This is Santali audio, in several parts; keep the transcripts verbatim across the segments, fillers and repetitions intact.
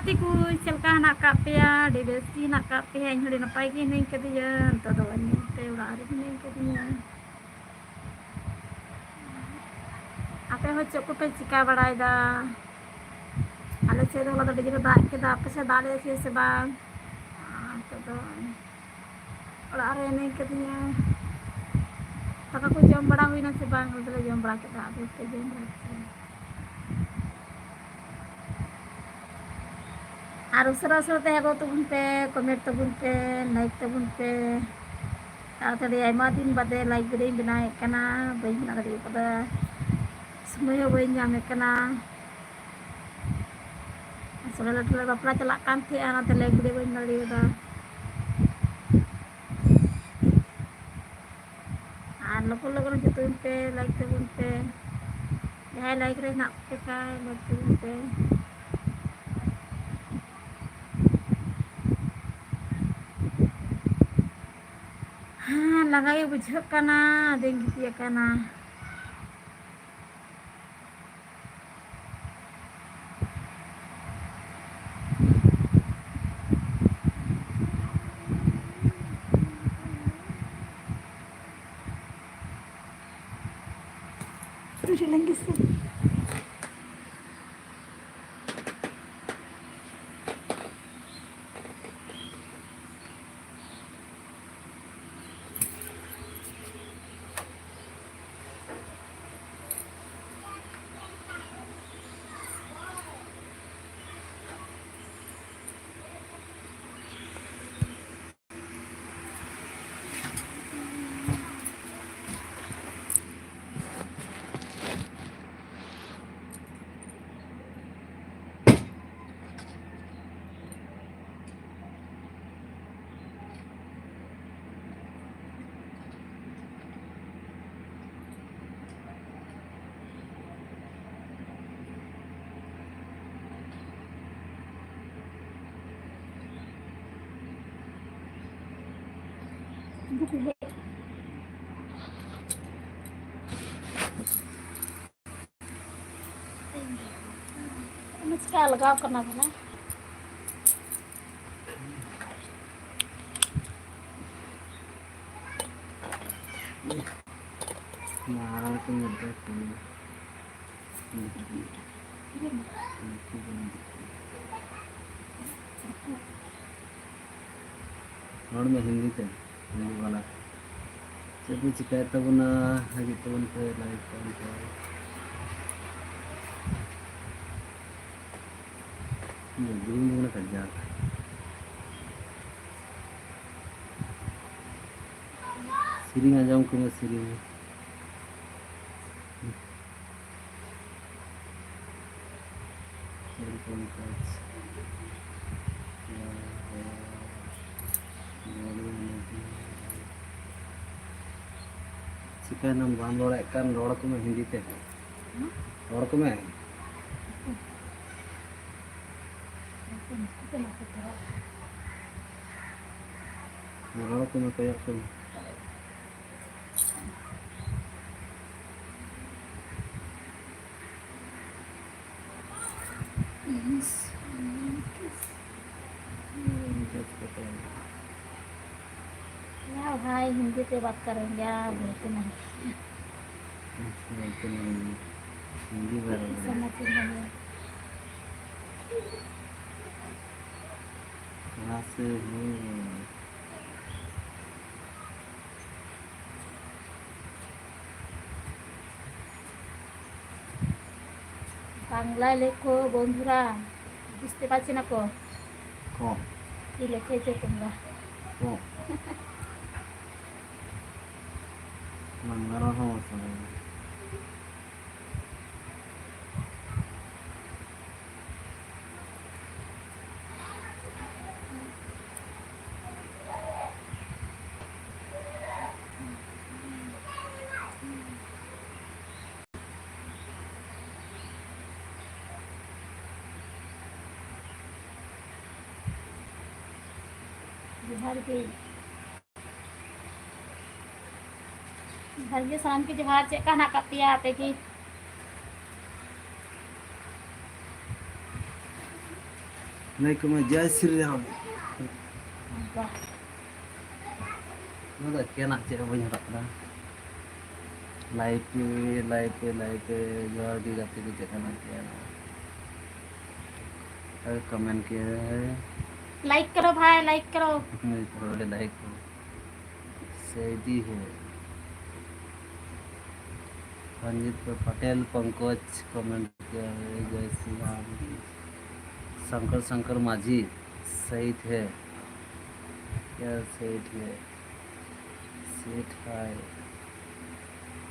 ᱜᱟᱛᱮ ᱠᱚ, ᱪᱮᱫ ᱞᱮᱠᱟ ᱦᱮᱱᱟᱜ ᱟᱠᱟᱫ ᱯᱮᱭᱟ? ᱟᱹᱰᱤ ᱵᱮᱥ ᱜᱮ ᱦᱮᱱᱟᱜ ᱟᱠᱟᱫ ᱯᱮᱭᱟ? ᱤᱧ ᱦᱚᱸ ᱟᱹᱰᱤ ᱱᱟᱯᱟᱭ ᱜᱮ ᱦᱤᱱᱟᱹᱧ ᱠᱟᱫᱤᱧᱟ᱾ ᱱᱤᱛᱚᱜ ᱫᱚ ᱵᱟᱹᱧ ᱧᱮᱞ ᱛᱮ ᱚᱲᱟᱜ ᱨᱮ ᱦᱤᱱᱟᱹᱧ ᱠᱟᱫᱤᱧᱟ᱾ ᱟᱯᱮ ᱦᱚᱸ ᱪᱮᱫ ᱠᱚᱯᱮ ᱪᱤᱠᱟ ᱵᱟᱲᱟᱭᱮᱫᱟ? ᱟᱞᱮ ᱥᱮᱫ ᱫᱚ ᱦᱚᱞᱟ ᱫᱚ ᱟᱹᱰᱤ ᱡᱳᱨᱮ ᱫᱟᱜ ᱠᱮᱫᱟ᱾ ᱟᱯᱮ ᱥᱮᱫ ᱫᱟᱜ ᱞᱮᱫᱟ ᱥᱮ ᱵᱟᱝ? ᱟᱨ ᱱᱤᱛᱚᱜ ᱫᱚ ᱚᱲᱟᱜ ᱨᱮ ᱦᱤᱱᱟᱹᱧ ᱠᱟᱫᱤᱧᱟ᱾ ᱫᱟᱠᱟ ᱠᱚ ᱡᱚᱢ ᱵᱟᱲᱟ ᱦᱩᱭᱱᱟ ᱥᱮ ᱵᱟᱝ? ᱟᱞᱮ ᱫᱚᱞᱮ ᱡᱚᱢ ᱵᱟᱲᱟ ᱠᱮᱫᱟ᱾ ᱟᱯᱮ ᱯᱮ ᱡᱚᱢ ᱵᱟᱲᱟ ᱠᱮᱫᱟ? ᱟᱨ ᱩᱥᱟᱹᱨᱟ ᱩᱥᱟᱹᱨᱟ ᱛᱮ ᱦᱮᱡ ᱜᱚᱫ ᱛᱟᱵᱚᱱ ᱯᱮ, comment ᱛᱟᱵᱚᱱ ᱯᱮ, like ᱛᱟᱵᱚᱱ ᱯᱮ᱾ ᱛᱟᱲᱟᱛᱟᱲᱤ ᱟᱭᱢᱟ ᱫᱤᱱ ᱵᱟᱫᱮ live video ᱧ ᱵᱮᱱᱟᱣᱮᱫ ᱠᱟᱱᱟ, ᱵᱟᱹᱧ ᱵᱮᱱᱟᱣ ᱫᱟᱲᱮ ᱠᱟᱫᱟ, ᱥᱚᱢᱚᱭ ᱦᱚᱸ ᱵᱟᱹᱧ ᱧᱟᱢᱮᱫ ᱠᱟᱱᱟ᱾ ᱟᱥᱚᱞᱮ ᱞᱟᱹᱴᱩ ᱞᱟᱹᱴᱩ ᱵᱟᱯᱞᱟ ᱪᱟᱞᱟᱜ ᱠᱟᱱ ᱛᱟᱦᱮᱸᱜᱼᱟ, ᱚᱱᱟᱛᱮ live video ᱵᱟᱹᱧ ᱵᱮᱱᱟᱣ ᱫᱟᱲᱮ ᱠᱟᱫᱟ᱾ ᱟᱨ ᱞᱚᱜᱚᱱ ᱞᱚᱜᱚᱱ ᱡᱚᱛᱚᱱ ᱯᱮ, like ᱛᱟᱵᱚᱱ ᱯᱮ᱾ ᱡᱟᱦᱟᱸᱭ like ᱨᱮ ᱦᱮᱱᱟᱜ ᱯᱮ ᱠᱷᱟᱱ, like ᱛᱟᱵᱚᱱ ᱯᱮ᱾ ᱦᱮᱸ, ᱞᱟᱸᱜᱟ ᱜᱮ ᱵᱩᱡᱷᱟᱹᱜ ᱠᱟᱱᱟ, ᱟᱫᱚᱧ ᱜᱤᱛᱤᱡ ᱟᱠᱟᱱᱟ᱾ ᱪᱤᱠᱟ ᱟᱞᱜᱟᱣ ᱠᱟᱱᱟ ᱵᱚᱞᱮ᱾ ᱢᱟᱨᱟᱝ ᱠᱚ ᱢᱮᱛᱟ ᱠᱚ᱾ ᱨᱚᱲ ᱢᱮ ᱦᱤᱱᱫᱤ ᱛᱮ, ᱦᱤᱱᱫᱤ ᱵᱟᱞᱟ᱾ ᱪᱮᱫ ᱯᱮ ᱪᱤᱠᱟᱹᱭᱮᱫ ᱛᱟᱵᱚᱱᱟ? ᱦᱤᱡᱩᱜ ᱛᱟᱵᱚᱱ ᱯᱮ, ᱞᱟᱭᱤᱠ ᱛᱟᱵᱚᱱ ᱯᱮ᱾ ᱦᱩᱸ, ᱵᱩᱨᱩᱢ ᱫᱚ ᱢᱮᱱᱟᱜ ᱠᱟᱫ ᱜᱮᱭᱟ᱾ ᱥᱮᱨᱮᱧ ᱟᱸᱡᱚᱢ ᱠᱚᱢᱮ, ᱥᱮᱨᱮᱧ᱾ ᱪᱤᱠᱟᱹᱭᱱᱟᱢ, ᱵᱟᱢ ᱨᱚᱲᱮᱫ ᱠᱟᱱ? ᱨᱚᱲ ᱟᱠᱚ ᱢᱮ ᱦᱤᱱᱫᱤ ᱛᱮ᱾ ᱦᱩᱸ? ᱨᱚᱲ ᱟᱠᱚ ᱢᱮ᱾ ᱨᱚᱲ ᱟᱠᱚ ᱢᱮ, ᱠᱚᱭᱚᱜ ᱟᱠᱚ ᱢᱮ᱾ यार भाई, हिंदी से बात करेंगे, आप बोलते नहीं। बोलते नहीं, हिंदी बारे में। समझ नहीं। यहाँ से हूँ। বাংলায় লেখো বন্ধুরা, বুঝতে পারছি না কো। কম। কি লিখেছে তোমরা? কম। বাংলার সমস্যা নেই। ᱡᱚᱦᱟᱨ ᱜᱮ᱾ ᱡᱚᱦᱟᱨ ᱜᱮ, ᱥᱟᱱᱟᱢ ᱜᱮ ᱡᱚᱦᱟᱨ᱾ ᱪᱮᱫ ᱞᱮᱠᱟ ᱦᱮᱱᱟᱜ ᱟᱠᱟᱫ ᱯᱮᱭᱟ ᱟᱯᱮ ᱜᱮ? ᱞᱟᱹᱭ ᱠᱚᱢᱮ, ᱡᱟᱭ ᱥᱨᱤ ᱨᱟᱢ᱾ ᱚᱱᱠᱟ᱾ ᱱᱚᱣᱟ ᱫᱚ ᱮᱠᱮᱱᱟᱜ ᱪᱮᱫ ᱦᱚᱸ ᱵᱟᱹᱧ ᱦᱚᱨᱚᱜ ᱠᱟᱫᱟ᱾ ᱞᱟᱭᱤᱵᱷ ᱯᱮ, ᱞᱟᱭᱤᱵᱷ ᱯᱮ, ᱞᱟᱭᱤᱵᱷ ᱯᱮ, ᱡᱚᱦᱟᱨ ᱜᱮ ᱜᱟᱛᱮ ᱠᱚ, ᱪᱮᱫ ᱠᱟᱱᱟ ᱯᱮ? ᱟᱨ ᱠᱚᱢᱮᱱᱴ ᱠᱮᱫᱟ ᱦᱮᱸ᱾ ᱞᱟᱭᱤᱠ ᱠᱟᱨᱳ ᱵᱷᱟᱭ, ᱞᱟᱭᱤᱠ ᱠᱟᱨᱳ᱾ ᱱᱩᱭ ᱯᱩᱨᱟᱹ ᱞᱟᱭᱤᱠ ᱠᱚ᱾ ᱥᱮᱭᱫᱤ ᱦᱮ᱾ ᱨᱚᱱᱡᱤᱛ ᱯᱟᱴᱮᱞ, ᱯᱚᱝᱠᱚᱡᱽ ᱠᱚᱢᱮᱱᱴ ᱠᱮᱫᱟ ᱦᱮᱸ, ᱡᱚᱭ ᱥᱨᱤ ᱨᱟᱢ᱾ शंकर शंकर माझी, सही थे क्या? सही थे। सेठ हाय।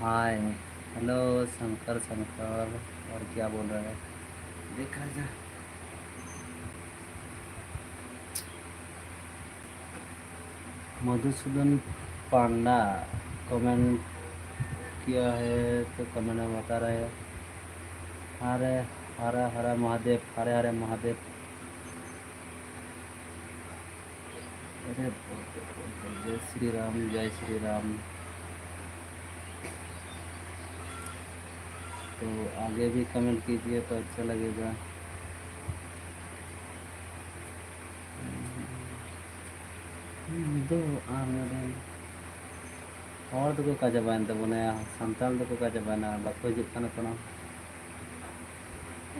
हाय। हेलो शंकर शंकर, और क्या बोल रहा है, देखा जा। मधुसूदन पांडा कमेंट किया है, तो कमेंट में बता रहे हैं, हरे हरा हरा महादेव, हरे हरे महादेव। अरे बाप रे बाप रे, जय श्री राम, जय श्री राम। तो आगे भी कमेंट कीजिए तो अच्छा लगेगा। ᱫᱚ ᱟᱢ ᱨᱮᱱ ᱦᱚᱲ ᱫᱚᱠᱚ ᱚᱠᱟ ᱪᱟᱵᱟᱭᱮᱱ ᱛᱟᱵᱚᱱᱟ? ᱥᱟᱱᱛᱟᱲ ᱫᱚᱠᱚ ᱚᱠᱟ ᱪᱟᱵᱟᱭᱮᱱᱟ? ᱵᱟᱠᱚ ᱦᱤᱡᱩᱜ ᱠᱟᱱᱟ ᱠᱳᱱᱳ᱾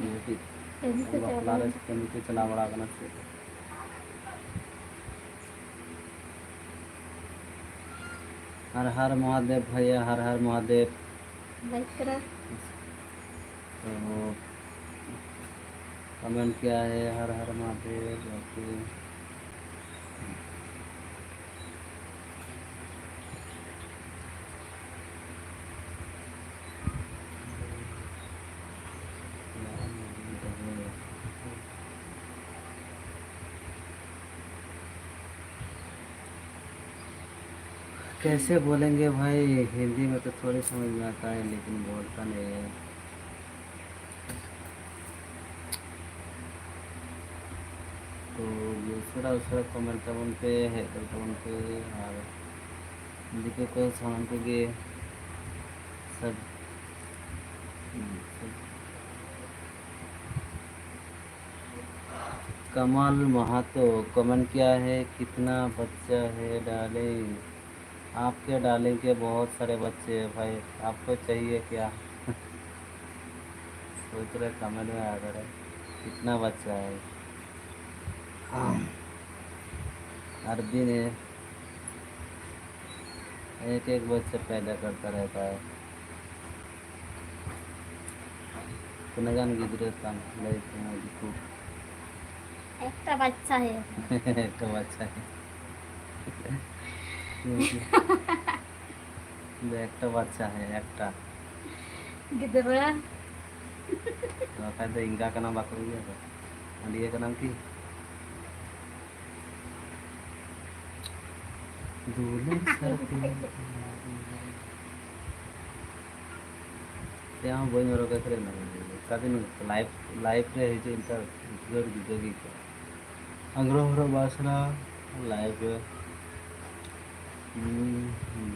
ᱢᱤᱫᱴᱤᱡ ᱠᱟᱹᱢᱤ ᱠᱚ ᱵᱟᱯᱞᱟ ᱨᱮ ᱪᱟᱵᱟᱭᱮᱱᱟ᱾ ᱠᱟᱹᱢᱤ ᱠᱚ ᱪᱟᱞᱟᱣ ᱵᱟᱲᱟ ᱠᱟᱱᱟ ᱥᱮ? हर हर महादेव भैया, हर हर महादेव। लाइक करा। तो कमेंट किया है हर हर महादेव, ओके। कैसे बोलेंगे भाई, हिंदी में तो थोड़ी समझ में आता है, लेकिन बोलता नहीं है। ᱛᱚ ᱩᱥᱟᱹᱨᱟ ᱩᱥᱟᱹᱨᱟ ᱠᱚᱢᱮᱱᱴ ᱛᱟᱵᱚᱱ ᱯᱮ, ᱦᱮᱡ ᱫᱟᱲᱮ ᱛᱟᱵᱚᱱ ᱯᱮ, ᱟᱨ ᱫᱤᱠᱩ ᱠᱚ ᱥᱟᱱᱟᱢ ᱠᱚᱜᱮ ᱥᱟᱵ-, कमल महतो कमेंट किया है, कितना बच्चा है डार्लिंग? आपके डार्लिंग के बहुत सारे बच्चे हैं भाई, आपको चाहिए क्या? सोच रहे कमेंट में आ रहे, कितना बच्चा है? हर दिन है, एक एक बच्चा पैदा करता रहता है। ᱛᱤᱱᱟᱹᱜ ᱜᱟᱱ ᱜᱤᱫᱽᱨᱟᱹ ᱛᱟᱢ ᱞᱟᱹᱭ ᱛᱟᱢᱟ ᱫᱤᱠᱩ? একটা বাচ্চা হে। একটা বাচ্চা হে। ᱫᱚ একটা বাচ্চা হে, একটা। ᱜᱤᱫᱽᱨᱟᱹ᱾ ᱵᱟᱠᱷᱟᱡ ᱫᱚ ᱮᱸᱜᱟ ᱠᱟᱱᱟᱢ, ᱵᱟᱠᱚ ᱤᱭᱟᱹ ᱫᱚ᱾ ᱟᱹᱰᱤᱭᱟᱹ ᱠᱟᱱᱟᱢ ᱠᱤ? ᱫᱩᱞᱟᱹᱲ ᱥᱟᱨᱯᱤᱧ᱾ ᱪᱮᱫ ᱦᱚᱸ ᱵᱟᱹᱧ ᱦᱚᱨᱚᱜᱟ, ᱠᱷᱟᱹᱞᱤ ᱚᱱᱟ ᱠᱚᱜᱮ᱾ ᱚᱠᱟ ᱫᱤᱱ ᱞᱟᱭᱤᱵᱷ, ᱞᱟᱭᱤᱵᱷ ᱨᱮ ᱦᱤᱡᱩᱜ ᱤᱧ, ᱛᱚ ᱩᱫᱽᱜᱟᱹᱨ ᱡᱩᱫᱟᱹ ᱜᱮ ᱟᱹᱭᱠᱟᱹᱜᱼᱟ᱾ ᱟᱝᱨᱚ ᱦᱚᱨᱚᱜ ᱵᱟᱥᱨᱟ ᱞᱟᱭᱤᱵᱷ ᱨᱮ᱾ ᱦᱩᱸ, ᱦᱩᱸ᱾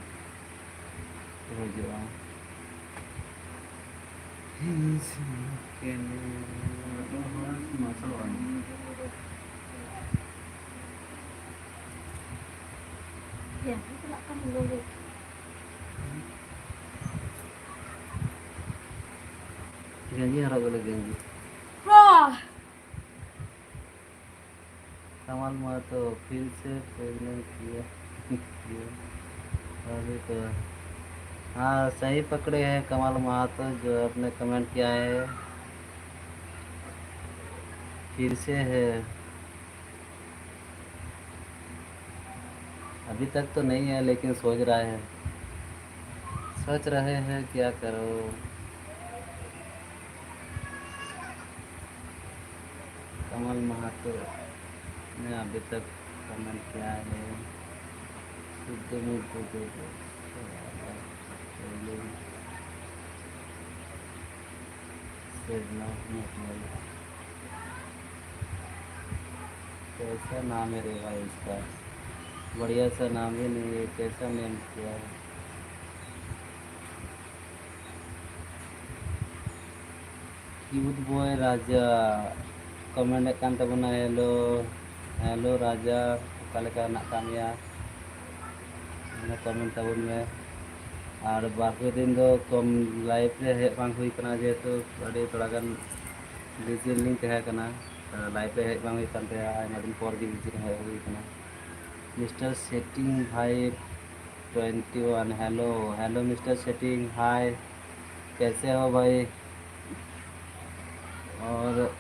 ᱦᱤᱡᱩᱜᱼᱟ᱾ ᱦᱮᱸ, ᱪᱟᱞᱟᱜ ᱠᱟᱱ ᱜᱮᱭᱟ᱾ ᱜᱮᱧᱡᱤ ᱦᱚᱨᱚᱜ ᱜᱮᱞᱮ ᱜᱮᱧᱡᱤ᱾ ᱦᱚᱸ᱾ कमल महतो फिर से प्रेग्नेंट किया। अभी तो, हाँ, सही पकड़े हैं कमल महतो, जो आपने कमेंट किया है, फिर से है। अभी तक तो नहीं है, लेकिन सोच रहा है, सोच रहे हैं क्या करो। कमल महतो ने अभी तक कमेंट किया है, शुद्ध मुद्दे दे दो। सेजना मुखमल। कैसा नाम है रे भाई इसका? बढ़िया सा नाम ही नहीं है, कैसा नेम किया है? Cute boy राजा comment ᱮᱫ ᱠᱟᱱ ᱛᱟᱵᱚᱱᱟ। हेलो, हेलो राजा, ᱚᱠᱟ ᱞᱮᱠᱟ ᱦᱮᱱᱟᱜ ᱟᱠᱟᱫ ᱢᱮᱭᱟ? ᱚᱱᱟ ᱠᱚᱢᱮᱱᱴ ᱛᱟᱵᱚᱱ ᱢᱮ᱾ ᱟᱨ ᱵᱟᱨ ᱯᱮ ᱫᱤᱱ ᱫᱚ ᱠᱚᱢ ᱞᱟᱭᱤᱵᱷ ᱨᱮ ᱦᱮᱡ ᱵᱟᱝ ᱦᱩᱭ ᱠᱟᱱᱟ, ᱡᱮᱦᱮᱛᱩ ᱟᱹᱰᱤ ᱛᱷᱚᱲᱟ ᱜᱟᱱ ᱵᱤᱡᱤ ᱨᱮᱞᱤᱧ ᱛᱟᱦᱮᱸ ᱠᱟᱱᱟ, ᱞᱟᱭᱤᱵᱷ ᱨᱮ ᱦᱮᱡ ᱵᱟᱝ ᱦᱩᱭ ᱠᱟᱱ ᱛᱟᱦᱮᱸᱫ, ᱟᱭᱢᱟ ᱫᱤᱱ ᱯᱚᱨ ᱜᱮ ᱵᱤᱡᱤ ᱨᱮ ᱦᱮᱡ ᱦᱩᱭ ᱠᱟᱱᱟ᱾ ᱢᱤᱥᱴᱟᱨ ᱥᱮᱴᱤᱝ ᱵᱷᱟᱭ ᱴᱩᱭᱮᱱᱴᱤ ᱣᱟᱱ, hello, hello mister setting, hi, कैसे हो भाई? और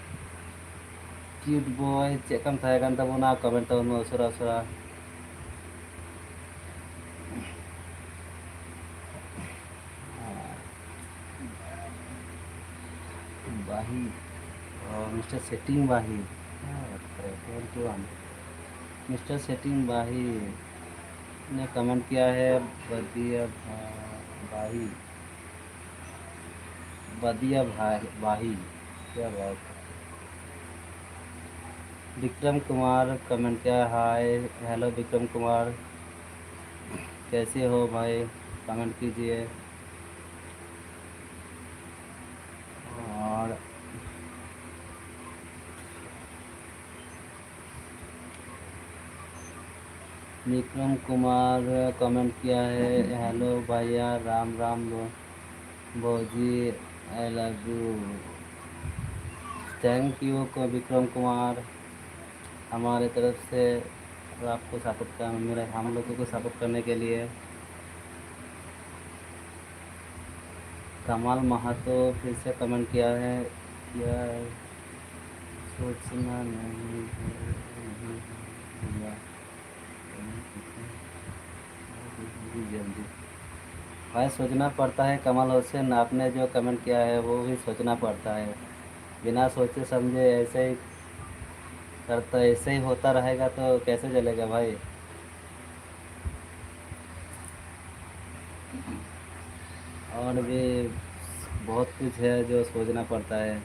क्यूट बॉय, ᱪᱮᱫ ᱞᱮᱠᱟᱢ ᱛᱟᱦᱮᱸ ᱠᱟᱱ ᱛᱟᱵᱚᱱᱟ? ᱠᱚᱢᱮᱱᱴ ᱛᱟᱵᱚᱱ ᱢᱮ ᱩᱥᱟᱹᱨᱟ ᱩᱥᱟᱹᱨᱟ᱾ ᱵᱟᱦᱤ, ᱚ, ᱢᱤᱥᱴᱟᱨ ᱥᱮᱴᱤᱝ ᱵᱟᱦᱤ, ᱦᱮᱸ, ᱴᱩᱭᱮᱱᱴᱤ ᱣᱟᱱ, ᱢᱤᱥᱴᱟᱨ ᱥᱮᱴᱤᱝ ᱵᱟᱦᱤ ने कमेंट किया है, बदिया बा-, बाही, बदिया भाई, बाही, क्या बात है। विक्रम कुमार कमेंट किया है, हाय, हेलो विक्रम कुमार, कैसे हो भाई? कमेंट कीजिए। और विक्रम कुमार कमेंट किया है, हेलो भैया, राम राम भो-, भौजी, I love you. Thank you को विक्रम कुमार, हमारे तरफ से आपको सपोर्ट कर, मेरे, हम लोगों को सपोर्ट करने के लिए। कमाल महातो फिर से कमेंट किया है, क्या सोचना नहीं है, नहीं है, भैया। भाई, सोचना पड़ता है कमाल हुसैन, आपने जो कमेंट किया है वो भी सोचना पड़ता है। बिना सोचे समझे ऐसे ही करता, ऐसे ही होता रहेगा तो कैसे चलेगा भाई? और भी बहुत कुछ है जो सोचना पड़ता है।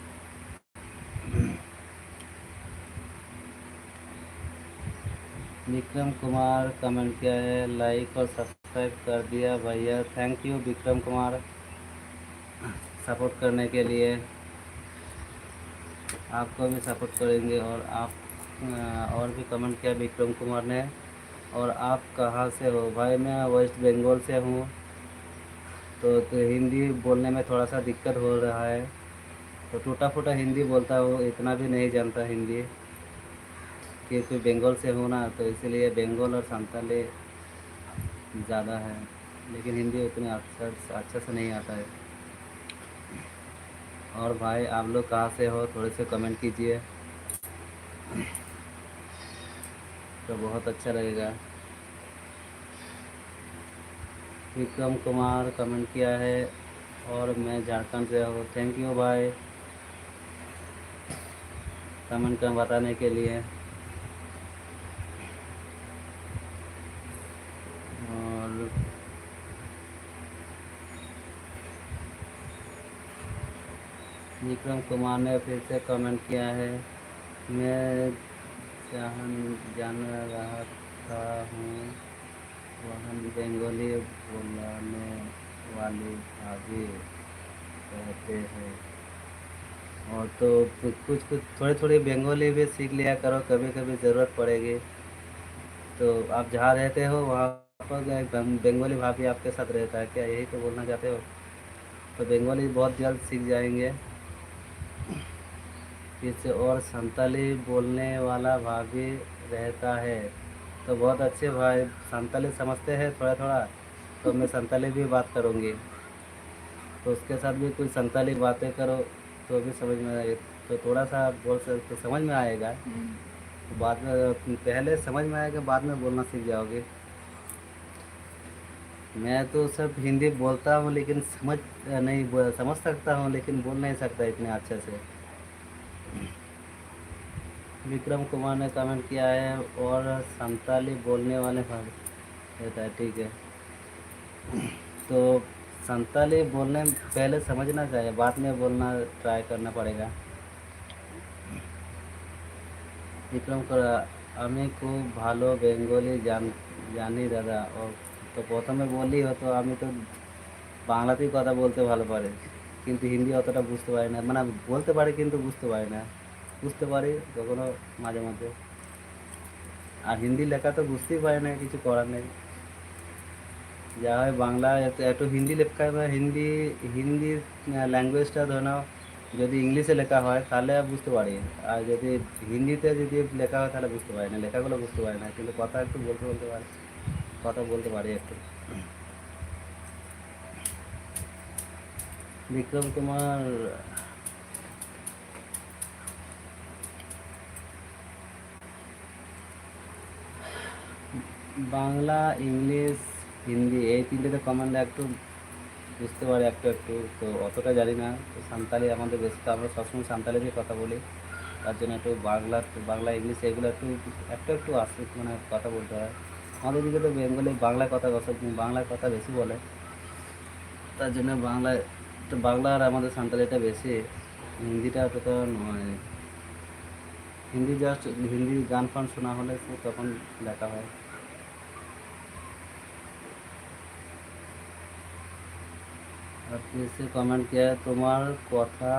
विक्रम कुमार कमेंट किया है, लाइक और सब्सक्राइब कर दिया भैया। Thank you Vikram Kumar, support करने के लिए। आपको भी सपोर्ट करेंगे। और आप, अ, और भी कमेंट किया विक्रम कुमार ने, और आप कहाँ से हो? भाई, मैं वेस्ट बंगाल से हूँ। तो, तो हिंदी बोलने में थोड़ा सा दिक्कत हो रहा है। तो टूटा फूटा हिंदी बोलता हूँ, इतना भी नहीं जानता हिंदी, क्योंकि बंगाल से हूँ ना, तो इसीलिए बंगाल और संताली ज़्यादा है, लेकिन हिंदी उतने अच्छा, अच्छा से नहीं आता है। और भाई, आप लोग कहाँ से हो, थोड़े से कमेंट कीजिए, तो बहुत अच्छा लगेगा। विक्रम कुमार कमेंट किया है, और मैं झारखंड से हूँ। थैंक यू भाई, कमेंट कर बताने के लिए। और विक्रम कुमार ने फिर से कमेंट किया है, मैं जहाँ जान रहा था हूँ, वहाँ बंगाली बोलने वाली भाभी रहते हैं। और तो कुछ कुछ थोड़े थोड़े बंगाली भी सीख लिया करो, कभी कभी ज़रूरत पड़ेगी। तो आप जहाँ रहते हो, वहाँ पर एक बं-, बंगाली भाभी आपके साथ रहता है क्या, यही तो बोलना चाहते हो? तो बंगाली बहुत जल्द सीख जाएंगे। फिर से, और संताली बोलने वाला भाभी रहता है। तो बहुत अच्छे भाई, संताली समझते हैं थोड़ा थोड़ा, तो मैं संताली भी बात करूँगी। तो उसके साथ भी कुछ संताली बातें करो, तो भी समझ में आएगा। तो थोड़ा सा बोल सकते, समझ में आएगा। हम्म, तो बाद में, पहले समझ में आएगा, बाद में बोलना सीख जाओगे। मैं तो सिर्फ हिंदी बोलता हूँ, लेकिन समझ नहीं, बोल, समझ सकता हूँ, लेकिन बोल नहीं सकता इतने अच्छे से। विक्रम कुमार ने कमेंट किया है, और संताली बोलने वाले भाग रहता है, ठीक है। तो संताली बोलने पहले समझना चाहिए, बाद में बोलना ट्राई करना पड़ेगा। বিক্রম করা, আমি খুব ভালো বেঙ্গলি জান জানি দাদা। ও তো প্রথমে বললি হয়তো আমি তো বাংলাতেই কথা বলতে ভালো পারে, কিন্তু হিন্দি অতটা বুঝতে পারি না, মানে বলতে পারি কিন্তু বুঝতে পারি না, বুঝতে পারি কখনো মাঝে মধ্যে। আর হিন্দি লেখা তো বুঝতেই পারে না, কিছু করার নেই। যা হয় বাংলা, এত, একটু হিন্দি লেখা, হিন্দি, হিন্দি ল্যাঙ্গুয়েজটা ধরে নাও, যদি ইংলিশে লেখা হয় তাহলে বুঝতে পারি, আর যদি হিন্দিতে যদি লেখা হয় তাহলে বুঝতে পারি না, লেখাগুলো বুঝতে পারি না, কিন্তু কথা একটু বলতে বলতে পারি, কথা বলতে পারি একটু। বিক্রম কুমার, বাংলা, ইংলিশ, হিন্দি, এই তিনটেতে কমেন্ট একটু বুঝতে পারি একটু একটু, তো অতটা জানি না। তো সান্তালি আমাদের বেশি, তো আমরা সবসময় সান্তালি দিয়ে কথা বলি, তার জন্য একটু বাংলা, বাংলা, ইংলিশ এগুলো একটু, একটু একটু আসে, মানে কথা বলতে হয়। আমাদের দিকে তো বেঙ্গলি বাংলায় কথা, বাংলায় কথা বেশি বলে, তার জন্য বাংলায়, তো বাংলা আর আমাদের সান্তালিটা বেশি, হিন্দিটা অতটা নয়। হিন্দি জাস্ট হিন্দি গান ফান শোনা হলে তো তখন দেখা হয়। আপনি এসে কমেন্ট কে, তোমার কথা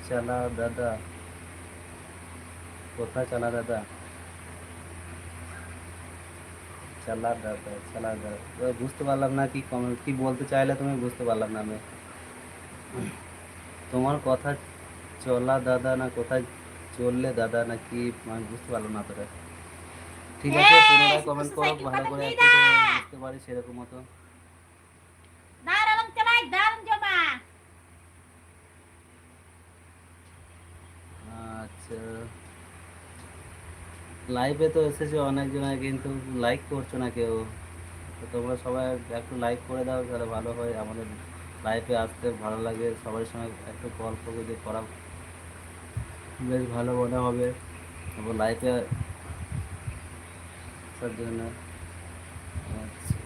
চালা দাদা, কথা চালা দাদা, চালা দাদা, চালা দাদা। তো বুঝতে পারলাম না কি কমেন্ট, কি বলতে চাইলে তুমি, বুঝতে পারলাম না আমি। তোমার কথা চলা দাদা না কোথায় চললে দাদা না কি, আমি বুঝতে পারলাম না তোরা। ঠিক আছে, পুনরায় কমেন্ট করো, ভালো করে একটু বুঝতে পারি সেরকম মতো। দাঁড়ালাম চালাই, দাঁড়ালাম জমা। আচ্ছা, লাইভে তো এসেছে অনেকজনে, কিন্তু লাইক করছো না কেউ। তো তোমরা সবাই একটু লাইক করে দাও, তাহলে ভালো হয়। আমাদের লাইভে আসতে ভালো লাগে, সবার সঙ্গে একটু গল্প গুজব করা বেশ ভালো মনে হবে। তারপর লাইভে আসার জন্য। আচ্ছা,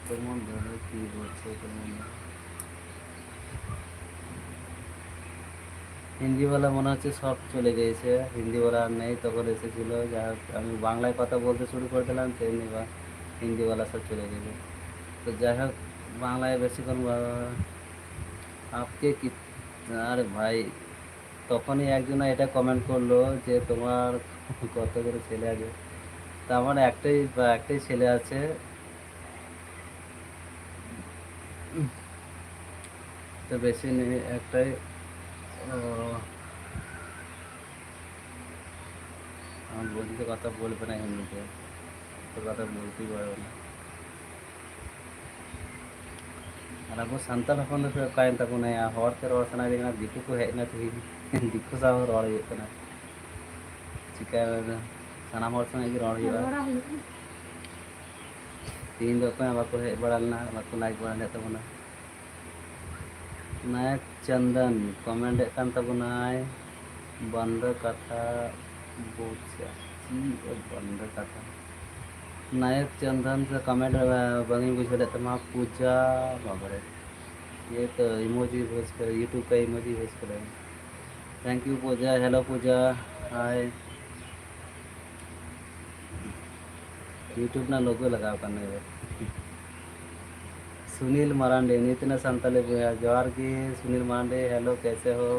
তোমার দাদা কি বলছে তোমার? হিন্দিওয়ালা মনে হচ্ছে সব চলে গিয়েছে, হিন্দিওয়ালা আর নেই। তখন এসেছিল, যাই হোক, আমি বাংলায় কথা বলতে শুরু করে দিলাম, তেমনি বা হিন্দিওয়ালা সব চলে গেছে। তো যাই হোক, বাংলায় বেশিক্ষণ বা-, আপকে কি, আরে ভাই, তখনই একজনা এটা কমেন্ট করলো যে তোমার কতগুলো ছেলে আছে, তেমন একটাই, একটাই ছেলে আছে। তো বেশি নেই, একটাই। ও, আমার বৌদি তো কথা বলবে না এমনিতে, তো কথা বলতেই পারবে না। ᱟᱨ ᱟᱵᱚ ᱥᱟᱱᱛᱟᱲ ᱦᱚᱯᱚᱱ ᱫᱚ ᱚᱠᱟᱭᱮᱱ ᱛᱟᱵᱚᱱᱟᱭᱟ? ᱦᱚᱲᱛᱮ ᱨᱚᱲ ᱥᱟᱱᱟᱭᱮᱫᱮ ᱠᱟᱱᱟ, ᱫᱤᱠᱩ ᱠᱚ ᱦᱮᱡ ᱮᱱᱟ ᱛᱮᱦᱮᱧ᱾ ᱫᱤᱠᱩ ᱥᱟᱶ ᱨᱚᱲ ᱦᱩᱭᱩᱜ ᱠᱟᱱᱟ᱾ ᱪᱤᱠᱟᱹᱭᱟᱵᱮᱱ? ᱥᱟᱱᱟᱢ ᱦᱚᱲ ᱥᱚᱸᱜᱮ ᱜᱮ ᱨᱚᱲ ᱦᱩᱭᱩᱜᱼᱟ᱾ ᱨᱚᱲ ᱦᱩᱭᱩᱜᱼᱟ᱾ ᱛᱮᱦᱮᱧ ᱫᱚ ᱚᱠᱚᱭ ᱦᱚᱸ ᱵᱟᱠᱚ ᱦᱮᱡ ᱵᱟᱲᱟ ᱞᱮᱱᱟ, ᱵᱟᱠᱚ ᱞᱟᱭᱤᱠ ᱵᱟᱲᱟ ᱞᱮᱫ ᱛᱟᱵᱚᱱᱟ᱾ ᱱᱟᱭᱚᱠ ᱪᱚᱱᱫᱚᱱ ᱠᱚᱢᱮᱱᱴ ᱮᱫ ᱠᱟᱱ ᱛᱟᱵᱚᱱᱟᱭ, ᱵᱚᱱᱫᱚ ᱠᱟᱛᱷᱟ ᱵᱩᱡᱟ᱾ ᱪᱮᱫ ᱮ ᱵᱚᱱᱫᱚ ᱠᱟᱛᱷᱟ? ᱱᱟᱭᱚᱠ ᱪᱚᱱᱫᱚᱱ ᱥᱮ ᱠᱚᱢᱮᱱᱴ ᱨᱮ ᱵᱟᱝ ᱤᱧ ᱵᱩᱡᱷᱟᱹᱣ ᱞᱮᱫ ᱛᱟᱢᱟ, ᱯᱩᱡᱟ᱾ ᱵᱟᱵᱟᱨᱮ, ᱤᱭᱟᱹ ᱛᱚ ᱤᱢᱳᱡᱤ ᱵᱷᱮᱡᱽ ᱠᱟᱫᱟ, YouTube ᱠᱟ ᱤᱢᱳᱡᱤ ᱵᱷᱮᱡᱽ ᱠᱟᱫᱟ᱾ Thank you Puja, hello Puja, hi᱾ YouTube ᱨᱮᱱᱟᱜ ᱞᱳᱜᱳ ᱞᱟᱜᱟᱣ ᱠᱟᱱᱟ ᱮᱵᱟᱨ᱾ ᱥᱩᱱᱤᱞ ᱢᱟᱨᱟᱱᱰᱤ, ᱱᱤᱛ ᱨᱮᱱᱟᱜ ᱥᱟᱱᱛᱟᱞᱤ ᱵᱚᱭᱦᱟ, ᱡᱚᱦᱟᱨ ᱜᱮ ᱥᱩᱱᱤᱞ ᱢᱟᱨᱟᱱᱰᱤ, hello ᱠᱮᱥᱮ ᱦᱳ?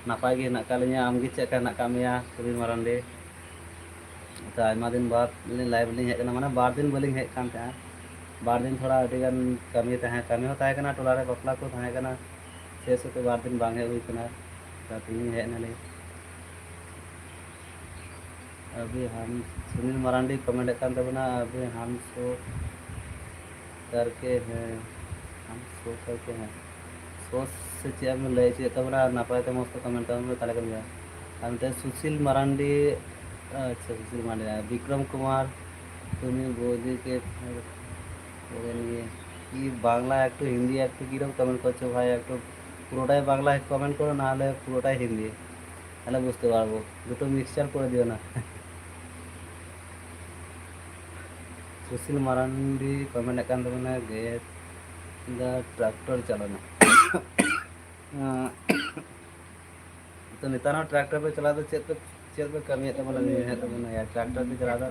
ᱱᱟᱯᱟᱭ ᱜᱮ ᱦᱮᱱᱟᱜ ᱟᱠᱟᱫ ᱞᱤᱧᱟ, ᱟᱢᱜᱮ ᱪᱮᱫ ᱞᱮᱠᱟ ᱦᱮᱱᱟᱜ ᱟᱠᱟᱫ ᱢᱮᱭᱟ ᱥᱩᱱᱤᱞ ᱢᱟᱨᱟᱱᱰᱤ? ᱛᱚ ᱟᱭᱢᱟ ᱫᱤᱱ ᱵᱟᱫ ᱞᱤᱧ ᱞᱟᱭᱤᱵᱷ ᱞᱤᱧ ᱦᱮᱡ ᱟᱠᱟᱱᱟ, ᱢᱟᱱᱮ ᱵᱟᱨ ᱫᱤᱱ ᱵᱟᱹᱞᱤᱧ ᱦᱮᱡ ᱟᱠᱟᱱ ᱛᱟᱦᱮᱸᱫ, ᱵᱟᱨ ᱫᱤᱱ ᱛᱷᱚᱲᱟ ᱟᱹᱰᱤ ᱜᱟᱱ ᱠᱟᱹᱢᱤ ᱛᱟᱦᱮᱸ, ᱠᱟᱹᱢᱤ ᱦᱚᱸ ᱛᱟᱦᱮᱸ ᱠᱟᱱᱟ, ᱴᱚᱞᱟ ᱨᱮ ᱵᱟᱯᱞᱟ ᱠᱚ ᱛᱟᱦᱮᱸ ᱠᱟᱱᱟ, ᱥᱮ ᱥᱩᱛᱮ ᱵᱟᱨ ᱫᱤᱱ ᱵᱟᱝ ᱦᱮᱡ ᱦᱩᱭ ᱟᱠᱟᱱᱟ᱾ ᱛᱚ ᱛᱮᱦᱮᱧ ᱦᱮᱡ ᱮᱱᱟᱞᱤᱧ᱾ ᱟᱵᱤ ᱦᱟᱢ, ᱥᱩᱱᱤᱞ ᱢᱟᱨᱟᱱᱰᱤ ᱠᱚᱢᱮᱱᱴ ᱮᱫ ᱠᱟᱱ ᱛᱟᱵᱚᱱᱟ, ᱟᱵᱤ ᱦᱟᱢ ᱥᱳ ᱠᱟᱨᱠᱮ ᱦᱮᱸ, ᱦᱟᱢ ᱥᱳ ᱠᱟᱨᱠᱮ ᱦᱮᱸ᱾ ᱥᱳ ᱥᱮ ᱪᱮᱫ ᱮᱢ ᱞᱟᱹᱭ ᱦᱚᱪᱚᱭᱮᱫ ᱛᱟᱵᱚᱱᱟ? ᱱᱟᱯᱟᱭ ᱛᱮ ᱢᱚᱡᱽ ᱛᱮ ᱠᱚᱢᱮᱱᱴ ᱛᱟᱵᱚᱱ ᱯᱮ, ᱛᱟᱦᱚᱞᱮ ᱠᱷᱟᱱ ᱜᱮ᱾ ᱟᱨ ᱱᱚᱛᱮ ᱥᱩᱥᱤᱞ ᱢᱟᱨᱟᱱᱰᱤ, ᱟᱪᱪᱷᱟ, ᱥᱩᱥᱤᱞ ᱢᱟᱨᱟᱱᱰᱤ, ᱵᱤᱠᱨᱚᱢ ᱠᱩᱢᱟᱨ, ᱛᱩᱢᱤ ᱵᱳᱫᱤ ᱠᱮ ᱯᱷᱮᱨ ᱱᱤᱭᱮ কি বাংলা একটু হিন্দি একটু কীরকম কমেন্ট করছো ভাই? একটু পুরোটাই বাংলা কমেন্ট করো, না হলে পুরোটাই হিন্দি, তাহলে বুঝতে পারবো। দুটো মিক্সচার করে দিও না। সুশীল মারান্ডি কমেন্ট ᱮᱫ ᱠᱟᱱ ᱛᱟᱵᱚᱱᱟ, ᱜᱮᱫ ᱫᱟ ᱴᱨᱟᱠᱴᱚᱨ ᱪᱟᱞᱟᱱᱟ᱾ ᱛᱚ ᱱᱮᱛᱟᱨ ᱦᱚᱸ ᱴᱨᱟᱠᱴᱚᱨ ᱯᱮ ᱪᱟᱞᱟᱣ ᱫᱚ ᱪᱮᱫ ᱯᱮ, ᱪᱮᱫ ᱯᱮ ᱠᱟᱹᱢᱤᱭᱮᱫ ᱛᱟᱵᱚᱱᱟ? ᱧᱮᱞᱮᱫ ᱛᱟᱵᱚᱱᱟ ᱭᱟ, ᱴᱨᱟᱠᱴᱚᱨ ᱯᱮ ᱪᱟᱞᱟᱣ ᱫᱚ᱾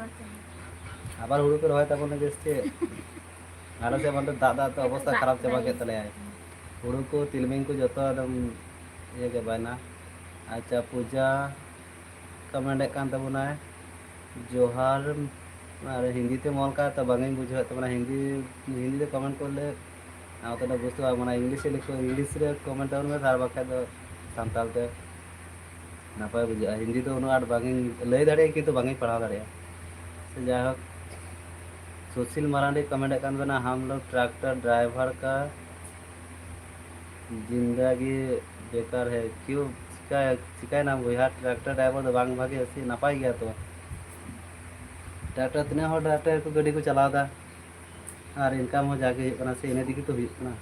ᱟᱵᱟᱨ ᱦᱩᱲᱩ ᱯᱮ ᱨᱚᱦᱚᱭ ᱛᱟᱵᱚᱱᱟ ᱡᱟᱹᱥᱛᱤ᱾ ᱟᱞᱮ ᱥᱮᱫ ᱢᱟ ᱫᱟᱜ, ᱫᱟᱜ ᱛᱮ ᱚᱵᱚᱥᱛᱟ ᱠᱷᱟᱨᱟᱯ ᱪᱟᱵᱟ ᱠᱮᱫ ᱛᱟᱞᱮᱭᱟᱭ᱾ ᱦᱩᱲᱩ ᱠᱚ, ᱛᱤᱞᱢᱤᱧ ᱠᱚ ᱡᱚᱛᱚ ᱮᱠᱫᱚᱢ ᱤᱭᱟᱹ ᱪᱟᱵᱟᱭᱮᱱᱟ᱾ ᱟᱪᱪᱷᱟ, ᱯᱩᱡᱟ, ᱠᱚᱢᱮᱱᱴ ᱮᱫ ᱠᱟᱱ ᱛᱟᱵᱚᱱᱟᱭ, ᱡᱚᱦᱟᱨ᱾ ᱟᱨ ᱦᱤᱱᱫᱤ ᱛᱮ ᱚᱞ ᱠᱟᱜᱼᱟ ᱛᱚ ᱵᱟᱝ ᱤᱧ ᱵᱩᱡᱷᱟᱹᱣᱮᱫ ᱛᱟᱵᱚᱱᱟ, ᱦᱤᱱᱫᱤ, ᱦᱤᱱᱫᱤ ᱛᱮ ᱠᱚᱢᱮᱱᱴ ᱠᱚ ᱞᱮ ᱚᱱᱟ ᱠᱚᱫᱚ ᱵᱩᱡᱽ ᱛᱮ ᱵᱟᱝ, ᱢᱟᱱᱮ ᱤᱝᱞᱤᱥ ᱨᱮ ᱞᱮᱠᱚ, ᱤᱝᱞᱤᱥ ᱨᱮ ᱠᱚᱢᱮᱱᱴ ᱛᱟᱵᱚᱱ ᱢᱮ, ᱟᱨ ᱵᱟᱠᱷᱟᱡ ᱫᱚ ᱥᱟᱱᱛᱟᱲ ᱛᱮ ᱱᱟᱯᱟᱭ ᱵᱩᱡᱷᱟᱹᱜᱼᱟ᱾ ᱦᱤᱱᱫᱤ ᱫᱚ ᱩᱱᱟᱹᱜ ᱟᱸᱴ ᱵᱟᱝ ᱤᱧ ᱞᱟᱹᱭ ᱫᱟᱲᱮᱭᱟᱜᱼᱟ, ᱠᱤᱱᱛᱩ ᱵᱟᱝ ᱤᱧ ᱯᱟᱲᱦᱟᱣ ᱫᱟᱲᱮᱭᱟᱜᱼᱟ᱾ ᱥᱮ ᱡᱟᱭᱦᱳᱠ, ᱥᱩᱥᱤᱞ ᱢᱟᱨᱟᱱᱰᱤ ᱠᱚᱢᱮᱱᱴ ᱮᱫ ᱠᱟᱱ ᱛᱟᱦᱮᱱᱟ, "हम लोग ट्रैक्टर ड्राइवर का ᱡᱤᱱᱫᱟᱜᱤ ᱵᱮᱠᱟᱨ ᱦᱮ ᱠᱤᱭᱩ?" ᱪᱤᱠᱟᱭ, ᱪᱤᱠᱟᱭᱱᱟᱢ ᱵᱚᱭᱦᱟ? ᱴᱨᱟᱠᱴᱟᱨ ᱰᱨᱟᱭᱵᱷᱟᱨ ᱫᱚ ᱵᱟᱝ ᱵᱷᱟᱜᱮ ᱥᱮ ᱱᱟᱯᱟᱭ ᱜᱮᱭᱟ ᱛᱚ? ᱴᱨᱟᱠᱴᱟᱨ, ᱛᱤᱱᱟᱹᱜ ᱦᱚᱲ ᱴᱨᱟᱠᱴᱟᱨ ᱠᱚ ᱜᱟᱹᱰᱤ ᱠᱚ ᱪᱟᱞᱟᱣ ᱮᱫᱟ ᱟᱨ ᱤᱱᱠᱟᱢ ᱦᱚᱸ ᱡᱟᱜᱮ ᱦᱩᱭᱩᱜ ᱠᱟᱱᱟ ᱥᱮ, ᱤᱱᱟᱹ ᱛᱮᱜᱮ ᱛᱚ ᱦᱩᱭᱩᱜ ᱠᱟᱱᱟ᱾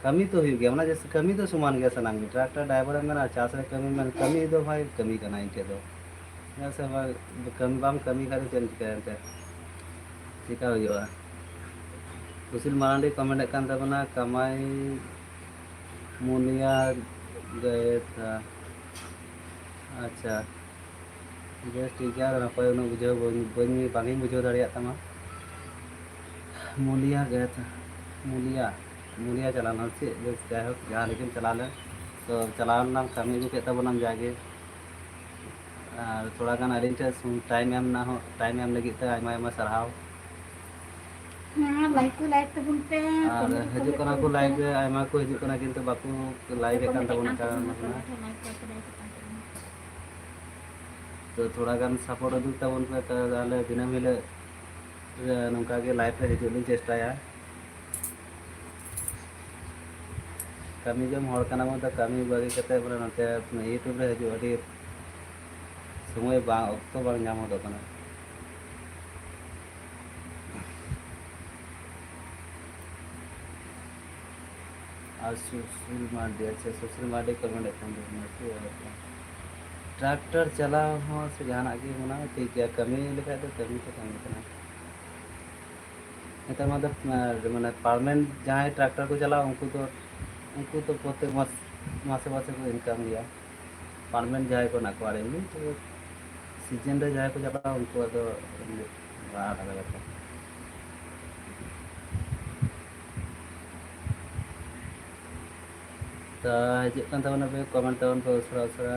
ᱠᱟᱹᱢᱤ ᱛᱚ ᱦᱩᱭᱩᱜ ᱜᱮᱭᱟ, ᱚᱱᱟ ᱡᱮ ᱠᱟᱹᱢᱤ ᱫᱚ ᱥᱚᱢᱟᱱ ᱜᱮᱭᱟ ᱥᱟᱱᱟᱢ ᱜᱮ᱾ ᱴᱨᱟᱠᱴᱟᱨ ᱰᱨᱟᱭᱵᱷᱟᱨ ᱮᱢ ᱢᱮᱱᱟ ᱪᱟᱥ ᱨᱮ ᱠᱟᱹᱢᱤ ᱢᱮ, ᱠᱟᱹᱢᱤ ᱫᱚ ᱵᱷᱟᱭ ᱠᱟᱹᱢᱤ ᱠᱟᱱᱟ ᱤᱱᱠᱟᱹ ᱫᱚ᱾ ᱪᱮᱫᱟᱜ ᱥᱮ ᱵᱟᱝ, ᱠᱟᱹᱢᱤ ᱵᱟᱢ ᱠᱟᱹᱢᱤ ᱠᱷᱟᱱ ᱫᱚ ᱪᱮᱫ ᱮᱢ ᱪᱤᱠᱟᱹᱭᱟ ᱮᱱᱛᱮ? ᱪᱮᱠᱟ ᱦᱩᱭᱩᱜᱼᱟ? ᱥᱩᱥᱤᱞ ᱢᱟᱨᱟᱱᱰᱤ ᱠᱚᱢᱮᱱᱴ ᱮᱫ ᱠᱟᱱ ᱛᱟᱵᱚᱱᱟ, ᱠᱟᱢᱟᱭ ᱢᱩᱞᱤᱭᱟ ᱜᱟᱭᱮ ᱛᱷᱟ᱾ ᱟᱪᱪᱷᱟ, ᱵᱮᱥ ᱴᱷᱤᱠ ᱜᱮᱭᱟ, ᱱᱟᱯᱟᱭ ᱩᱱᱟᱹᱜ ᱵᱩᱡᱷᱟᱹᱣ ᱵᱟᱹᱧ, ᱵᱟᱹᱧ, ᱵᱟᱝ ᱤᱧ ᱵᱩᱡᱷᱟᱹᱣ ᱫᱟᱲᱮᱭᱟᱜ ᱛᱟᱢᱟ᱾ ᱢᱩᱞᱤᱭᱟ ᱜᱟᱭᱮ ᱛᱷᱟ, ᱢᱩᱞᱤᱭᱟ, ᱢᱩᱞᱤᱭᱟ ᱪᱟᱞᱟᱣ ᱞᱮᱱᱟ ᱪᱮᱫ? ᱵᱮᱥ, ᱡᱟᱭᱦᱳᱠ, ᱡᱟᱦᱟᱸ ᱨᱮᱜᱮᱢ ᱪᱟᱞᱟᱣ ᱞᱮᱱ, ᱛᱚ ᱪᱟᱞᱟᱣ ᱞᱮᱱᱟᱢ, ᱠᱟᱹᱢᱤ ᱟᱹᱜᱩ ᱠᱮᱫ ᱛᱟᱵᱚᱱᱟᱢ ᱡᱟᱜᱮ᱾ ᱟᱨ ᱛᱷᱚᱲᱟ ᱜᱟᱱ ᱟᱹᱞᱤᱧ ᱴᱷᱮᱱ ᱥᱩᱢ-, ᱴᱟᱭᱤᱢ ᱮᱢ ᱨᱮᱱᱟᱜ ᱦᱚᱸ, ᱴᱟᱭᱤᱢ ᱮᱢ ᱞᱟᱹᱜᱤᱫ ᱛᱮ ᱟᱭᱢᱟ ᱟᱭᱢᱟ ᱥᱟᱨᱦᱟᱣ᱾ ᱦᱮᱸ, ᱞᱟᱭᱤᱠ ᱠᱚ ᱞᱟᱭᱤᱠ ᱛᱟᱵᱚᱱ ᱯᱮ, ᱟᱨ ᱠᱚᱢᱮᱱᱴ ᱠᱚ ᱦᱤᱡᱩᱜ ᱠᱚᱢᱮᱱᱴ ᱠᱟᱱᱟ ᱠᱚ, ᱛᱟᱵᱚᱱ ᱯᱮ᱾ ᱞᱟᱭᱤᱠ ᱨᱮ ᱟᱭᱢᱟ ᱠᱚ ᱦᱤᱡᱩᱜ ᱠᱟᱱᱟ, ᱠᱤᱱᱛᱩ ᱵᱟᱠᱚ ᱞᱟᱭᱤᱠ ᱮᱫ ᱠᱟᱱ ᱠᱚᱢᱮᱱᱴ ᱛᱟᱵᱚᱱᱟ, ᱮᱫ ᱠᱟᱱ ᱠᱟᱨᱚᱱ ᱛᱟᱵᱚᱱᱟ, ᱚᱱᱟ ᱠᱚ ᱠᱟᱱᱟ᱾ ᱞᱟᱭᱤᱠ ᱠᱚ ᱞᱟᱭᱤᱠ ᱮᱫ ᱠᱟᱱ ᱛᱟᱵᱚᱱᱟ᱾ ᱛᱚ, ᱛᱷᱚᱲᱟ ᱜᱟᱱ ᱥᱟᱯᱳᱨᱴ ᱩᱫᱩᱜ ᱛᱟᱵᱚᱱ ᱯᱮ, ᱛᱟᱦᱞᱮ ᱫᱤᱱᱟᱹᱢ ᱦᱤᱞᱳᱜ ᱨᱮ ᱱᱚᱝᱠᱟ ᱜᱮ ᱞᱟᱭᱤᱵᱷ ᱨᱮ ᱦᱤᱡᱩᱜ ᱞᱤᱧ ᱪᱮᱥᱴᱟᱭᱟ᱾ ᱠᱟᱹᱢᱤ ᱡᱚᱢ ᱦᱚᱲ ᱠᱟᱱᱟ ᱵᱚᱱ, ᱛᱚ ᱠᱟᱹᱢᱤ ᱵᱟᱹᱜᱤ ᱠᱟᱛᱮ ᱵᱚᱞᱮ ᱱᱚᱛᱮ YouTube ᱨᱮ ᱦᱤᱡᱩᱜ ᱟᱹᱰᱤ ᱥᱚᱢᱚᱭ ᱵᱟᱝ, ᱚᱠᱛᱚ ᱵᱟᱝ ᱧᱟᱢ ᱦᱚᱫᱚᱜ ᱠᱟᱱᱟ᱾ ᱟᱨ ᱥᱩᱥᱤᱞ ᱢᱟᱨᱰᱤ, ᱟᱪᱪᱷᱟ, ᱥᱩᱥᱤᱞ ᱢᱟᱨᱰᱤ ᱠᱚᱢᱮᱱᱴ ᱮᱫ ᱠᱟᱱ ᱛᱟᱵᱚᱱᱟ, ᱴᱷᱤᱠ ᱜᱮᱭᱟ᱾ ᱴᱨᱟᱠᱴᱟᱨ ᱪᱟᱞᱟᱣ ᱦᱚᱸ ᱥᱮ ᱡᱟᱦᱟᱱᱟᱜ ᱜᱮ ᱢᱮᱱᱟᱜᱼᱟ, ᱴᱷᱤᱠ ᱜᱮᱭᱟ, ᱠᱟᱹᱢᱤ ᱞᱮᱠᱷᱟᱡ ᱫᱚ ᱠᱟᱹᱢᱤ ᱫᱚ ᱠᱟᱹᱢᱤ ᱠᱟᱱᱟ᱾ ᱱᱮᱛᱟᱨ ᱢᱟ ᱫᱚ, ᱟᱨ ᱢᱟᱱᱮ ᱯᱟᱨᱢᱟᱱᱮᱱᱴ ᱡᱟᱦᱟᱸᱭ ᱴᱨᱟᱠᱴᱟᱨ ᱠᱚ ᱪᱟᱞᱟᱣᱟ, ᱩᱱᱠᱩ ᱫᱚ, ᱩᱱᱠᱩ ᱫᱚ ᱯᱨᱚᱛᱮᱠ ᱢᱟᱥ, ᱢᱟᱥᱮ ᱢᱟᱥᱮ ᱠᱚ ᱤᱱᱠᱟᱢ ᱜᱮᱭᱟ, ᱯᱟᱨᱢᱟᱱᱮᱱᱴ ᱡᱟᱦᱟᱸᱭ ᱠᱚ ᱦᱮᱱᱟᱜ ᱠᱚᱣᱟ᱾ ᱟᱨ ᱮᱢᱱᱤ ᱛᱮ ᱥᱤᱡᱮᱱ ᱨᱮ ᱡᱟᱦᱟᱸᱭ ᱠᱚ ᱪᱟᱞᱟᱣᱟ, ᱩᱱᱠᱩᱣᱟᱜ ᱫᱚ ᱮᱢᱱᱤ ᱵᱟᱝ ᱟᱞᱟᱫᱟ ᱵᱮᱯᱟᱨ᱾ ᱛᱚ ᱦᱤᱡᱩᱜ ᱠᱟᱱ ᱛᱟᱵᱚᱱᱟ ᱯᱮ, ᱠᱚᱢᱮᱱᱴ ᱛᱟᱵᱚᱱ ᱯᱮ ᱩᱥᱟᱹᱨᱟ ᱩᱥᱟᱹᱨᱟ᱾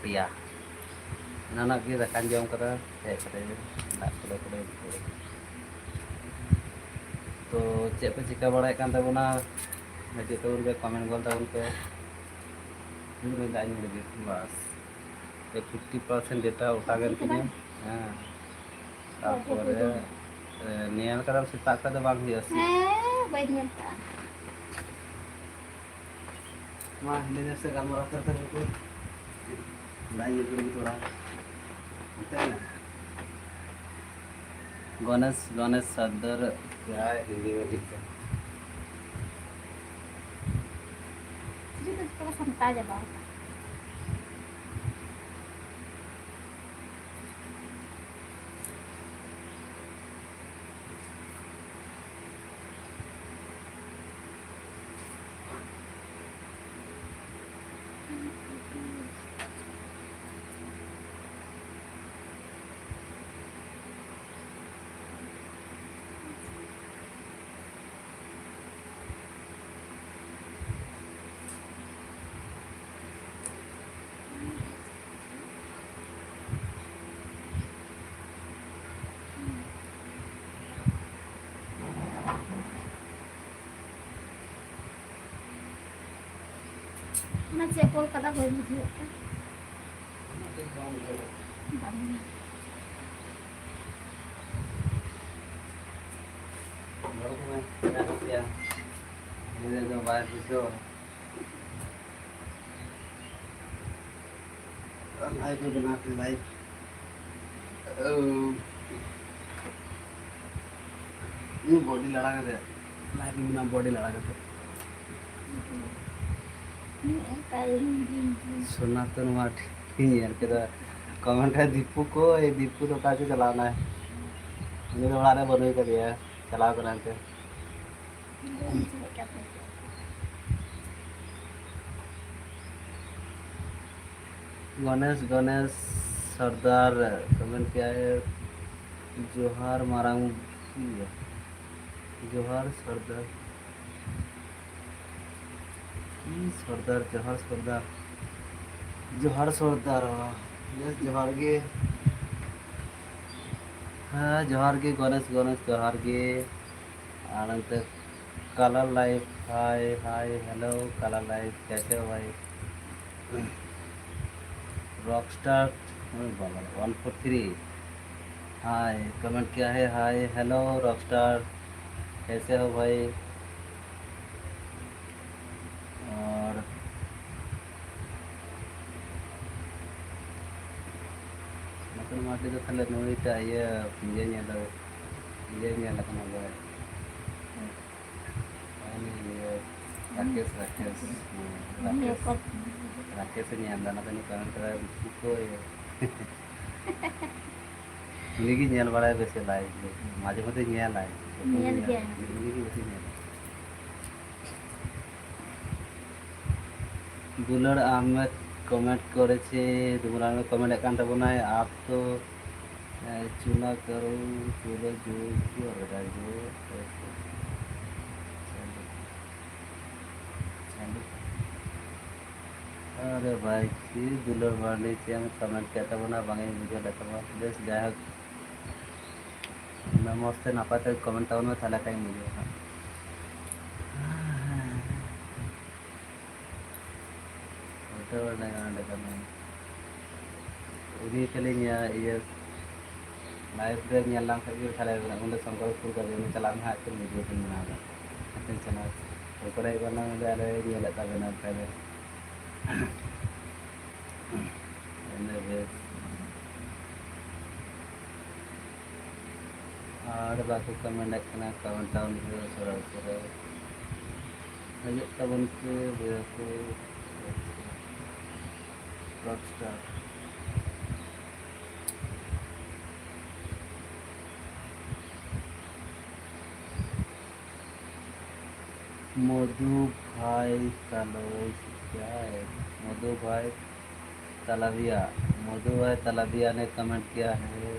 ᱯᱚᱴᱤᱭᱟ᱾ ᱮᱱᱟᱱᱟᱜ ᱜᱮ ᱫᱟᱠᱟᱧ ᱡᱚᱢ ᱠᱟᱫᱟ, ᱦᱮᱡ ᱠᱟᱛᱮ ᱜᱮ ᱫᱟᱜ ᱠᱚᱞᱮ ᱠᱚᱞᱮ ᱛᱚ ᱪᱮᱫ ᱯᱮ ᱪᱤᱠᱟᱹ ᱵᱟᱲᱟᱭᱮᱫ ᱠᱟᱱ ᱛᱟᱵᱚᱱᱟ? ᱦᱤᱡᱩᱜ ᱛᱟᱵᱚᱱ ᱯᱮ, ᱠᱚᱢᱮᱱᱴ ᱜᱚᱞ ᱛᱟᱵᱚᱱ ᱯᱮ᱾ ᱦᱩᱸ, ᱫᱟᱜ ᱧᱩ ᱞᱟᱹᱜᱤᱫ, ᱵᱟᱥ᱾ ᱯᱷᱤᱯᱴᱤ ᱯᱟᱨᱥᱮᱱᱴ ᱰᱮᱴᱟ ᱚᱴᱟ ᱜᱮᱱ ᱛᱤᱧᱟᱹ᱾ ᱦᱮᱸ, ᱛᱟᱨᱯᱚᱨᱮ, ᱮ, ᱧᱮᱞ ᱠᱟᱫᱟᱢ ᱥᱮᱛᱟᱜ ᱠᱷᱚᱱ ᱫᱚ ᱵᱟᱝ ᱦᱩᱭᱩᱜᱼᱟ ᱥᱮ? ᱦᱮᱸ, ᱵᱟᱹᱧ ᱧᱮᱞ ᱠᱟᱜᱼᱟ᱾ ᱢᱟ, ᱦᱤᱱᱟᱹ ᱱᱤᱭᱟᱹ ᱥᱮ ᱜᱟᱞᱢᱟᱨᱟᱣ ᱠᱟᱛᱮ ᱩᱱᱠᱩ ᱞᱟᱭᱤᱱ ᱨᱮ ᱛᱷᱚᱲᱟ ᱚᱱᱛᱮ ᱢᱮᱱᱟᱜᱼᱟ᱾ ᱜᱚᱱᱮᱥ, ᱜᱚᱱᱮᱥ ᱥᱚᱨᱫᱟᱨ ᱡᱟᱦᱟᱸᱭ ᱦᱤᱱᱫᱤ ᱢᱮ ᱴᱷᱤᱠ ᱥᱮ᱾ ᱡᱚᱛᱚ ᱠᱚ ᱥᱟᱢᱴᱟᱣ ᱪᱟᱵᱟ ᱟᱠᱟᱱᱟ᱾ ᱚᱱᱟ ᱪᱮᱫ ᱠᱚ ᱠᱟᱫᱟ ᱵᱟᱹᱧ ᱵᱩᱡᱷᱟᱹᱣᱮᱫ ᱠᱟᱱ᱾ ᱵᱟᱝ᱾ ᱞᱟᱭᱤᱵᱷ ᱨᱮ ᱵᱮᱱᱟᱣ ᱯᱮ, ᱞᱟᱭᱤᱵᱷ᱾ ᱳ᱾ ᱤᱧ ᱵᱚᱰᱤ ᱞᱟᱲᱟ ᱠᱟᱛᱮ, ᱞᱟᱭᱤᱵᱷ ᱨᱮ ᱵᱮᱱᱟᱣ ᱵᱚᱰᱤ ᱞᱟᱲᱟ ᱠᱟᱛᱮ᱾ ᱥᱚᱱᱟᱛᱚᱱ ᱢᱟᱴ ᱤᱧ ᱧᱮᱞ ᱠᱮᱫᱟ, ᱠᱚᱢᱮᱱᱴ ᱨᱮ ᱫᱤᱯᱩ ᱠᱚ, ᱮ ᱫᱤᱯᱩ ᱫᱚ ᱚᱠᱟ ᱪᱚ ᱪᱟᱞᱟᱣ ᱱᱟᱭ? ᱩᱱᱤ ᱫᱚ ᱚᱲᱟᱜ ᱨᱮ ᱵᱟᱹᱱᱩᱭ ᱠᱟᱫᱮᱭᱟ, ᱪᱟᱞᱟᱣ ᱠᱟᱱᱟᱭ ᱮᱱᱛᱮ᱾ ᱜᱚᱱᱮᱥ, ᱜᱚᱱᱮᱥ ᱥᱚᱨᱫᱟᱨ ᱠᱚᱢᱮᱱᱴ ᱠᱮᱜᱼᱟᱭ, ᱡᱚᱦᱟᱨ ᱢᱟᱨᱟᱝ ᱤᱭᱟᱹ, ᱡᱚᱦᱟᱨ ᱥᱚᱨᱫᱟᱨ᱾ ᱤ ᱥᱚᱨᱫᱟᱨ, ᱡᱚᱦᱟᱨ ᱥᱚᱨᱫᱟᱨ, ᱡᱚᱦᱟᱨ ᱥᱚᱨᱫᱟᱨ᱾ ᱵᱮᱥ, ᱡᱚᱦᱟᱨ ᱜᱮ᱾ ᱦᱮᱸ, ᱡᱚᱦᱟᱨ ᱜᱮ ᱜᱚᱱᱮᱥ, ᱜᱚᱱᱮᱥ, ᱡᱚᱦᱟᱨ ᱜᱮ᱾ ᱟᱨ ᱚᱱᱛᱮ Color Life, hi hi, hello Color Life, कैसे हो भाई? Rockstar, अरे बाबा, one four three, hi, comment क्या है? Hi, hello Rockstar, कैसे हो भाई? और ᱱᱚᱛᱮᱱ ᱢᱟᱨᱰᱤ ᱫᱚ ᱛᱟᱦᱞᱮ ᱱᱩᱭᱴᱟᱜ ᱤᱭᱟᱹ, ᱤᱭᱟᱹ ᱧᱮᱞ, ᱤᱭᱟᱹ ᱧᱮᱞ ᱟᱠᱟᱱᱟ ᱵᱚᱞᱮ᱾ ᱩᱱᱤ ᱤᱭᱟᱹ, ᱨᱟᱠᱮᱥ, ᱨᱟᱠᱮᱥ, ᱦᱮᱸ, ᱩᱱᱤ ᱨᱟᱠᱮᱥ, ᱚᱠᱚᱭ? ᱨᱟᱠᱮᱥ ᱮ ᱧᱮᱞ ᱮᱫᱟ, ᱚᱱᱟᱛᱮ ᱩᱱᱤ comment ᱠᱟᱫᱟᱭ, ᱫᱩᱠᱷᱩ ᱠᱚ ᱤᱭᱟᱹ᱾ ᱩᱱᱤ ᱜᱮ ᱧᱮᱞ ᱵᱟᱲᱟᱭᱟ ᱵᱮᱥᱤ live ᱜᱮ, ᱢᱟᱡᱷᱮ ᱢᱚᱫᱽᱫᱷᱮ ᱧᱮᱞᱟᱭ᱾ ᱧᱮᱞ ᱜᱮᱭᱟᱭ᱾ ᱩᱱᱤ ᱜᱮ ᱵᱮᱥᱤ ᱧᱮᱞᱟ᱾ ᱫᱩᱞᱟᱹᱲ ᱟᱦᱢᱮᱫ comment ᱠᱚᱨᱮ ᱪᱮ, ᱫᱩᱞᱟᱹᱲ ᱟᱦᱢᱮᱫ comment ᱮᱫ ᱠᱟᱱ ᱛᱟᱵᱚᱱᱟᱭ, ᱟᱯ ᱛᱚ, ᱮ, ᱪᱩᱱᱟ ᱠᱟᱨᱳ, ᱪᱩᱞᱳ ᱡᱳᱨ ᱠᱤᱭᱟ ᱵᱮᱴᱟ, ᱡᱳᱨ᱾ ᱟᱨᱮ ᱵᱷᱟᱭ, ᱪᱮᱫ ᱫᱩᱞᱟᱹᱲ ᱢᱟᱨᱰᱤ ᱪᱮᱫ ᱮᱢ comment ᱠᱮᱫ ᱛᱟᱵᱚᱱᱟ, ᱵᱟᱝ ᱤᱧ ᱵᱩᱡᱷᱟᱹᱣ ᱞᱮᱫ ᱛᱟᱢᱟ᱾ ᱵᱮᱥ, ᱡᱟᱭᱦᱳᱠ, ᱩᱱᱟᱹᱜ ᱢᱚᱡᱽ ᱛᱮ ᱱᱟᱯᱟᱭ ᱛᱮ comment ᱛᱟᱵᱚᱱ ᱢᱮ, ᱛᱟᱦᱞᱮ ᱠᱷᱟᱱ ᱤᱧ ᱵᱩᱡᱷᱟᱹᱣᱟ ᱦᱟᱸᱜ᱾ ᱩᱞᱴᱟᱹ ᱯᱟᱞᱴᱟ ᱠᱟᱱᱟ ᱚᱸᱰᱮ ᱠᱟᱹᱢᱤ᱾ ᱩᱱᱤ ᱠᱷᱟᱹᱞᱤ ᱧᱮ-, ᱤᱭᱟᱹ, live ᱨᱮ ᱧᱮᱞ ᱞᱟᱢ ᱠᱷᱟᱡ ᱜᱮ ᱛᱟᱦᱞᱮ ᱚᱸᱰᱮ ᱥᱚᱝᱠᱚᱨ ᱠᱩᱞ ᱠᱟᱫᱮᱭᱟ, ᱩᱱᱤ ᱪᱟᱞᱟᱜ ᱢᱮ ᱦᱟᱸᱜ, ᱪᱮᱫ video ᱵᱮᱱ ᱵᱮᱱᱟᱣ ᱮᱫᱟ? ᱢᱤᱫᱴᱮᱱ channel ᱥᱚᱝᱠᱚᱨ ᱦᱮᱡ ᱜᱚᱫ ᱞᱮᱱ ᱱᱚᱸᱰᱮ, ᱟᱞᱮ ᱧᱮᱞᱮᱫ ᱛᱟᱵᱮᱱᱟ ᱚᱱᱠᱟ ᱜᱮ᱾ ᱤᱱᱟᱹ ᱵᱮᱥ᱾ ᱟᱨ ᱵᱟᱠᱚ comment ᱮᱫ ᱠᱟᱱᱟ, comment ᱛᱟᱵᱚᱱ ᱯᱮ ᱩᱥᱟᱹᱨᱟ ᱩᱥᱟᱹᱨᱟ᱾ ᱦᱤᱡᱩᱜ ᱛᱟᱵᱚᱱ ᱯᱮ ᱵᱚᱭᱦᱟ ᱠᱚ, Rockstar᱾ मधु भाई तलवैया, क्या है? मधु भाई तलविया, मधु भाई तलविया ने comment किया है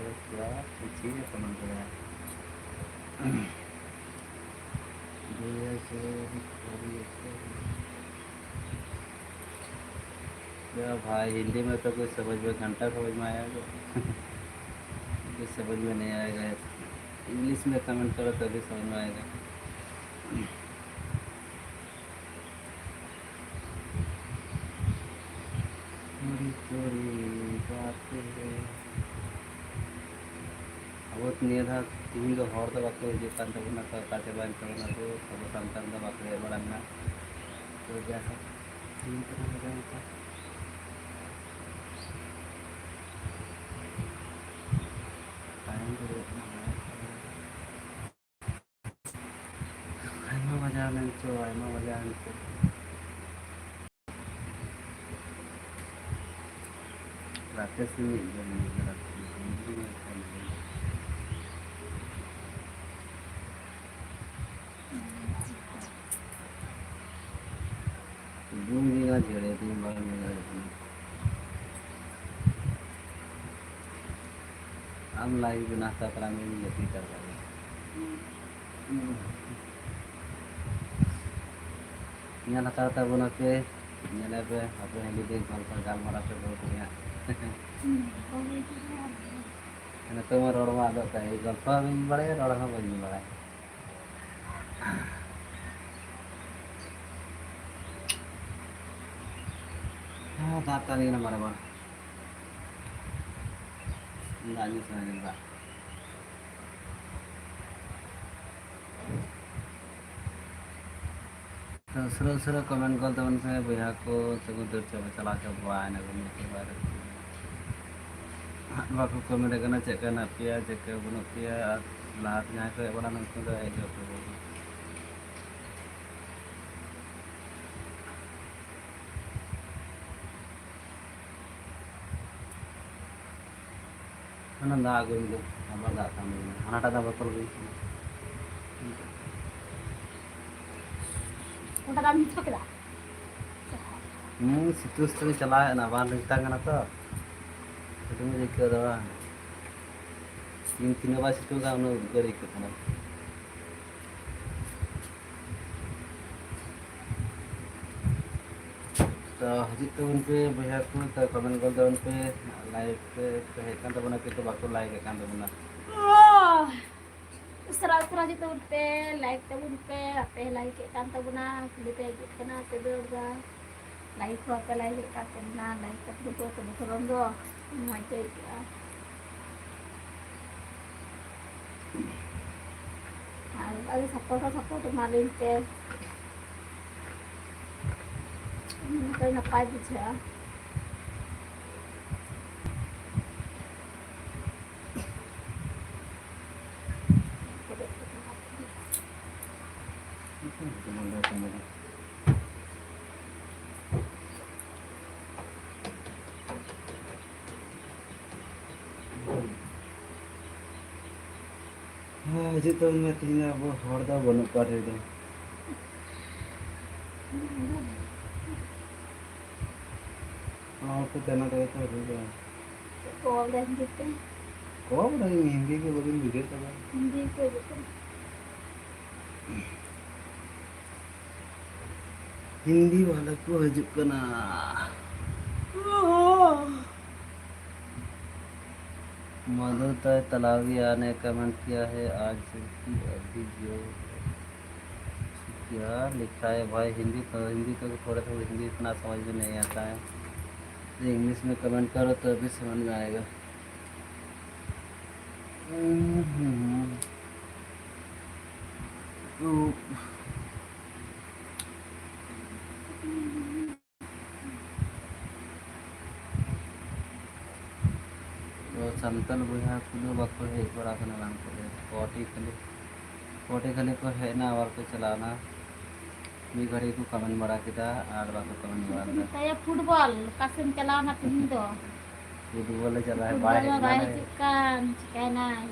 क्या कुछ? ᱤᱭᱟᱹ ᱠᱚ ᱢᱮᱱ ᱠᱮᱫᱟ᱾ ᱫᱩᱭ ᱦᱟᱡᱟᱨ ᱠᱩᱲᱤ ᱮᱠᱩᱥ᱾ या भाई, हिंदी में तो कुछ समझ में घंटा समझ में आया तो। कुछ समझ में नहीं आएगा। इंग्लिश में कमेंट करो तभी समझ में आएगा। पूरी पूरी बातें। ᱟᱵᱚ ᱱᱤᱭᱟᱹ ᱫᱷᱟᱣ ᱛᱤᱦᱤᱧ ᱫᱚ ᱦᱚᱲ ᱫᱚ ᱵᱟᱠᱚ ᱦᱤᱡᱩᱜ ᱠᱟᱱ ᱛᱟᱵᱚᱱᱟ, ᱛᱚ ᱚᱠᱟ ᱪᱟᱵᱟᱭᱮᱱ ᱛᱟᱵᱚᱱᱟ ᱠᱚ, ᱟᱵᱚ ᱥᱟᱱᱛᱟᱲ ᱫᱚ ᱵᱟᱠᱚ ᱦᱮᱡ ᱵᱟᱲᱟᱜ ᱠᱟᱱᱟ᱾ ᱛᱚ ᱡᱟᱭᱦᱳᱠ, ᱛᱤᱦᱤᱧ ᱛᱮᱞᱟᱝ ᱡᱚᱢ ᱠᱚᱣᱟ᱾ ᱛᱟᱭᱚᱢ ᱛᱮ ᱦᱩᱭᱩᱜ ᱠᱟᱱᱟ ᱵᱟᱭ ᱠᱚᱨᱟᱣ᱾ ᱟᱭᱢᱟ ᱵᱟᱡᱟᱣ ᱞᱮᱱ ᱪᱚ, ᱟᱭᱢᱟ ᱵᱟᱡᱟᱣ ᱞᱮᱱ ᱪᱚ᱾ ᱨᱟᱠᱮᱥ ᱢᱤᱫ ᱫᱚ ᱢᱤᱫ ᱫᱚ ᱨᱟᱠᱮᱥ ᱢᱤᱫ ᱫᱚ ᱢᱤᱫ ᱫᱚ᱾ ᱵᱩᱢ ᱡᱤᱞᱟ ᱡᱷᱮᱲᱮ ᱫᱤᱱ ᱵᱟᱝ ᱡᱷᱮᱲᱮ ᱫᱤᱱ᱾ ᱟᱢ ᱞᱟᱹᱜᱤᱫ ᱜᱮ ᱱᱟᱥᱛᱟ ᱛᱟᱨᱟ ᱢᱤᱧ ᱡᱟᱹᱯᱤᱫ ᱠᱟᱜ ᱠᱟᱱᱟ᱾ ᱧᱮᱞ ᱦᱟᱛᱟᱲ ᱛᱟᱵᱚᱱᱟ ᱯᱮ, ᱧᱮᱞᱮ ᱯᱮ, ᱟᱯᱮ ᱦᱚᱸ ᱡᱩᱫᱤ ᱜᱚᱞᱯᱚ ᱜᱟᱞᱢᱟᱨᱟᱣ ᱯᱮ ᱵᱟᱹᱦᱩ ᱠᱩᱲᱤᱭᱟᱜ᱾ ᱱᱤᱛᱚᱜ ᱢᱟ ᱨᱚᱲ ᱢᱟ ᱟᱫᱚᱜ ᱛᱟᱭ, ᱜᱚᱞᱯᱚ ᱦᱚᱸ ᱵᱟᱹᱧ ᱵᱟᱲᱟᱭᱟ, ᱨᱚᱲ ᱦᱚᱸ ᱵᱟᱹᱧ ᱵᱟᱲᱟᱭᱟ᱾ ᱦᱮᱸ, ᱫᱟᱜ ᱛᱟᱞᱤᱧ ᱠᱟᱱᱟ ᱵᱟᱨ ᱵᱟᱨ᱾ ᱫᱟᱜ ᱧᱩ ᱥᱟᱱᱟ ᱠᱟᱱᱟ, ᱫᱟᱜ᱾ ᱛᱚ ᱩᱥᱟᱹᱨᱟ ᱩᱥᱟᱹᱨᱟ ᱠᱚᱢᱮᱱᱴ ᱜᱚᱫ ᱛᱟᱵᱚᱱ ᱯᱮ ᱵᱚᱭᱦᱟ ᱠᱚ, ᱥᱮ ᱠᱚ ᱫᱟᱹᱲ ᱪᱟᱵᱟ, ᱪᱟᱞᱟᱣ ᱪᱟᱵᱟᱭᱮᱱᱟ ᱠᱚ ᱱᱤᱛᱚᱜ ᱵᱟᱭᱨᱮ᱾ ᱵᱟᱠᱚ ᱠᱚᱢᱮᱱᱴ ᱠᱟᱱᱟ ᱪᱮᱫ ᱞᱮᱠᱟ ᱦᱮᱱᱟᱜ ᱯᱮᱭᱟ, ᱪᱮᱫ ᱞᱮᱠᱟ ᱵᱟᱹᱱᱩᱜ ᱯᱮᱭᱟ, ᱟᱨ ᱞᱟᱦᱟᱛᱮ ᱡᱟᱦᱟᱸᱭ ᱠᱚ ᱦᱮᱡ ᱵᱟᱲᱟ ᱞᱮᱱᱟ ᱩᱱᱠᱩ ᱫᱚ ᱦᱮᱡ ᱦᱚᱪᱚ ᱟᱠᱚ᱾ ᱦᱟᱱᱟ ᱫᱟᱜ ᱟᱹᱜᱩᱭ ᱢᱮ, ᱟᱵᱟᱨ ᱫᱟᱜ ᱛᱟᱢ ᱢᱮ᱾ ᱦᱟᱱᱟᱴᱟᱜ ᱫᱟᱜ ᱵᱚᱛᱚᱞ ᱟᱹᱜᱩᱭ ᱢᱮ᱾ ᱚᱱᱠᱟ ᱫᱟᱜ ᱮᱢ ᱦᱟᱛᱟᱣ ᱠᱮᱫᱟ? ᱦᱩᱸ, ᱥᱤᱛᱩᱝ ᱥᱤᱛᱩᱝ ᱪᱟᱞᱟᱣ ᱮᱱᱟ, ᱵᱟᱝ ᱨᱤᱝᱴᱟᱝ ᱠᱟᱱᱟ ᱛᱚ᱾ ᱥᱤᱛᱩᱝ ᱜᱮ ᱟᱹᱭᱠᱟᱹᱣ ᱮᱫᱟ ᱵᱟᱝ? ᱛᱤᱱ ᱛᱤᱱᱟᱹᱜ ᱵᱟᱭ ᱥᱤᱛᱩᱝ ᱠᱟᱱᱟ, ᱩᱱᱟᱹᱜ ᱩᱫᱽᱜᱟᱹᱨ ᱟᱹᱭᱠᱟᱹᱜ ᱠᱟᱱᱟ᱾ ᱛᱚ ᱦᱤᱡᱩᱜ ᱛᱟᱵᱚᱱ ᱯᱮ ᱵᱚᱭᱦᱟ ᱠᱚ, ᱛᱚ comment ᱜᱚᱫ ᱛᱟᱵᱚᱱ ᱯᱮ᱾ Live ᱨᱮ ᱠᱚ ᱦᱮᱡ ᱠᱟᱱ ᱛᱟᱵᱚᱱᱟ, ᱠᱤᱱᱛᱩ ᱵᱟᱠᱚ like ᱮᱫ ᱠᱟᱱ ᱛᱟᱵᱚᱱᱟ᱾ ᱩᱥᱟᱹᱨᱟ ᱩᱥᱟᱹᱨᱟ ᱦᱤᱡᱩᱜ ᱛᱟᱵᱚᱱ ᱯᱮ, like ᱛᱟᱵᱚᱱ ᱯᱮ, ᱟᱯᱮ like ᱮᱫ ᱠᱟᱱ ᱛᱟᱵᱚᱱᱟ, ᱠᱩᱞᱤ ᱯᱮ ᱦᱤᱡᱩᱜ ᱠᱟᱱᱟ, ᱛᱚᱵᱮ ᱚᱱᱠᱟ like ᱦᱚᱸ ᱵᱟᱯᱮ like ᱮᱫ ᱠᱟᱱ ᱛᱟᱵᱚᱱᱟ, like ᱛᱟᱵᱚᱱ ᱯᱮ, ᱛᱚᱵᱮ ᱛᱚᱨᱚᱱ ᱫᱚ ᱢᱚᱡᱽ ᱜᱮ ᱟᱹᱭᱠᱟᱹᱜᱼᱟ᱾ ᱟᱨ ᱚᱱᱠᱟ ᱜᱮ support ᱦᱚᱸ support ᱮᱢᱟᱞᱤᱧ ᱯᱮ, ᱚᱱᱠᱟ ᱱᱟᱯᱟᱭ ᱵᱩᱡᱷᱟᱹᱜᱼᱟ᱾ ᱦᱮᱸ, ᱦᱤᱡᱩᱜ ᱛᱟᱵᱚᱱ ᱢᱮ, ᱛᱮᱦᱮᱧ ᱫᱚ ᱟᱵᱚ ᱦᱚᱲ ᱫᱚ ᱵᱟᱹᱱᱩᱜ ᱠᱚᱣᱟ ᱰᱷᱮᱨ ᱫᱚ᱾ ᱦᱚᱲ ᱠᱚ ᱪᱟᱞᱟᱣ ᱫᱟᱲᱮ ᱠᱚ ᱦᱤᱡᱩᱜᱼᱟ᱾ ᱪᱮᱫ ᱠᱚ ᱚᱞ ᱫᱟ ᱦᱤᱱᱫᱤ ᱛᱮ? ᱠᱚ ᱵᱟᱰᱟᱭ, ᱤᱧ ᱦᱤᱱᱫᱤ ᱜᱮ ᱵᱟᱹᱧ ᱵᱩᱡᱷᱟᱹᱣ ᱠᱟᱫᱟ᱾ ᱦᱤᱱᱫᱤ ᱠᱚ ᱦᱤᱡᱩᱜ ᱠᱟᱱᱟ᱾ ᱦᱤᱱᱫᱤ ᱵᱟᱞᱟ ᱠᱚ ᱦᱤᱡᱩᱜ ᱠᱟᱱᱟ᱾ ᱢᱚᱫᱷᱩ ᱛᱟᱭ ᱛᱟᱞᱟᱣᱤᱭᱟ ᱱᱮ comment किया है आज की अभी जो क्या लिखा है भाई, हिंदी तो, हिंदी तो थोड़ा थोड़ा हिंदी इतना समझ में नहीं आता है, तो इंग्लिश में comment करो तो अभी समझ में आएगा। हम्म, हम्म, हम्म। तो ᱛᱚ ᱥᱟᱱᱛᱟᱲ ᱵᱚᱭᱦᱟ ᱠᱚᱫᱚ ᱵᱟᱠᱚ ᱦᱮᱡ ᱵᱟᱲᱟ ᱠᱟᱱᱟ ᱵᱟᱝ ᱠᱚ ᱦᱮᱡ, ᱠᱚᱴᱤ ᱠᱷᱟᱹᱞᱤ, ᱠᱚᱴᱤ ᱠᱷᱟᱹᱞᱤ ᱠᱚ ᱦᱮᱡ ᱮᱱᱟ, ᱟᱵᱟᱨ ᱠᱚ ᱪᱟᱞᱟᱣ ᱮᱱᱟ᱾ ᱢᱤᱫ ᱜᱷᱟᱹᱲᱤ ᱠᱚ comment ᱵᱟᱲᱟ ᱠᱮᱫᱟ ᱟᱨ ᱵᱟᱠᱚ comment ᱵᱟᱲᱟ ᱠᱮᱫᱟ᱾ ᱢᱮᱛᱟᱭᱟ ᱯᱷᱩᱴᱵᱚᱞ, ᱚᱠᱟ ᱥᱮᱫ ᱮᱢ ᱪᱟᱞᱟᱣ ᱮᱱᱟ ᱛᱮᱦᱮᱧ ᱫᱚ? ᱯᱷᱩᱴᱵᱚᱞ ᱮ ᱪᱟᱞᱟᱜᱼᱟ, ᱯᱷᱩᱴᱵᱚᱞ ᱵᱟᱭ ᱦᱮᱡ ᱦᱚᱸ ᱵᱟᱭ ᱞᱮᱱᱟ᱾ ᱦᱤᱡᱩᱜ ᱠᱟᱱ, ᱪᱤᱠᱟᱹᱭᱮᱱᱟᱭ?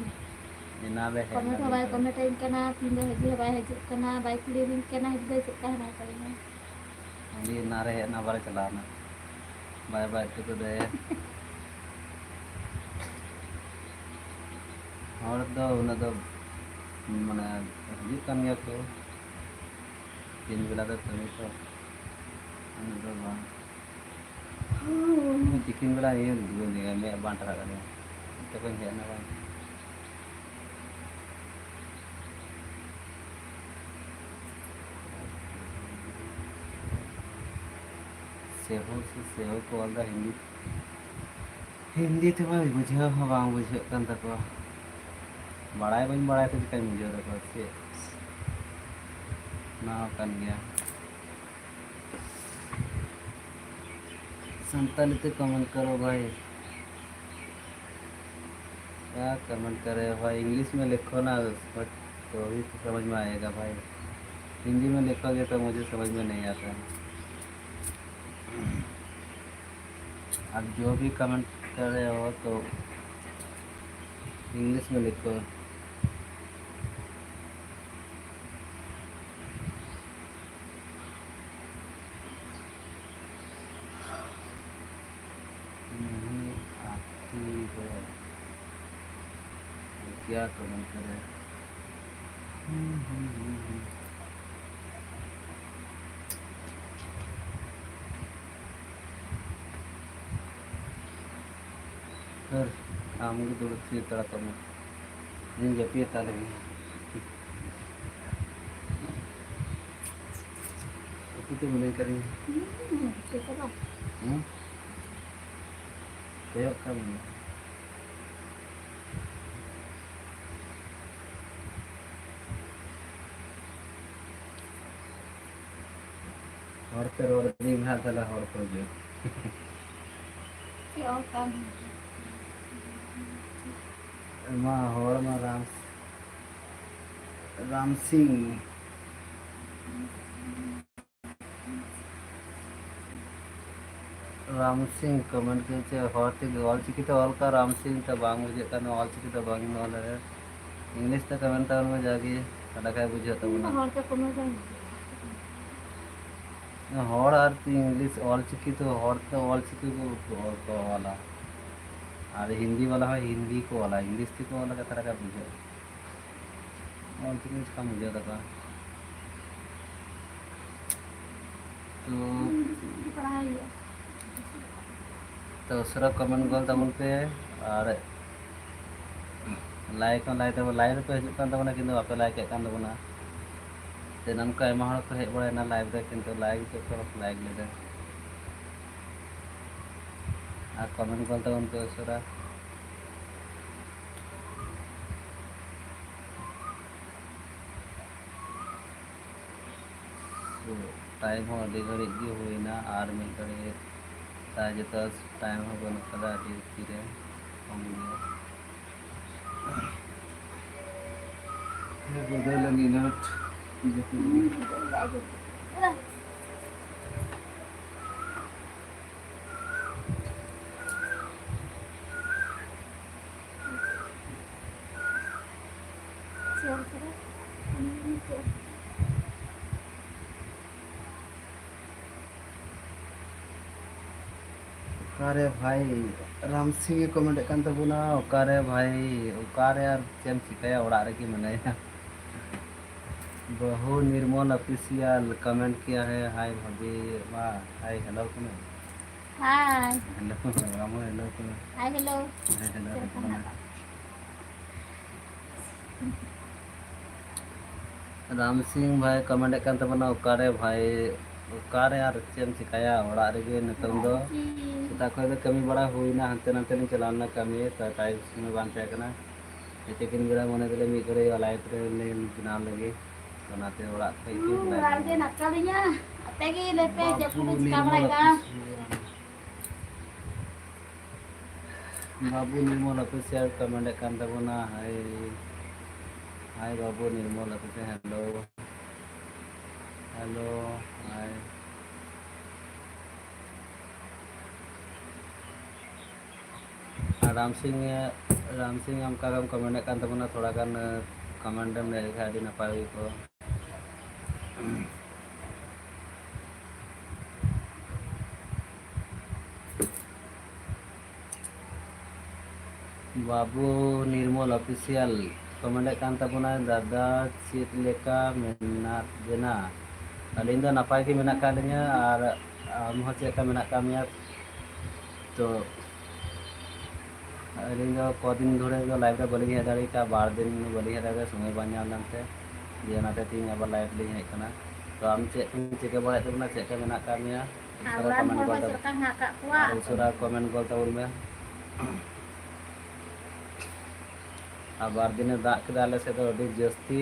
ᱮᱱᱟᱱ ᱨᱮ ᱦᱮᱡ ᱠᱚᱢᱮᱱᱴ ᱞᱮᱱᱟ ᱦᱚᱸ ᱵᱟᱭ ᱯᱷᱩᱴᱵᱚᱞ᱾ ᱠᱚᱢᱮᱱᱴ ᱟᱹᱧ ᱠᱟᱱᱟ, ᱛᱤᱦᱤᱧ ᱫᱚ ᱦᱤᱡᱩᱜ ᱦᱚᱸ ᱵᱟᱭ ᱦᱤᱡᱩᱜ ᱠᱟᱱᱟ, ᱵᱟᱭ ᱠᱩᱞᱤᱭᱤᱧ ᱠᱟᱱᱟ, ᱦᱤᱡᱩᱜ ᱫᱚ ᱪᱮᱫ ᱞᱮᱠᱟ ᱦᱮᱱᱟᱭ ᱛᱟᱹᱞᱤᱧᱟ᱾ ᱩᱱᱤ ᱮᱱᱟᱱ ᱨᱮ ᱦᱮᱡ ᱮᱱᱟ, ᱟᱵᱟᱨ ᱮ ᱪᱟᱞᱟᱣ ᱮᱱᱟ, ᱵᱟᱭ ᱵᱟᱭ ᱦᱚᱴᱚ ᱠᱟᱫᱟᱭᱟ᱾ ᱦᱚᱲ ᱫᱚ ᱩᱱᱟᱹᱜ ᱫᱚ ᱢᱟᱱᱮ ᱦᱤᱡᱩᱜ ᱠᱟᱱ ᱜᱮᱭᱟ ᱠᱚ, ᱫᱤᱱ ᱵᱮᱲᱟ ᱫᱚ ᱠᱟᱹᱢᱤ ᱛᱚ ᱩᱱᱟᱹᱜ ᱫᱚ ᱵᱟᱝ᱾ ᱛᱤᱠᱤᱱ ᱵᱮᱲᱟ ᱤᱭᱟᱹ ᱫᱩᱲᱩᱵ ᱞᱮᱱᱟ, ᱢᱮᱫ ᱵᱟᱝ ᱴᱟᱨᱦᱟᱜ ᱠᱟᱱᱟ, ᱚᱱᱛᱮ ᱠᱷᱚᱱ ᱦᱮᱡ ᱮᱱᱟ ᱵᱟᱝ᱾ ᱥᱮᱦᱳ ᱥᱮ ᱥᱮᱦᱳ ᱠᱚ ᱚᱞ ᱫᱟ ᱦᱤᱱᱫᱤ, ᱦᱤᱱᱫᱤ ᱛᱮᱢᱟ ᱵᱩᱡᱷᱟᱹᱣ ᱦᱚᱸ ᱵᱟᱝ ᱵᱩᱡᱷᱟᱹᱜ ᱠᱟᱱ ᱛᱟᱠᱚᱣᱟ᱾ ᱵᱟᱲᱟᱭ ᱵᱟᱹᱧ ᱵᱟᱲᱟᱭ ᱛᱮ ᱪᱤᱠᱟᱹᱧ ᱵᱩᱡᱷᱟᱹᱣ ᱛᱟᱠᱚᱣᱟ ᱪᱮᱫ? ᱚᱱᱟ ᱦᱚᱸ ᱠᱟᱱ ᱜᱮᱭᱟ᱾ संताली ते कमेंट करो भाई। क्या कमेंट करे भाई? इंग्लिश में लिखो ना, तो भी तो समझ में आएगा भाई। हिंदी में लिखोगे तो मुझे समझ में नहीं आता है। आप जो भी कमेंट कर रहे हो तो इंग्लिश में लिखो। नहीं आती है। क्या कमेंट करें? हम्म, हम्म, हम्म, हम्म। ᱦᱟᱹᱨ, ᱟᱢ ᱜᱮ ᱫᱩᱲᱩᱵ ᱛᱷᱤᱨ ᱦᱟᱛᱟᱲ ᱠᱚᱜ ᱢᱮ᱾ ᱤᱧ ᱡᱟᱹᱯᱤᱫ ᱦᱟᱛᱟᱲ ᱞᱮᱜᱮ᱾ ᱩᱠᱩ ᱛᱮ ᱢᱮᱱᱟᱹᱧ ᱠᱟᱹᱫᱤᱧᱟ᱾ ᱦᱩᱸ, ᱪᱮᱫ ᱦᱚᱸ ᱵᱟᱝ᱾ ᱦᱩᱸ? ᱠᱚᱭᱚᱜ ᱠᱟᱜ ᱢᱮ᱾ ᱦᱚᱲ ᱛᱮ ᱨᱚᱲ ᱫᱤᱧ ᱦᱟᱸᱜ, ᱛᱟᱦᱞᱮ ᱦᱚᱲ ᱠᱚ ᱦᱤᱡᱩᱜᱼᱟ᱾ ᱪᱮᱫ ᱚᱞ ᱠᱟᱜ ᱢᱮ? ᱢᱟ ᱦᱚᱲ ᱢᱟ ᱨᱟᱢ, ᱨᱟᱢ ᱥᱤᱝ᱾ ᱨᱟᱢ ᱥᱤᱝ ᱠᱚᱢᱮᱱᱴ ᱠᱮᱫ ᱪᱮ ᱦᱚᱲ ᱛᱮᱜᱮ ᱚᱞ ᱪᱤᱠᱤ ᱛᱮ ᱚᱞ ᱠᱟᱜ ᱨᱟᱢ ᱥᱤᱝ ᱛᱮ ᱵᱟᱝ ᱵᱩᱡᱷᱟᱹᱜ ᱠᱟᱱᱟ, ᱚᱞ ᱪᱤᱠᱤ ᱛᱮ ᱵᱟᱝ ᱤᱧ ᱚᱞ ᱫᱟᱲᱮᱭᱟᱜᱼᱟ᱾ ᱤᱝᱞᱤᱥ ᱛᱮ ᱠᱚᱢᱮᱱᱴ ᱛᱟᱵᱚᱱ ᱢᱮ ᱡᱟᱜᱮ, ᱚᱸᱰᱮ ᱠᱷᱟᱡ ᱵᱩᱡᱷᱟᱹᱜ ᱤᱧ ᱫᱚ ᱛᱟᱵᱚᱱᱟ᱾ ᱦᱚᱲ ᱛᱮ ᱠᱚᱢᱮᱱᱴ ᱵᱟᱹᱧ ᱵᱩᱡᱷᱟᱹᱣᱟ᱾ ᱦᱚᱲ ᱟᱨ ᱤᱝᱞᱤᱥ ᱚᱞ ᱪᱤᱠᱤ ᱛᱮ, ᱦᱚᱲ ᱛᱮ ᱚᱞ ᱪᱤᱠᱤ ᱠᱚ ᱚᱞ ᱠᱚ ᱚᱞᱟ᱾ ᱟᱨ ᱦᱤᱱᱫᱤ ᱵᱟᱞᱟ ᱦᱚᱸ ᱦᱤᱱᱫᱤ ᱠᱚ ᱚᱞᱟ, ᱤᱝᱞᱤᱥ ᱛᱮᱠᱚ ᱚᱞᱟ, ᱠᱟᱛᱷᱟ ᱨᱟᱠᱟᱵ ᱵᱩᱡᱷᱟᱹᱜᱼᱟ᱾ ᱚᱞ ᱪᱤᱠᱤ ᱪᱤᱠᱟᱢ ᱵᱩᱡᱷᱟᱹᱣ ᱛᱟᱠᱚᱣᱟ? ᱛᱚ, ᱯᱟᱲᱦᱟᱣ ᱦᱩᱭᱩᱜᱼᱟ᱾ ᱛᱚ ᱩᱥᱟᱹᱨᱟ ᱠᱚᱢᱮᱱᱴ ᱜᱚᱞ ᱛᱟᱵᱚᱱ ᱯᱮ, ᱟᱨ ᱞᱟᱭᱤᱠ ᱦᱚᱸ ᱞᱟᱭᱤᱠ ᱛᱟᱵᱚᱱ, ᱞᱟᱭᱤᱠ ᱫᱚᱯᱮ ᱦᱤᱡᱩᱜ ᱠᱟᱱ ᱛᱟᱵᱚᱱᱟ, ᱠᱤᱱᱛᱩ ᱵᱟᱯᱮ ᱞᱟᱭᱤᱠ ᱮᱫ ᱠᱟᱱ ᱛᱟᱵᱚᱱᱟ᱾ ᱛᱮ ᱱᱚᱝᱠᱟ ᱟᱭᱢᱟ ᱦᱚᱲ ᱠᱚ ᱦᱮᱡ ᱵᱟᱲᱟᱭᱮᱱᱟ ᱞᱟᱭᱤᱵᱷ ᱨᱮ, ᱠᱤᱱᱛᱩ ᱞᱟᱭᱤᱠ ᱫᱚ ᱚᱠᱚᱭ ᱵᱟᱠᱚ ᱞᱟᱭᱤᱠ ᱞᱮᱫᱟ᱾ ᱟᱨ ᱠᱚᱢᱮᱱᱴ ᱜᱚᱞ ᱛᱟᱵᱚᱱ ᱯᱮ ᱩᱥᱟᱹᱨᱟ᱾ ᱴᱟᱭᱤᱢ ᱦᱚᱸ ᱟᱹᱰᱤ ᱜᱷᱟᱹᱲᱤᱡ ᱜᱮ ᱦᱩᱭᱱᱟ, ᱟᱨ ᱢᱤᱫ ᱜᱷᱟᱹᱲᱤᱡ ᱛᱟᱭ ᱡᱚᱛᱚ ᱴᱟᱭᱤᱢ ᱦᱚᱸ ᱵᱟᱹᱱᱩᱜ ᱠᱟᱫᱟ, ᱟᱹᱰᱤ ᱛᱤᱨᱮ ᱠᱚᱢ ᱜᱮᱭᱟ᱾ ᱦᱮᱸ, ᱵᱚᱫᱚᱞ ᱞᱟᱹᱜᱤᱫ ᱱᱚᱴ᱾ ᱚᱠᱟᱨᱮ ᱵᱷᱟᱭ? ᱨᱟᱢ ᱥᱤᱝ ᱮ ᱠᱚᱢᱮᱱᱴ ᱮᱫ ᱠᱟᱱ ᱛᱟᱵᱚᱱᱟ, ᱚᱠᱟᱨᱮ ᱵᱷᱟᱭ? ᱚᱠᱟᱨᱮ ᱟᱨ ᱪᱮᱫ ᱮᱢ ᱪᱤᱠᱟᱹᱭᱟ, ᱚᱲᱟᱜ ᱨᱮᱜᱮ ᱢᱮᱱᱟᱭᱟ᱾ ᱵᱟᱹᱦᱩ ᱱᱤᱨᱢᱚᱞ ᱚᱯᱷᱤᱥᱤᱭᱟᱞ ᱠᱚᱢᱮᱱᱴ ᱠᱤᱭᱟ ᱦᱮ, ᱦᱟᱭ ᱵᱷᱟᱵᱤ, ᱢᱟ ᱦᱟᱭ ᱦᱮᱞᱳ ᱠᱚ ᱢᱮ᱾ ᱦᱟᱭ᱾ ᱦᱮᱞᱳ, ᱟᱢ ᱦᱚᱸ ᱦᱮᱞᱳ ᱠᱚ ᱢᱮ᱾ Hi hello. ᱦᱟᱭ ᱦᱮᱞᱳ, ᱪᱮᱫ ᱞᱮᱠᱟ ᱦᱮᱞᱳ᱾ ᱢᱮᱱᱟᱜ ᱠᱚᱣᱟ? ᱨᱟᱢ ᱥᱤᱝ ᱵᱷᱟᱭ ᱠᱚᱢᱮᱱᱴ ᱮᱫ ᱠᱟᱱ ᱛᱟᱵᱚᱱᱟ, ᱚᱠᱟᱨᱮ ᱵᱷᱟᱭ, ᱚᱠᱟᱨᱮ ᱟᱨ ᱪᱮᱫ ᱮᱢ ᱪᱤᱠᱟᱹᱭᱟ, ᱚᱲᱟᱜ ᱨᱮᱜᱮ ᱱᱤᱛᱚᱝ ᱫᱚ᱾ ᱚᱲᱟᱜ ᱨᱮᱜᱮ᱾ ᱥᱮᱛᱟᱜ ᱠᱷᱚᱱ ᱫᱚ ᱠᱟᱹᱢᱤ ᱵᱟᱲᱟ ᱦᱩᱭᱱᱟ, ᱦᱟᱱᱛᱮ ᱱᱟᱛᱮ ᱞᱤᱧ ᱪᱟᱞᱟᱣ ᱞᱮᱱᱟ ᱠᱟᱹᱢᱤ, ᱛᱚ ᱴᱟᱭᱤᱢ ᱥᱚᱢᱚᱭ ᱵᱟᱝ ᱛᱟᱦᱮᱸ ᱠᱟᱱᱟ᱾ ᱛᱤᱠᱤᱱ ᱵᱮᱲᱟ ᱢᱚᱱᱮ ᱫᱚᱞᱮ ᱢᱤᱫ ᱜᱷᱟᱹᱲᱤᱡ ᱞᱟᱭᱤᱵᱷ ᱨᱮ ᱞᱤᱧ ᱵᱮᱱᱟᱣ ᱞᱮᱜᱮ, ᱚᱱᱟᱛᱮ ᱚᱲᱟᱜ ᱠᱷᱚᱡ ᱜᱮ ᱦᱩᱸ, ᱞᱟᱭᱤᱵᱷ ᱚᱲᱟᱜ ᱨᱮᱜᱮ ᱨᱮ᱾ ᱦᱮᱱᱟᱜ ᱟᱠᱟᱫ ᱞᱤᱧᱟ᱾ ᱟᱯᱮ ᱜᱮ ᱞᱟᱹᱭ ᱯᱮ, ᱪᱮᱫ ᱠᱚᱯᱮ ᱪᱤᱠᱟ ᱵᱟᱲᱟᱭᱮᱫᱟ? ᱵᱟᱹᱵᱩ ᱱᱤᱨᱢᱚᱞ ᱚᱯᱷᱤᱥᱤᱭᱟᱞ ᱠᱚᱢᱮᱱᱴ ᱮᱫ ᱠᱟᱱ ᱛᱟᱵᱚᱱᱟ, ᱦᱟᱭ, ᱦᱟᱭ ᱵᱟᱹᱵᱩ ᱱᱤᱨᱢᱚᱞ ᱚᱯᱷᱤᱥᱤᱭᱟᱞ, ᱦᱮᱞᱳ, ᱦᱮᱞᱳ, ᱦᱟᱭ᱾ ᱟᱨ ᱨᱟᱢ ᱥᱤᱝ, ᱨᱟᱢ ᱥᱤᱝ ᱚᱱᱠᱟ ᱜᱮᱢ ᱠᱚᱢᱮᱱᱴ ᱮᱫ ᱠᱟᱱ ᱛᱟᱵᱚᱱᱟ, ᱛᱷᱚᱲᱟ ᱜᱟᱱ ᱠᱚᱢᱮᱱᱴ ᱮᱢ ᱞᱟᱹᱭ ᱞᱮᱠᱷᱟᱱ ᱟᱹᱰᱤ ᱱᱟᱯᱟᱭ ᱦᱩᱭ ᱠᱚᱜᱼᱟ᱾ ᱵᱟᱹᱵᱩ ᱱᱤᱨᱢᱚᱞ ᱚᱯᱷᱤᱥᱤᱭᱟᱞ ᱠᱚᱢᱮᱱᱴ ᱮᱫ ᱠᱟᱱ ᱛᱟᱵᱚᱱᱟᱭ, "ᱫᱟᱫᱟ ᱪᱮᱫ ᱞᱮᱠᱟ ᱢᱮᱱᱟᱜ ᱵᱮᱱᱟ?" ᱟᱹᱞᱤᱧ ᱫᱚ ᱱᱟᱯᱟᱭ ᱜᱮ ᱢᱮᱱᱟᱜ ᱟᱠᱟᱫ ᱞᱤᱧᱟᱹ, ᱟᱨ ᱟᱢ ᱦᱚᱸ ᱪᱮᱫ ᱞᱮᱠᱟ ᱢᱮᱱᱟᱜ ᱟᱠᱟᱫ ᱢᱮᱭᱟ? ᱛᱚ ᱟᱹᱞᱤᱧ ᱫᱚ ᱠᱚᱫᱤᱱ ᱫᱷᱚᱨᱮ ᱫᱚ ᱞᱟᱭᱤᱵᱷ ᱨᱮ ᱵᱟᱹᱞᱤᱧ ᱦᱮᱡ ᱫᱟᱲᱮ ᱠᱟᱜᱼᱟ, ᱵᱟᱨ ᱫᱤᱱ ᱵᱟᱹᱞᱤᱧ ᱦᱮᱡ ᱫᱟᱲᱮ ᱠᱟᱜᱼᱟ, ᱥᱚᱢᱚᱭ ᱵᱟᱝ ᱧᱟᱢ ᱞᱮᱱᱛᱮ, ᱫᱤᱭᱮ ᱚᱱᱟᱛᱮ ᱛᱮᱦᱮᱧ ᱟᱵᱟᱨ ᱞᱟᱭᱤᱵᱷ ᱞᱤᱧ ᱦᱮᱡ ᱟᱠᱟᱱᱟ᱾ ᱛᱚ ᱟᱢ ᱪᱮᱫ ᱠᱚᱢ ᱪᱤᱠᱟᱹ ᱵᱟᱲᱟᱭᱮᱫ ᱛᱟᱵᱚᱱᱟ, ᱪᱮᱫ ᱞᱮᱠᱟ ᱢᱮᱱᱟᱜ ᱟᱠᱟᱫ ᱢᱮᱭᱟ? ᱩᱥᱟᱹᱨᱟ ᱟᱵᱚᱨᱮᱱ ᱠᱚᱢᱮᱱᱴ ᱦᱚᱲ ᱜᱚᱞ ᱦᱚᱸ ᱛᱟᱵᱚᱱ, ᱪᱮᱫ ᱞᱮᱠᱟ ᱦᱮᱱᱟᱜ ᱟᱠᱟᱫ ᱠᱚᱣᱟ? ᱟᱨ ᱩᱥᱟᱹᱨᱟ ᱠᱚᱢᱮᱱᱴ ᱜᱚᱞ ᱛᱟᱵᱚᱱ ᱢᱮ᱾ ᱟᱨ ᱵᱟᱨ ᱫᱤᱱᱮ ᱫᱟᱜ ᱠᱮᱫᱟ ᱟᱞᱮ ᱥᱮᱫ ᱫᱚ ᱟᱹᱰᱤ ᱡᱟᱹᱥᱛᱤ᱾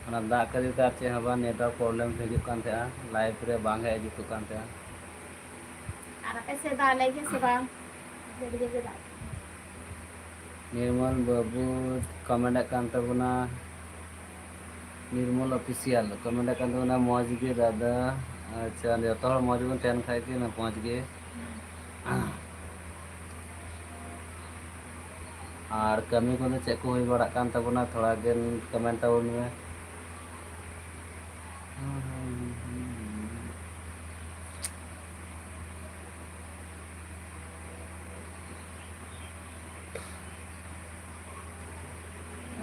ᱚᱱᱟ ᱫᱟᱜ ᱠᱷᱟᱹᱛᱤᱨ ᱛᱮ ᱟᱨ ᱪᱮᱫ ᱦᱚᱸ ᱵᱟᱝ, ᱱᱮᱴᱣᱟᱨᱠ ᱯᱨᱚᱵᱞᱮᱢ ᱦᱤᱡᱩᱜ ᱠᱟᱱ ᱛᱟᱦᱮᱸᱜᱼᱟ, ᱞᱟᱭᱤᱵᱷ ᱨᱮ ᱵᱟᱝ ᱦᱮᱡ ᱡᱩᱛᱩᱜ ᱠᱟᱱ ᱛᱟᱦᱮᱸᱜᱼᱟ᱾ ᱟᱨ ᱟᱯᱮ ᱥᱮᱫ ᱫᱟᱜ ᱞᱮᱜᱮ ᱥᱮ ᱵᱟᱝ? ᱡᱟᱹᱲᱤ ᱜᱮ ᱫᱟᱜ᱾ ᱱᱤᱨᱢᱚᱞ ᱵᱟᱹᱵᱩ ᱠᱚᱢᱮᱱᱴ ᱮᱫ ᱠᱟᱱ ᱛᱟᱵᱚᱱᱟ, ᱱᱤᱨᱢᱚᱞ ᱚᱯᱷᱤᱥᱤᱭᱟᱞ ᱠᱚᱢᱮᱱᱴ ᱮᱫ ᱠᱟᱱ ᱛᱟᱵᱚᱱᱟ, "ᱢᱚᱡᱽ ᱜᱮ ᱫᱟᱫᱟ᱾" ᱟᱪᱪᱷᱟ, ᱡᱚᱛᱚ ᱦᱚᱲ ᱢᱚᱡᱽ ᱵᱚᱱ ᱛᱟᱦᱮᱱ ᱠᱷᱟᱡ ᱜᱮ ᱢᱚᱡᱽ ᱜᱮ᱾ ᱟᱨ ᱠᱟᱹᱢᱤ ᱠᱚᱫᱚ ᱪᱮᱫ ᱠᱚ ᱦᱩᱭ ᱵᱟᱲᱟᱜ ᱠᱟᱱ ᱛᱟᱵᱚᱱᱟ, ᱛᱷᱚᱲᱟ ᱜᱟᱱ ᱠᱚᱢᱮᱱᱴ ᱛᱟᱵᱚᱱ ᱢᱮ᱾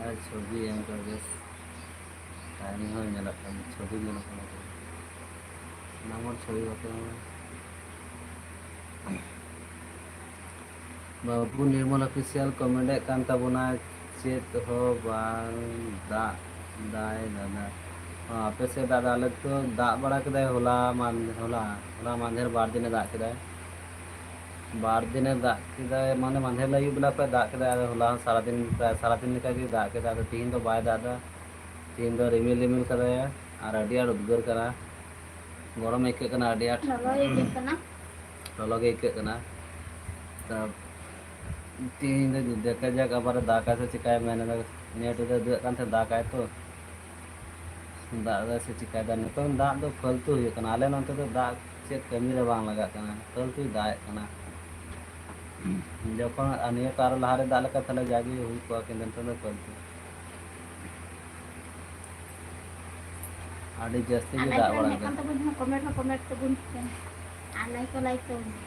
ᱟᱨ ᱪᱷᱚᱵᱤ ᱮᱢ ᱠᱟᱛᱮ ᱴᱟᱭᱤᱢ ᱦᱚᱸ ᱧᱮᱞᱚᱜ ᱠᱟᱱᱟ, ᱪᱷᱚᱵᱤ ᱧᱮᱞᱚᱜ ᱠᱟᱱᱟ᱾ ᱚᱱᱟ ᱢᱟ ᱪᱷᱚᱵᱤ ᱵᱟᱠᱚ ᱮᱢᱟ᱾ ᱵᱟᱹᱵᱩ ᱱᱤᱨᱢᱚᱞ ᱚᱯᱷᱤᱥᱤᱭᱟᱞ ᱠᱚᱢᱮᱱᱴ ᱮᱫ ᱠᱟᱱ ᱛᱟᱵᱚᱱᱟ, "ᱪᱮᱫ ᱦᱚᱸ ᱵᱟᱝ ᱫᱟᱜ ᱫᱟᱭ ᱫᱟᱫᱟ᱾" ᱚ, ᱟᱯᱮ ᱥᱮᱫ ᱫᱟᱜ, ᱟᱞᱮ ᱫᱚ ᱫᱟᱜ ᱵᱟᱲᱟ ᱠᱮᱫᱟᱭ ᱦᱚᱞᱟ ᱢᱟᱱ-, ᱦᱚᱞᱟ, ᱦᱚᱞᱟ ᱢᱟᱱᱫᱷᱮᱨ ᱵᱟᱨ ᱫᱤᱱᱮ ᱫᱟᱜ ᱠᱮᱫᱟᱭ᱾ ᱵᱟᱨ ᱫᱤᱱᱮ ᱫᱟᱜ ᱠᱮᱫᱟᱭ, ᱢᱟᱱᱮ ᱢᱟᱱᱫᱷᱮᱨ ᱦᱤᱞᱳᱜ ᱟᱹᱭᱩᱵ ᱵᱮᱞᱟ ᱠᱷᱚᱱ ᱫᱟᱜ ᱠᱮᱫᱟᱭ, ᱟᱨ ᱦᱚᱞᱟ ᱦᱚᱸ ᱥᱟᱨᱟᱫᱤᱱ, ᱯᱨᱟᱭ ᱥᱟᱨᱟᱫᱤᱱ ᱞᱮᱠᱟᱜᱮ ᱫᱟᱜ ᱠᱮᱫᱟᱭ᱾ ᱟᱫᱚ ᱛᱤᱦᱤᱧ ᱫᱚ ᱵᱟᱭ ᱫᱟᱜ ᱮᱫᱟ, ᱛᱤᱦᱤᱧ ᱫᱚ ᱨᱤᱢᱤᱞ ᱨᱤᱢᱤᱞ ᱠᱟᱫᱟᱭ ᱟᱨ ᱟᱹᱰᱤ ᱟᱸᱴ ᱩᱫᱽᱜᱟᱹᱨ ᱠᱟᱱᱟ, ᱜᱚᱨᱚᱢ ᱟᱹᱭᱠᱟᱹᱜ ᱠᱟᱱᱟ ᱟᱹᱰᱤ ᱟᱸᱴ᱾ ᱞᱚᱞᱚ ᱜᱮ ᱟᱹᱭᱠᱟᱹᱜ ᱠᱟᱱᱟ᱾ ᱞᱚᱞᱚ ᱜᱮ ᱟᱹᱭᱠᱟᱹᱜ ᱠᱟᱱᱟ᱾ ᱛᱚ ᱛᱤᱦᱤᱧ ᱫᱚ ᱫᱮᱠᱷᱟ ᱡᱟᱠ ᱟᱵᱟᱨ ᱫᱟᱜᱟᱭ ᱥᱮ ᱪᱤᱠᱟᱭ ᱢᱮᱱ ᱮᱫᱟ, ᱱᱮᱴ ᱨᱮ ᱩᱫᱩᱜ ᱮᱫ ᱠᱟᱱ ᱛᱟᱦᱮᱸᱫ ᱫᱟᱜᱟᱭ ᱛᱚ᱾ ᱫᱟᱜ ᱮᱫᱟᱭ ᱥᱮ ᱪᱤᱠᱟᱭᱮᱫᱟ? ᱱᱤᱛᱚᱝ ᱫᱟᱜ ᱫᱚ ᱯᱷᱟᱹᱞᱛᱩ ᱦᱩᱭᱩᱜ ᱠᱟᱱᱟ᱾ ᱟᱞᱮ ᱱᱚᱱᱛᱮ ᱫᱚ ᱫᱟᱜ ᱪᱮᱫ ᱠᱟᱹᱢᱤ ᱨᱮ ᱵᱟᱝ ᱞᱟᱜᱟᱜ ᱠᱟᱱᱟ, ᱯᱷᱟᱹᱞᱛᱩᱭ ᱫᱟᱜ ᱮᱫ ᱠᱟᱱᱟ᱾ ᱡᱚᱠᱷᱚᱱ ᱟᱨ ᱱᱤᱭᱟᱹ ᱠᱚ ᱟᱨᱚ ᱞᱟᱦᱟᱨᱮ ᱫᱟᱜ ᱞᱮᱠᱷᱟᱱ ᱛᱟᱦᱞᱮ ᱡᱟᱜᱮ ᱦᱩᱭ ᱠᱚᱜᱼᱟ, ᱠᱤᱱᱛᱩ ᱱᱤᱛᱚᱝ ᱫᱚ ᱯᱷᱟᱹᱞᱛᱩ᱾ ᱟᱹᱰᱤ ᱡᱟᱹᱥᱛᱤ ᱟᱨ ᱜᱮ ᱞᱟᱭᱤᱠ ᱫᱟᱜ ᱨᱮ ᱵᱟᱲᱟ ᱢᱮᱱᱟᱜ ᱠᱮᱫᱟ᱾ ᱠᱟᱱ ᱛᱟᱵᱚᱱ ᱠᱷᱟᱱ ᱠᱚᱢᱮᱱᱴ ᱦᱚᱸ ᱠᱚᱢᱮᱱᱴ ᱛᱟᱵᱚᱱ ᱯᱮ᱾ ᱟᱨ ᱞᱟᱭᱤᱠ ᱦᱚᱸ ᱞᱟᱭᱤᱠ ᱛᱟᱵᱚᱱ ᱯᱮ᱾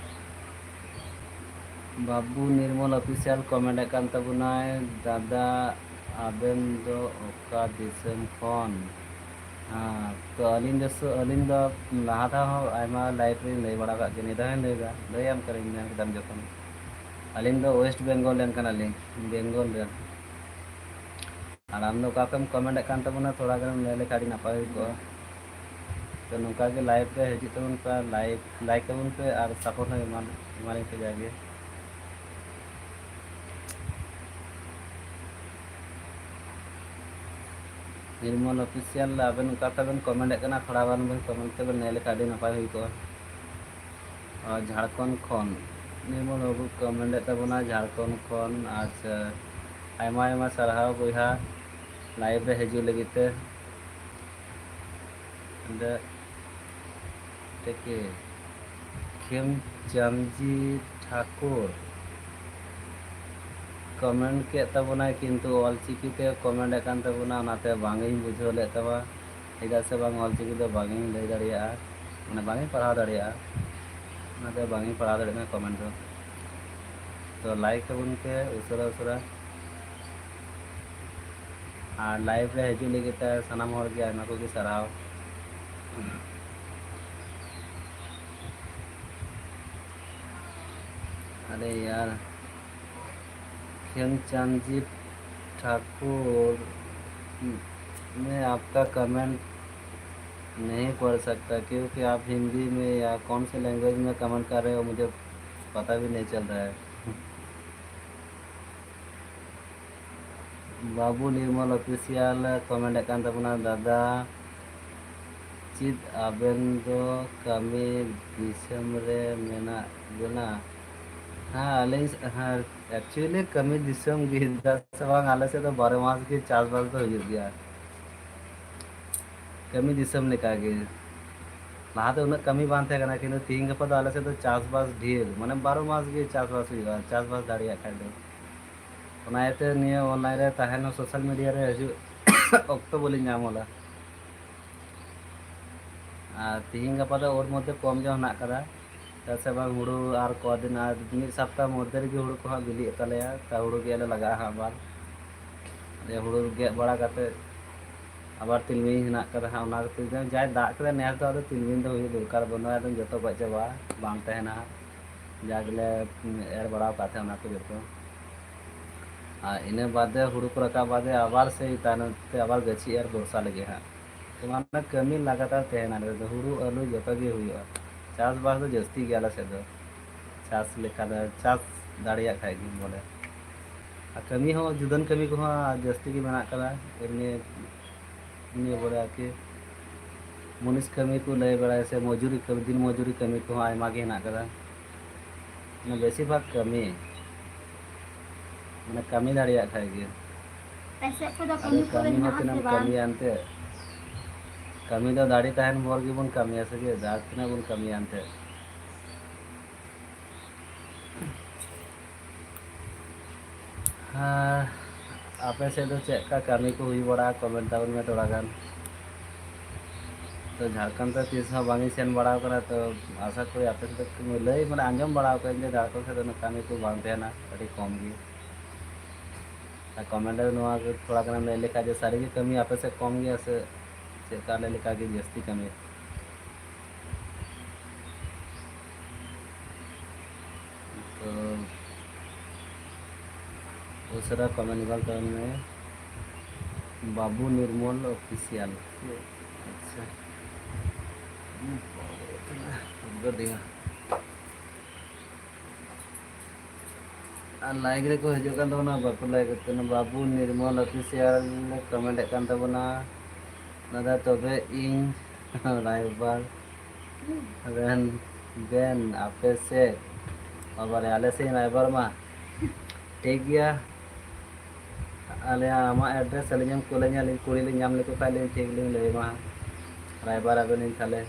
ᱵᱟᱹᱵᱩ ᱱᱤᱨᱢᱚᱞ ᱚᱯᱷᱤᱥᱤᱭᱟᱞ ᱠᱚᱢᱮᱱᱴ ᱮᱫ ᱠᱟᱱ ᱛᱟᱵᱚᱱᱟᱭ, "ᱫᱟᱫᱟ, ᱟᱵᱮᱱ ᱫᱚ ᱚᱠᱟ ᱫᱤᱥᱚᱢ ᱠᱷᱚᱱ?" ᱦᱮᱸ, ᱛᱚ ᱟᱹᱞᱤᱧ ᱫᱚ ᱥᱩ-, ᱟᱹᱞᱤᱧ ᱫᱚ ᱞᱟᱦᱟ ᱫᱷᱟᱣ ᱦᱚᱸ ᱟᱭᱢᱟ ᱞᱟᱭᱤᱵᱷ ᱨᱮᱧ ᱞᱟᱹᱭ ᱵᱟᱲᱟ ᱟᱠᱟᱫ ᱜᱮᱭᱟ, ᱱᱤᱭᱟᱹ ᱫᱷᱟᱣ ᱦᱚᱸᱧ ᱞᱟᱹᱭ ᱮᱫᱟ, ᱞᱟᱹᱭᱟᱢ ᱠᱟᱹᱱᱟᱹᱧ ᱢᱮᱱ ᱠᱮᱫᱟᱢ ᱡᱚᱠᱷᱚᱱ᱾ ᱟᱹᱞᱤᱧ ᱫᱚ ᱳᱭᱮᱥᱴ ᱵᱮᱝᱜᱚᱞ ᱨᱮᱱ ᱠᱟᱱᱟᱞᱤᱧ, ᱵᱮᱝᱜᱚᱞ ᱨᱮᱱ᱾ ᱟᱨ ᱟᱢ ᱫᱚ ᱚᱠᱟ ᱠᱷᱚᱱᱮᱢ ᱠᱚᱢᱮᱱᱴ ᱮᱫ ᱠᱟᱱ ᱛᱟᱵᱚᱱᱟ, ᱛᱷᱚᱲᱟ ᱜᱟᱱᱮᱢ ᱞᱟᱹᱭ ᱞᱮᱠᱷᱟᱱ ᱟᱹᱰᱤ ᱱᱟᱯᱟᱭ ᱦᱩᱭ ᱠᱚᱜᱼᱟ᱾ ᱛᱚ ᱱᱚᱝᱠᱟ ᱜᱮ ᱞᱟᱭᱤᱵᱷ ᱨᱮ ᱦᱤᱡᱩᱜ ᱛᱟᱵᱚᱱ ᱯᱮ, ᱞᱟᱭᱤᱠ, ᱞᱟᱭᱤᱠ ᱛᱟᱵᱚᱱ ᱯᱮ ᱟᱨ ᱥᱟᱯᱳᱨᱴ ᱦᱚᱸ ᱮᱢᱟ-, ᱮᱢᱟᱞᱤᱧ ᱯᱮ ᱡᱟᱜᱮ᱾ ᱱᱤᱨᱢᱚᱞ ᱚᱯᱷᱤᱥᱤᱭᱟᱞ, ᱟᱵᱮᱱ ᱚᱠᱟ ᱛᱮᱵᱮᱱ ᱠᱚᱢᱮᱱᱴ ᱮᱫ ᱠᱟᱱᱟ, ᱛᱷᱚᱲᱟ ᱜᱟᱱ ᱵᱮᱱ ᱠᱚᱢᱮᱱᱴ ᱛᱮᱵᱮᱱ ᱞᱟᱹᱭ ᱞᱮᱠᱷᱟᱱ ᱟᱹᱰᱤ ᱱᱟᱯᱟᱭ ᱦᱩᱭ ᱠᱚᱜᱼᱟ᱾ ᱟᱨ ᱡᱷᱟᱲᱠᱷᱚᱸᱰ ᱠᱷᱚᱱ ᱱᱤᱨᱢᱚᱞ ᱵᱟᱹᱵᱩ ᱠᱚᱢᱮᱱᱴ ᱮᱫ ᱛᱟᱵᱚᱱᱟ, ᱡᱷᱟᱲᱠᱷᱚᱸᱰ ᱠᱷᱚᱱ᱾ ᱟᱪᱪᱷᱟ, ᱟᱭᱢᱟ ᱟᱭᱢᱟ ᱥᱟᱨᱦᱟᱣ ᱵᱚᱭᱦᱟ, ᱞᱟᱭᱤᱵᱷ ᱨᱮ ᱦᱤᱡᱩᱜ ᱞᱟᱹᱜᱤᱫ ᱛᱮ᱾ ᱚᱸᱰᱮ ᱛᱮᱠᱮ ᱠᱷᱮᱢᱪᱟᱸᱫᱽᱡᱤ ᱴᱷᱟᱠᱩᱨ ᱠᱚᱢᱮᱱᱴ ᱠᱮᱫ ᱛᱟᱵᱚᱱᱟᱭ, ᱠᱤᱱᱛᱩ ᱚᱞᱪᱤᱠᱤ ᱛᱮ ᱠᱚᱢᱮᱱᱴ ᱮᱫ ᱠᱟᱱ ᱛᱟᱵᱚᱱᱟ, ᱚᱱᱟᱛᱮ ᱵᱟᱝ ᱤᱧ ᱵᱩᱡᱷᱟᱹᱣ ᱞᱮᱫ ᱛᱟᱢᱟ᱾ ᱪᱮᱫᱟᱜ ᱥᱮ ᱵᱟᱝ ᱚᱞᱪᱤᱠᱤ ᱫᱚ ᱵᱟᱝ ᱤᱧ ᱞᱟᱹᱭ ᱫᱟᱲᱮᱭᱟᱜᱼᱟ, ᱢᱟᱱᱮ ᱵᱟᱝ ᱤᱧ ᱯᱟᱲᱦᱟᱣ ᱫᱟᱲᱮᱭᱟᱜᱼᱟ, ᱚᱱᱟᱛᱮ ᱵᱟᱝ ᱤᱧ ᱯᱟᱲᱦᱟᱣ ᱫᱟᱲᱮᱭᱟᱜ ᱠᱟᱱᱟ ᱠᱚᱢᱮᱱᱴ ᱫᱚ᱾ ᱛᱚ ᱞᱟᱭᱤᱠ ᱛᱟᱵᱚᱱ ᱯᱮ ᱩᱥᱟᱹᱨᱟ ᱩᱥᱟᱹᱨᱟ᱾ ᱟᱨ ᱞᱟᱭᱤᱵᱷ ᱨᱮ ᱦᱤᱡᱩᱜ ᱞᱟᱹᱜᱤᱫ ᱛᱮ ᱥᱟᱱᱟᱢ ᱦᱚᱲ ᱜᱮ ᱟᱭᱢᱟ ᱠᱚᱜᱮ ᱥᱟᱨᱦᱟᱣ᱾ अरे यार, खेमचंदजीत ठाकुर, मैं आपका कमेंट नहीं पढ़ सकता क्योंकि आप हिंदी में या कौन से लैंग्वेज में कमेंट कर रहे हो, मुझे पता भी नहीं चल रहा है। ᱵᱟᱹᱵᱩ ᱱᱤᱨᱢᱚᱞ ᱚᱯᱷᱤᱥᱤᱭᱟᱞ ᱠᱚᱢᱮᱱᱴ ᱮᱫ ᱠᱟᱱ ᱛᱟᱵᱚᱱᱟ, ᱫᱟᱫᱟ, ᱪᱮᱫ ᱟᱵᱮᱱ ᱫᱚ ᱠᱟᱹᱢᱤ ᱫᱤᱥᱚᱢ ᱨᱮ ᱢᱮᱱᱟᱜ ᱵᱮᱱᱟ? ᱦᱮᱸ, ᱟᱹᱞᱤᱧ, ᱦᱮᱸ, actually ᱠᱟᱹᱢᱤ ᱫᱤᱥᱚᱢ ᱜᱮ, ᱪᱮᱫᱟᱜ ᱥᱮ ᱵᱟᱝ, ᱟᱞᱮ ᱥᱮᱫ ᱫᱚ ᱵᱟᱨᱚ ᱢᱟᱥ ᱜᱮ ᱪᱟᱥᱵᱟᱥ ᱫᱚ ᱦᱩᱭᱩᱜ ᱜᱮᱭᱟ᱾ ᱠᱟᱹᱢᱤ ᱫᱤᱥᱚᱢ ᱞᱮᱠᱟ ᱜᱮ᱾ ᱞᱟᱦᱟ ᱫᱚ ᱩᱱᱟᱹᱜ ᱠᱟᱹᱢᱤ ᱵᱟᱝ ᱛᱟᱦᱮᱸ ᱠᱟᱱᱟ, ᱠᱤᱱᱛᱩ ᱛᱤᱦᱤᱧ ᱜᱟᱯᱟ ᱫᱚ ᱟᱞᱮ ᱥᱮᱫ ᱫᱚ ᱪᱟᱥᱵᱟᱥ ᱰᱷᱮᱨ, ᱢᱟᱱᱮ ᱵᱟᱨᱚ ᱢᱟᱥ ᱜᱮ ᱪᱟᱥᱵᱟᱥ ᱦᱩᱭᱩᱜᱼᱟ, ᱪᱟᱥᱵᱟᱥ ᱫᱟᱲᱮᱭᱟᱜ ᱠᱷᱟᱡ ᱫᱚ᱾ ᱚᱱᱟ ᱤᱭᱟᱹᱛᱮ ᱱᱤᱭᱟᱹ ᱚᱱᱞᱟᱭᱤᱱ ᱨᱮ ᱛᱟᱦᱮᱱ ᱦᱚᱸ, ᱥᱳᱥᱟᱞ ᱢᱤᱰᱤᱭᱟ ᱨᱮ ᱦᱤᱡᱩᱜ ᱚᱠᱛᱚ ᱵᱟᱹᱞᱤᱧ ᱧᱟᱢ ᱦᱚᱫᱟ᱾ ᱟᱨ ᱛᱤᱦᱤᱧ ᱜᱟᱯᱟ ᱫᱚ ᱳᱨ ᱢᱚᱫᱽᱫᱷᱮ ᱠᱚᱢ ᱧᱚᱜ ᱦᱮᱱᱟᱜ ᱠᱟᱫᱟ, ᱪᱮᱫᱟᱜ ᱥᱮ ᱵᱟᱝ, ᱦᱩᱲᱩ ᱟᱨ ᱠᱚᱫᱤᱱ, ᱟᱨ ᱢᱤᱫ ᱥᱚᱯᱛᱟᱦ ᱢᱚᱫᱽᱫᱷᱮ ᱨᱮᱜᱮ ᱦᱩᱲᱩ ᱠᱚᱦᱚᱸ ᱵᱤᱞᱤᱜ ᱛᱟᱞᱮᱭᱟ᱾ ᱛᱟ ᱦᱩᱲᱩ ᱜᱮᱫ ᱞᱮ ᱞᱟᱜᱟᱜᱼᱟ ᱦᱟᱸᱜ ᱟᱵᱟᱨ᱾ ᱟᱫᱚ ᱦᱩᱲᱩ ᱜᱮᱫ ᱵᱟᱲᱟ ᱠᱟᱛᱮ ᱟᱵᱟᱨ ᱛᱤᱞᱢᱤᱧ ᱦᱮᱱᱟᱜ ᱠᱟᱫᱟ ᱦᱟᱸᱜ, ᱚᱱᱟ ᱠᱷᱟᱹᱛᱤᱨ ᱛᱮ ᱡᱟᱭ ᱫᱟᱜ ᱠᱮᱫᱟ ᱱᱮᱥ ᱫᱚ, ᱟᱫᱚ ᱛᱤᱞᱢᱤᱧ ᱫᱚ ᱦᱩᱭᱩᱜ ᱫᱚᱨᱠᱟᱨ ᱵᱟᱹᱱᱩᱜᱼᱟ, ᱟᱫᱚ ᱡᱚᱛᱚ ᱜᱚᱡ ᱪᱟᱵᱟᱜᱼᱟ, ᱵᱟᱝ ᱛᱟᱦᱮᱱᱟ ᱦᱟᱸᱜ᱾ ᱡᱟ ᱜᱮᱞᱮ ᱮᱨ ᱵᱟᱲᱟ ᱟᱠᱟᱫ ᱛᱟᱦᱮᱸ ᱚᱱᱟ ᱠᱚ ᱡᱚᱛᱚ᱾ ᱟᱨ ᱤᱱᱟᱹ ᱵᱟᱫᱮ, ᱦᱩᱲᱩ ᱠᱚ ᱨᱟᱠᱟᱵ ᱵᱟᱫᱮ, ᱟᱵᱟᱨ ᱥᱮᱭ ᱛᱟᱭᱱᱚᱢ ᱛᱮ ᱟᱵᱟᱨ ᱜᱟᱹᱪᱷᱤ ᱮᱨ ᱵᱷᱚᱨᱥᱟ ᱞᱟᱹᱜᱤᱫ ᱦᱟᱸᱜ᱾ ᱛᱚ ᱢᱟᱱᱮ ᱠᱟᱹᱢᱤ ᱞᱟᱜᱟᱛᱟᱨ ᱛᱟᱦᱮᱱᱟ ᱱᱚᱰᱮ ᱫᱚ, ᱦᱩᱲᱩ, ᱟᱹᱞᱩ ᱡᱚᱛᱚ ᱜᱮ ᱦᱩᱭᱩᱜᱼᱟ᱾ ᱪᱟᱥᱵᱟᱥ ᱫᱚ ᱡᱟᱹᱥᱛᱤ ᱜᱮᱭᱟ ᱟᱞᱮ ᱥᱮᱫ ᱫᱚ, ᱪᱟᱥ ᱞᱮᱠᱟ ᱫᱚ, ᱪᱟᱥ ᱫᱟᱲᱮᱭᱟᱜ ᱠᱷᱟᱡ ᱜᱮᱢ ᱵᱚᱞᱮ᱾ ᱟᱨ ᱠᱟᱹᱢᱤ ᱦᱚᱸ, ᱡᱩᱫᱟᱹᱱ ᱠᱟᱹᱢᱤ ᱠᱚᱦᱚᱸ ᱡᱟᱹᱥᱛᱤ ᱜᱮ ᱢᱮᱱᱟᱜ ᱠᱟᱫᱟ, ᱮᱢᱱᱤ, ᱮᱢᱱᱤ ᱵᱚᱞᱮ ᱟᱨᱠᱤ ᱢᱩᱱᱤᱥ ᱠᱟᱹᱢᱤ ᱠᱚ ᱞᱟᱹᱭ ᱵᱟᱲᱟᱭᱟ, ᱥᱮ ᱢᱚᱡᱩᱨᱤ ᱠᱟᱹᱢᱤ, ᱫᱤᱱ ᱢᱚᱡᱩᱨᱤ ᱠᱟᱹᱢᱤ ᱠᱚᱦᱚᱸ ᱟᱭᱢᱟ ᱜᱮ ᱦᱮᱱᱟᱜ ᱠᱟᱫᱟ᱾ ᱢᱟᱱᱮ ᱵᱮᱥᱤᱨ ᱵᱷᱟᱜᱽ ᱠᱟᱹᱢᱤ, ᱢᱟᱱᱮ ᱠᱟᱹᱢᱤ ᱫᱟᱲᱮᱭᱟᱜ ᱠᱷᱟᱡ ᱜᱮ᱾ ᱟᱯᱮ ᱥᱮᱫ ᱠᱚᱫᱚ ᱟᱫᱚ ᱠᱟᱹᱢᱤ ᱠᱚᱨᱮ ᱠᱟᱹᱢᱤ ᱦᱚᱸ ᱢᱮᱱᱟᱜᱼᱟ ᱥᱮ ᱛᱤᱱᱟᱹᱜ ᱮᱢ ᱵᱟᱝ? ᱠᱟᱹᱢᱤᱭᱟ ᱮᱱᱛᱮᱫ? ᱠᱟᱹᱢᱤ ᱫᱚ ᱫᱟᱲᱮ ᱛᱟᱦᱮᱱ ᱵᱷᱳᱨ ᱜᱮᱵᱚᱱ ᱠᱟᱹᱢᱤᱭᱟ ᱥᱮ ᱪᱮᱫ? ᱟᱨ ᱛᱤᱱᱟᱹᱜ ᱵᱚᱱ ᱠᱟᱹᱢᱤᱭᱟ ᱮᱱᱛᱮᱫ? ᱦᱮᱸ, ᱟᱯᱮ ᱥᱮᱫ ᱫᱚ ᱪᱮᱫ ᱞᱮᱠᱟ ᱠᱟᱹᱢᱤ ᱠᱚ ᱦᱩᱭ ᱵᱟᱲᱟᱜᱼᱟ? ᱠᱚᱢᱮᱱᱴ ᱛᱟᱵᱚᱱ ᱢᱮ ᱛᱷᱚᱲᱟ ᱜᱟᱱ᱾ ᱛᱚ ᱡᱷᱟᱲᱠᱷᱚᱸᱰ ᱫᱚ ᱛᱤᱥ ᱦᱚᱸ ᱵᱟᱝ ᱤᱧ ᱥᱮᱱ ᱵᱟᱲᱟᱣ ᱠᱟᱱᱟ, ᱛᱚ ᱟᱥᱟ ᱠᱚᱨᱤ ᱟᱯᱮ ᱥᱮᱫ ᱫᱚ ᱞᱟᱹᱭ, ᱢᱟᱱᱮ ᱟᱸᱡᱚᱢ ᱵᱟᱲᱟᱣ ᱠᱟᱜ ᱟᱹᱧ ᱡᱮ ᱡᱷᱟᱲᱠᱷᱚᱸᱰ ᱥᱮᱫ ᱫᱚ ᱩᱱᱟᱹᱜ ᱠᱟᱹᱢᱤ ᱠᱚ ᱵᱟᱝ ᱛᱟᱦᱮᱱᱟ, ᱟᱹᱰᱤ ᱠᱚᱢ ᱜᱮ᱾ ᱟᱨ ᱠᱚᱢᱮᱱᱴ ᱨᱮ ᱱᱚᱣᱟ ᱜᱮ ᱛᱷᱚᱲᱟ ᱜᱟᱱᱮᱢ ᱞᱟᱹᱭ ᱞᱮᱠᱷᱟᱡ ᱡᱮ ᱥᱟᱹᱨᱤ ᱜᱮ ᱠᱟᱹᱢᱤ ᱟᱯᱮ ᱥᱮᱫ ᱠᱚᱢ ᱜᱮᱭᱟ ᱥᱮ ᱪᱮᱫ ᱞᱮᱠᱟ? ᱟᱞᱮ ᱞᱮᱠᱟ ᱜᱮ ᱡᱟᱹᱥᱛᱤ ᱠᱟᱹᱢᱤ᱾ ᱛᱚ ᱩᱥᱟᱹᱨᱟ ᱠᱚᱢᱮᱱᱴ ᱜᱚᱫ ᱠᱟᱜ ᱢᱮ, ᱵᱟᱵᱩ ᱱᱤᱨᱢᱚᱞ ᱚᱯᱷᱤᱥᱤᱭᱟᱞ᱾ ᱟᱪᱪᱷᱟ, ᱩᱫᱽᱜᱟᱹᱨ ᱫᱤᱧᱟ᱾ ᱟᱨ ᱞᱟᱭᱤᱠ ᱨᱮᱠᱚ ᱦᱤᱡᱩᱜ ᱠᱟᱱ ᱛᱟᱵᱚᱱᱟ, ᱵᱟᱠᱚ ᱞᱟᱭᱤᱠ ᱮᱫ ᱛᱟᱵᱚᱱᱟ᱾ ᱵᱟᱵᱩ ᱱᱤᱨᱢᱚᱞ ᱚᱯᱷᱤᱥᱤᱭᱟᱞ ᱠᱚᱢᱮᱱᱴ ᱮᱫ ᱠᱟᱱ ᱛᱟᱵᱚᱱᱟ, ᱫᱟᱫᱟ ᱛᱚᱵᱮ ᱤᱧ ᱨᱟᱭᱵᱟᱨ ᱨᱮᱱ ᱵᱮᱱ ᱟᱯᱮ ᱥᱮᱫ? ᱵᱟᱵᱟᱨᱮ, ᱟᱞᱮ ᱥᱮᱫ ᱨᱟᱭᱵᱟᱨ ᱢᱟ᱾ ᱴᱷᱤᱠ ᱜᱮᱭᱟ, ᱟᱞᱮ ᱟᱢᱟᱜ ᱮᱰᱨᱮᱥ ᱟᱹᱞᱤᱧ ᱮᱢ ᱠᱩᱞᱟᱹᱧᱟ, ᱟᱹᱞᱤᱧ ᱠᱩᱲᱤ ᱞᱤᱧ ᱧᱟᱢ ᱞᱮᱠᱚ ᱠᱷᱟᱡ ᱞᱤᱧ ᱴᱷᱤᱠ ᱞᱤᱧ ᱞᱟᱹᱭ ᱟᱢᱟ, ᱨᱟᱭᱵᱟᱨ ᱟᱵᱮᱱᱟᱹᱧ ᱛᱟᱦᱞᱮ᱾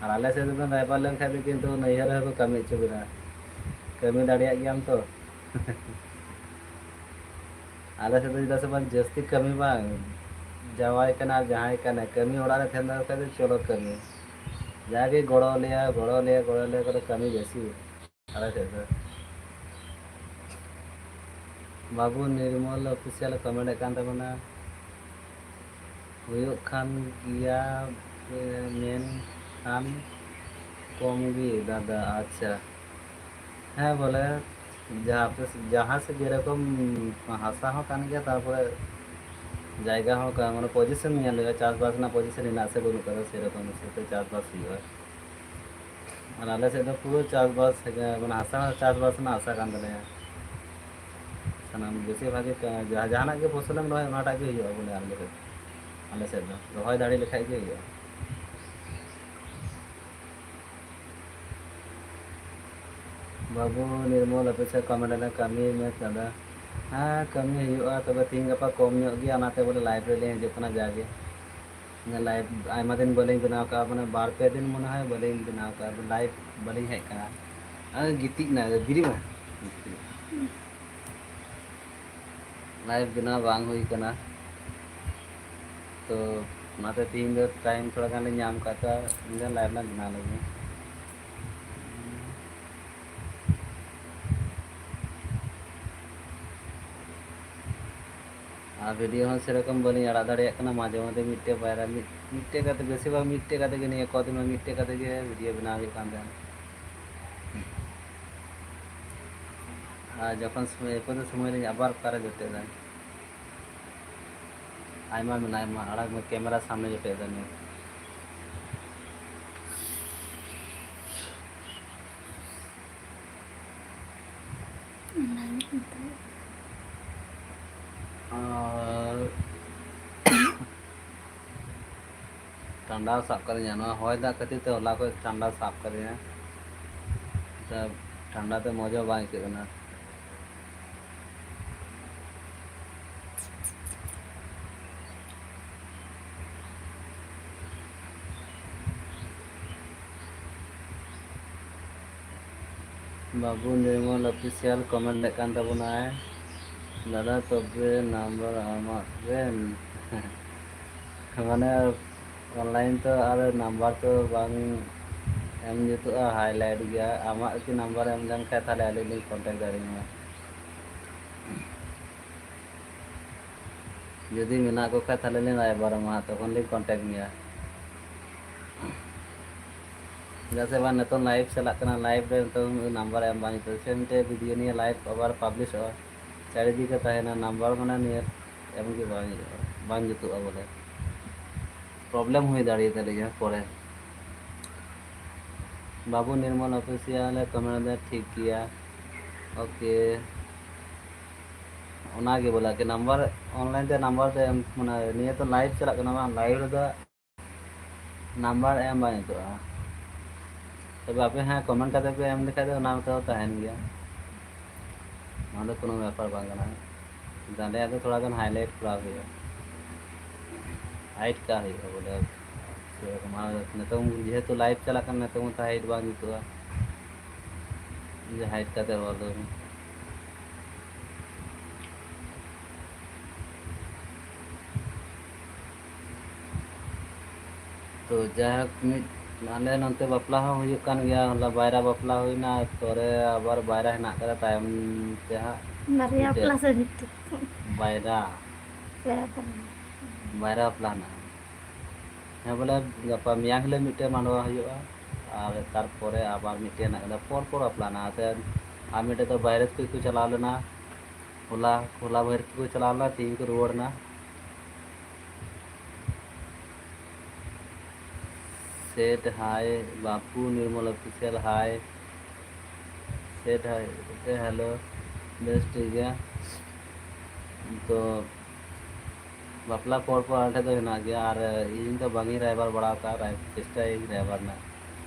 ᱟᱨ ᱟᱞᱮ ᱥᱮᱫ ᱫᱚᱵᱮᱱ ᱨᱟᱭᱵᱟᱨ ᱞᱮᱱᱠᱷᱟᱡ ᱫᱚ ᱠᱤᱱᱛᱩ ᱱᱟᱹᱭᱦᱟᱹᱨ ᱨᱮᱦᱚᱸ ᱠᱚ ᱠᱟᱹᱢᱤ ᱦᱚᱪᱚ ᱵᱮᱱᱟ, ᱠᱟᱹᱢᱤ ᱫᱟᱲᱮᱭᱟᱜ ᱜᱮᱭᱟᱢ ᱛᱚ᱾ ᱟᱞᱮ ᱥᱮᱫ ᱫᱚ ᱪᱮᱫᱟᱜ ᱥᱮ ᱵᱟᱝ ᱡᱟᱹᱥᱛᱤ ᱠᱟᱹᱢᱤ ᱵᱟᱝ, ᱡᱟᱶᱟᱭ ᱠᱟᱱᱟ ᱟᱨ ᱡᱟᱦᱟᱸᱭ ᱠᱟᱱᱟ, ᱠᱟᱹᱢᱤ ᱚᱲᱟᱜ ᱨᱮ ᱛᱟᱦᱮᱱ ᱫᱚᱨᱠᱟᱨ ᱫᱚ ᱪᱚᱞᱚ ᱠᱟᱹᱢᱤ, ᱡᱟᱜᱮ ᱜᱚᱲᱚ ᱞᱮᱭᱟ, ᱜᱚᱲᱚ ᱞᱮᱭᱟ, ᱜᱚᱲᱚ ᱞᱮᱭᱟ ᱠᱚᱫᱚ ᱠᱟᱹᱢᱤ ᱵᱮᱥᱤ ᱟᱞᱮ ᱥᱮᱫ ᱫᱚ᱾ ᱵᱟᱹᱵᱩ ᱱᱤᱨᱢᱚᱞ ᱚᱯᱷᱤᱥᱤᱭᱟᱞ ᱠᱚᱢᱮᱱᱴ ᱮᱫ ᱠᱟᱱ ᱛᱟᱵᱚᱱᱟ, ᱦᱩᱭᱩᱜ ᱠᱟᱱ ᱜᱮᱭᱟ, ᱢᱮᱱᱠᱷᱟᱱ ᱠᱚᱢ ᱜᱮ ᱫᱟᱫᱟ᱾ ᱟᱪᱪᱷᱟ, ᱦᱮᱸ, ᱵᱚᱞᱮ ᱡᱟᱦᱟᱸ ᱯᱮ, ᱡᱟᱦᱟᱸ ᱥᱮᱫ ᱡᱮᱨᱚᱠᱚᱢ ᱦᱟᱥᱟ ᱦᱚᱸ ᱠᱟᱱ ᱜᱮᱭᱟ, ᱛᱟᱨᱯᱚᱨᱮ ᱡᱟᱭᱜᱟ ᱦᱚᱸ ᱠᱟᱱ, ᱢᱟᱱᱮ ᱯᱚᱡᱤᱥᱚᱱ ᱧᱮᱞ ᱦᱩᱭᱩᱜᱼᱟ, ᱪᱟᱥᱵᱟᱥ ᱨᱮᱱᱟᱜ ᱯᱚᱡᱤᱥᱚᱱ ᱦᱮᱱᱟᱜ ᱥᱮ ᱵᱟᱹᱱᱩᱜ ᱠᱟᱫᱟ, ᱥᱮᱨᱚᱠᱚᱢ ᱦᱤᱥᱟᱹᱵ ᱛᱮ ᱪᱟᱥᱵᱟᱥ ᱦᱩᱭᱩᱜᱼᱟ᱾ ᱟᱨ ᱟᱞᱮ ᱥᱮᱫ ᱫᱚ ᱯᱩᱨᱟᱹ ᱪᱟᱥᱵᱟᱥ, ᱢᱟᱱᱮ ᱦᱟᱥᱟ ᱦᱚᱸ ᱪᱟᱥᱵᱟᱥ ᱨᱮᱱᱟᱜ ᱦᱟᱥᱟ ᱠᱟᱱ ᱛᱟᱞᱮᱭᱟ᱾ ᱥᱟᱱᱟᱢ ᱵᱮᱥᱤᱨ ᱵᱷᱟᱜᱽ ᱜᱮ ᱡᱟᱦᱟᱸ, ᱡᱟᱦᱟᱱᱟᱜ ᱜᱮ ᱯᱷᱚᱥᱚᱞᱮᱢ ᱨᱚᱦᱚᱭ, ᱚᱱᱟᱴᱟᱜ ᱜᱮ ᱦᱩᱭᱩᱜᱼᱟ ᱵᱚᱞᱮ ᱟᱞᱮ ᱥᱮᱫ, ᱟᱞᱮ ᱥᱮᱫ ᱫᱚ ᱨᱚᱦᱚᱭ ᱫᱟᱲᱮ ᱞᱮᱠᱷᱟᱡ ᱜᱮ ᱦᱩᱭᱩᱜᱼᱟ᱾ ᱵᱟᱹᱵᱩ ᱱᱤᱨᱢᱚᱞ ᱚᱯᱷᱤᱥᱤᱭᱟᱞ ᱠᱚᱢᱮᱱᱴ ᱨᱮ ᱠᱟᱹᱢᱤ ᱢᱮ ᱫᱟᱫᱟ᱾ ᱦᱮᱸ, ᱠᱟᱹᱢᱤ ᱦᱩᱭᱩᱜᱼᱟ, ᱛᱚᱵᱮ ᱛᱤᱦᱤᱧ ᱜᱟᱯᱟ ᱠᱚᱢ ᱧᱚᱜ ᱜᱮᱭᱟ, ᱚᱱᱟᱛᱮ ᱵᱚᱞᱮ ᱞᱟᱭᱤᱵᱷ ᱨᱮᱞᱤᱧ ᱦᱤᱡᱩᱜ ᱠᱟᱱᱟ᱾ ᱡᱟᱜᱮ ᱞᱟᱭᱤᱵᱷ ᱟᱭᱢᱟ ᱫᱤᱱ ᱵᱟᱹᱞᱤᱧ ᱵᱮᱱᱟᱣ ᱠᱟᱜᱼᱟ, ᱢᱟᱱᱮ ᱵᱟᱨ ᱯᱮ ᱫᱤᱱ ᱢᱚᱱᱮ ᱦᱚᱭ ᱵᱟᱹᱞᱤᱧ ᱵᱮᱱᱟᱣ ᱠᱟᱜᱼᱟ, ᱞᱟᱭᱤᱵᱷ ᱵᱟᱹᱞᱤᱧ ᱦᱮᱡ ᱠᱟᱱᱟ᱾ ᱟᱨ ᱜᱤᱛᱤᱡ ᱱᱟ, ᱵᱤᱨᱤᱫ ᱢᱮ᱾ ᱞᱟᱭᱤᱵᱷ ᱵᱮᱱᱟᱣ ᱵᱟᱝ ᱦᱩᱭ ᱠᱟᱱᱟ, ᱛᱚ ᱚᱱᱟᱛᱮ ᱛᱮᱦᱮᱧ ᱫᱚ ᱴᱟᱭᱤᱢ ᱛᱷᱚᱲᱟ ᱜᱟᱱ ᱞᱤᱧ ᱧᱟᱢ ᱠᱟᱜ ᱛᱮ ᱤᱧ ᱫᱚ ᱞᱟᱭᱤᱵᱷ ᱞᱤᱧ ᱵᱮᱱᱟᱣ ᱞᱮᱜᱮ᱾ ᱟᱨ ᱵᱷᱤᱰᱤᱭᱳ ᱦᱚᱸ ᱥᱮᱨᱚᱠᱚᱢ ᱵᱟᱹᱞᱤᱧ ᱟᱲᱟᱜ ᱫᱟᱲᱮᱭᱟᱜ ᱠᱟᱱᱟ, ᱢᱟᱡᱷᱮ ᱢᱟᱡᱷᱮ ᱢᱤᱫᱴᱮᱡ ᱵᱟᱭᱨᱟ, ᱢᱤᱫ, ᱢᱤᱫᱴᱮᱡ ᱠᱟᱛᱮ, ᱵᱮᱥᱤᱨ ᱵᱷᱟᱜᱽ ᱢᱤᱫᱴᱮᱡ ᱠᱟᱛᱮ ᱜᱮ, ᱱᱤᱭᱟᱹ ᱠᱚᱫᱤᱱ ᱢᱟ ᱢᱤᱫᱴᱮᱡ ᱠᱟᱛᱮ ᱜᱮ ᱵᱷᱤᱰᱤᱭᱳ ᱵᱮᱱᱟᱣ ᱦᱩᱭᱩᱜ ᱠᱟᱱ ᱛᱟᱦᱮᱸᱱ᱾ ᱟᱨ ᱡᱚᱠᱷᱚᱱ ᱥᱚᱢᱚᱭ, ᱮᱯᱚᱛᱮ ᱥᱚᱢᱚᱭ ᱞᱤᱧ ᱟᱵᱟᱨ ᱚᱠᱟᱨᱮ ᱡᱚᱴᱮᱫ ᱫᱟ᱾ ᱟᱭᱢᱟ ᱢᱮᱱᱟᱜᱼᱟ, ᱟᱭᱢᱟ ᱟᱲᱟᱜ ᱢᱮ, ᱠᱮᱢᱮᱨᱟ ᱥᱟᱢᱱᱮ ᱡᱚᱴᱮᱫ ᱫᱟ ᱱᱤᱭᱟᱹ᱾ ᱚᱱᱟᱜᱮ ᱱᱤᱛᱚᱜ᱾ ᱟᱨ ᱴᱷᱟᱱᱰᱟ ᱥᱟᱵ ᱠᱟᱫᱤᱧᱟ, ᱱᱚᱣᱟ ᱦᱚᱭ ᱫᱟᱜ ᱠᱷᱟᱹᱛᱤᱨ ᱛᱮ ᱦᱚᱞᱟ ᱠᱷᱚᱡ ᱴᱷᱟᱱᱰᱟ ᱥᱟᱵ ᱠᱟᱫᱤᱧᱟ᱾ ᱛᱚ ᱴᱷᱟᱱᱰᱟ ᱛᱮ ᱢᱚᱡᱽ ᱦᱚᱸ ᱵᱟᱝ ᱟᱹᱭᱠᱟᱹᱜ ᱠᱟᱱᱟ᱾ ᱵᱟᱹᱵᱩ ᱱᱤᱨᱢᱚᱞ ᱚᱯᱷᱤᱥᱤᱭᱟᱞ ᱠᱚᱢᱮᱱᱴ ᱮᱫ ᱠᱟᱱ ᱛᱟᱵᱚᱱᱟᱭ, ᱫᱟᱫᱟ ᱛᱚᱵᱮ ᱱᱟᱢᱵᱟᱨ ᱟᱢᱟᱜ ᱨᱮ ᱢᱟᱱᱮ ᱚᱱᱞᱟᱭᱤᱱ ᱛᱚ ᱟᱨ ᱱᱟᱢᱵᱟᱨ ᱛᱚ ᱵᱟᱝ ᱮᱢ ᱡᱩᱛᱩᱜᱼᱟ, ᱦᱟᱭᱞᱟᱭᱤᱴ ᱜᱮᱭᱟ᱾ ᱟᱢᱟᱜ ᱠᱤ ᱱᱟᱢᱵᱟᱨ ᱮᱢ ᱞᱮᱱᱠᱷᱟᱱ ᱛᱟᱦᱚᱞᱮ ᱟᱹᱞᱤᱧ ᱞᱤᱧ ᱠᱚᱱᱴᱟᱠᱴ ᱫᱟᱲᱮᱭᱟᱢᱟ᱾ ᱡᱩᱫᱤ ᱢᱮᱱᱟᱜ ᱠᱚ ᱠᱷᱟᱡ ᱛᱟᱦᱚᱞᱮ ᱞᱤᱧ ᱨᱟᱭᱵᱟᱨ ᱟᱢᱟ, ᱛᱚᱠᱷᱚᱱ ᱞᱤᱧ ᱠᱚᱱᱴᱟᱠᱴ ᱢᱮᱭᱟ᱾ ᱪᱮᱫᱟᱜ ᱥᱮ ᱵᱟᱝ, ᱱᱤᱛᱚᱝ ᱞᱟᱭᱤᱵᱷ ᱪᱟᱞᱟᱜ ᱠᱟᱱᱟ, ᱞᱟᱭᱤᱵᱷ ᱨᱮ ᱱᱤᱛᱚᱝ ᱱᱟᱢᱵᱟᱨ ᱮᱢ ᱵᱟᱝ ᱦᱩᱭᱩᱜ ᱠᱟᱱᱟ᱾ ᱥᱮ ᱢᱤᱫᱴᱮᱡ ᱵᱷᱤᱰᱤᱭᱳ ᱱᱤᱭᱮ ᱞᱟᱭᱤᱵᱷ ᱟᱵᱟᱨ ᱯᱟᱵᱽᱞᱤᱥᱚᱜᱼᱟ, ᱪᱟᱨᱤᱫᱤᱠᱮ ᱛᱟᱦᱮᱱᱟ, ᱱᱟᱢᱵᱟᱨ ᱢᱟᱱᱮ ᱱᱤᱭᱟᱹ ᱮᱢ ᱜᱮ ᱵᱟᱝ ᱦᱩᱭᱩᱜᱼᱟ, ᱵᱟᱝ ᱡᱩᱛᱩᱜᱼᱟ ᱵᱚᱞᱮ, ᱯᱨᱚᱵᱞᱮᱢ ᱦᱩᱭ ᱫᱟᱲᱮᱭᱟᱛᱟᱞᱤᱧᱟ ᱯᱚᱨᱮ᱾ ᱵᱟᱹᱵᱩ ᱱᱤᱨᱢᱚᱞ ᱚᱯᱷᱤᱥᱤᱭᱟᱞ ᱮ ᱠᱚᱢᱮᱱᱴ ᱮᱫᱟ, ᱴᱷᱤᱠ ᱜᱮᱭᱟ, ᱳᱠᱮ᱾ ᱚᱱᱟᱜᱮ ᱵᱚᱞᱮ ᱟᱨᱠᱤ ᱱᱟᱢᱵᱟᱨ, ᱚᱱᱞᱟᱭᱤᱱ ᱛᱮ ᱱᱟᱢᱵᱟᱨ ᱛᱮ ᱮᱢ, ᱢᱟᱱᱮ ᱱᱤᱭᱟᱹ ᱛᱚ ᱞᱟᱭᱤᱵᱷ ᱪᱟᱞᱟᱜ ᱠᱟᱱᱟ ᱵᱟᱝ, ᱞᱟᱭᱤᱵᱷ ᱨᱮᱫᱚ ᱱᱟᱢᱵᱟᱨ ᱮᱢ ᱵᱟᱝ ᱦᱩᱭᱩᱜᱼᱟ᱾ ᱛᱚᱵᱮ ᱟᱯᱮ ᱦᱮᱸ ᱠᱚᱢᱮᱱᱴ ᱠᱟᱛᱮ ᱯᱮ ᱮᱢ ᱞᱮᱠᱷᱟᱡ ᱫᱚ ᱚᱱᱟ ᱫᱚ ᱛᱟᱦᱮᱱ ᱜᱮᱭᱟ, ᱚᱱᱟ ᱫᱚ ᱠᱳᱱᱳ ᱵᱮᱯᱟᱨ ᱵᱟᱝ ᱠᱟᱱᱟ᱾ ᱟᱞᱮᱭᱟᱜ ᱫᱚ ᱛᱷᱚᱲᱟ ᱜᱟᱱ ᱦᱟᱭᱞᱟᱭᱤᱴ ᱠᱚᱨᱟᱣ ᱦᱩᱭᱩᱜᱼᱟ, ᱦᱟᱭᱤᱴ ᱠᱟᱜ ᱦᱩᱭᱩᱜᱼᱟ ᱵᱚᱞᱮ᱾ ᱥᱮᱨᱚᱠᱚᱢ ᱟᱨ ᱱᱤᱛᱚᱝ ᱡᱮᱦᱮᱛᱩ ᱞᱟᱭᱤᱵᱷ ᱪᱟᱞᱟᱜ ᱠᱟᱱᱟ, ᱱᱤᱛᱚᱝ ᱢᱟᱛᱚ ᱦᱟᱭᱤᱴ ᱵᱟᱝ ᱡᱩᱛᱩᱜᱼᱟ, ᱡᱮ ᱦᱟᱭᱤᱴ ᱠᱟᱛᱮ ᱨᱚᱲ ᱫᱚ᱾ ᱛᱚ ᱡᱟᱭᱦᱳᱠ, ᱢᱤᱫ ᱟᱞᱮ ᱱᱚᱱᱛᱮ ᱵᱟᱯᱞᱟ ᱦᱚᱸ ᱦᱩᱭᱩᱜ ᱠᱟᱱ ᱜᱮᱭᱟ, ᱦᱚᱞᱟ ᱵᱟᱭᱨᱟ ᱵᱟᱯᱞᱟ ᱦᱩᱭᱱᱟ, ᱯᱚᱨᱮ ᱟᱵᱟᱨ ᱵᱟᱭᱨᱟ ᱦᱮᱱᱟᱜ ᱠᱟᱫᱟ ᱛᱟᱭᱚᱢ ᱛᱮ ᱦᱟᱸᱜ᱾ ᱵᱟᱨᱭᱟ ᱢᱤᱫᱴᱮᱡ ᱵᱟᱯᱞᱟ ᱥᱮ ᱢᱤᱫᱴᱮᱡ? ᱵᱟᱭᱨᱟ᱾ ᱯᱮ ᱵᱟᱯᱞᱟ᱾ ᱵᱟᱭᱨᱟ ᱵᱟᱯᱞᱟ ᱦᱮᱱᱟᱜᱼᱟ᱾ ᱦᱮᱸ ᱵᱚᱞᱮ, ᱜᱟᱯᱟ ᱢᱮᱭᱟᱝ ᱦᱤᱞᱳᱜ ᱢᱤᱫᱴᱮᱡ ᱢᱟᱰᱣᱟ ᱦᱩᱭᱩᱜᱼᱟ, ᱟᱨ ᱛᱟᱨᱯᱚᱨᱮ ᱟᱵᱟᱨ ᱢᱤᱫᱴᱮᱡ ᱦᱮᱱᱟᱜ ᱠᱟᱫᱟ, ᱯᱚᱨ ᱯᱚᱨ ᱵᱟᱯᱞᱟ ᱦᱮᱱᱟᱜᱼᱟ᱾ ᱟᱨ ᱢᱤᱫᱴᱮᱡ ᱫᱚ ᱵᱟᱭᱨᱟᱹᱛ ᱠᱚ ᱠᱚ ᱪᱟᱞᱟᱣ ᱞᱮᱱᱟ, ᱦᱚᱞᱟ, ᱦᱚᱞᱟ ᱵᱟᱭᱨᱟᱹᱛ ᱠᱚ ᱪᱟᱞᱟᱣ ᱞᱮᱱᱟ, ᱛᱮᱦᱤᱧ ᱠᱚ ᱨᱩᱣᱟᱹᱲ ᱮᱱᱟ᱾ ᱥᱮᱴ ᱦᱟᱭ, ᱵᱟᱯᱩ ᱱᱤᱨᱢᱚᱞ ᱚᱯᱷᱤᱥᱤᱭᱟᱞ ᱦᱟᱭ, ᱥᱮᱴ ᱦᱟᱭ, ᱦᱮᱞᱳ, ᱵᱮᱥ ᱴᱷᱤᱠ ᱜᱮᱭᱟ᱾ ᱛᱚ ᱵᱟᱯᱞᱟ ᱯᱚᱨ ᱯᱚᱨ ᱟᱞᱮ ᱴᱷᱮᱡ ᱫᱚ ᱦᱮᱱᱟᱜ ᱜᱮᱭᱟ, ᱟᱨ ᱤᱧ ᱫᱚ ᱵᱟᱝ ᱤᱧ ᱨᱟᱭᱵᱟᱨ ᱵᱟᱲᱟ ᱟᱠᱟᱫᱼᱟ, ᱨᱟᱭ-, ᱪᱮᱥᱴᱟᱭᱟᱹᱧ ᱨᱟᱭᱵᱟᱨ ᱨᱮᱱᱟᱜ,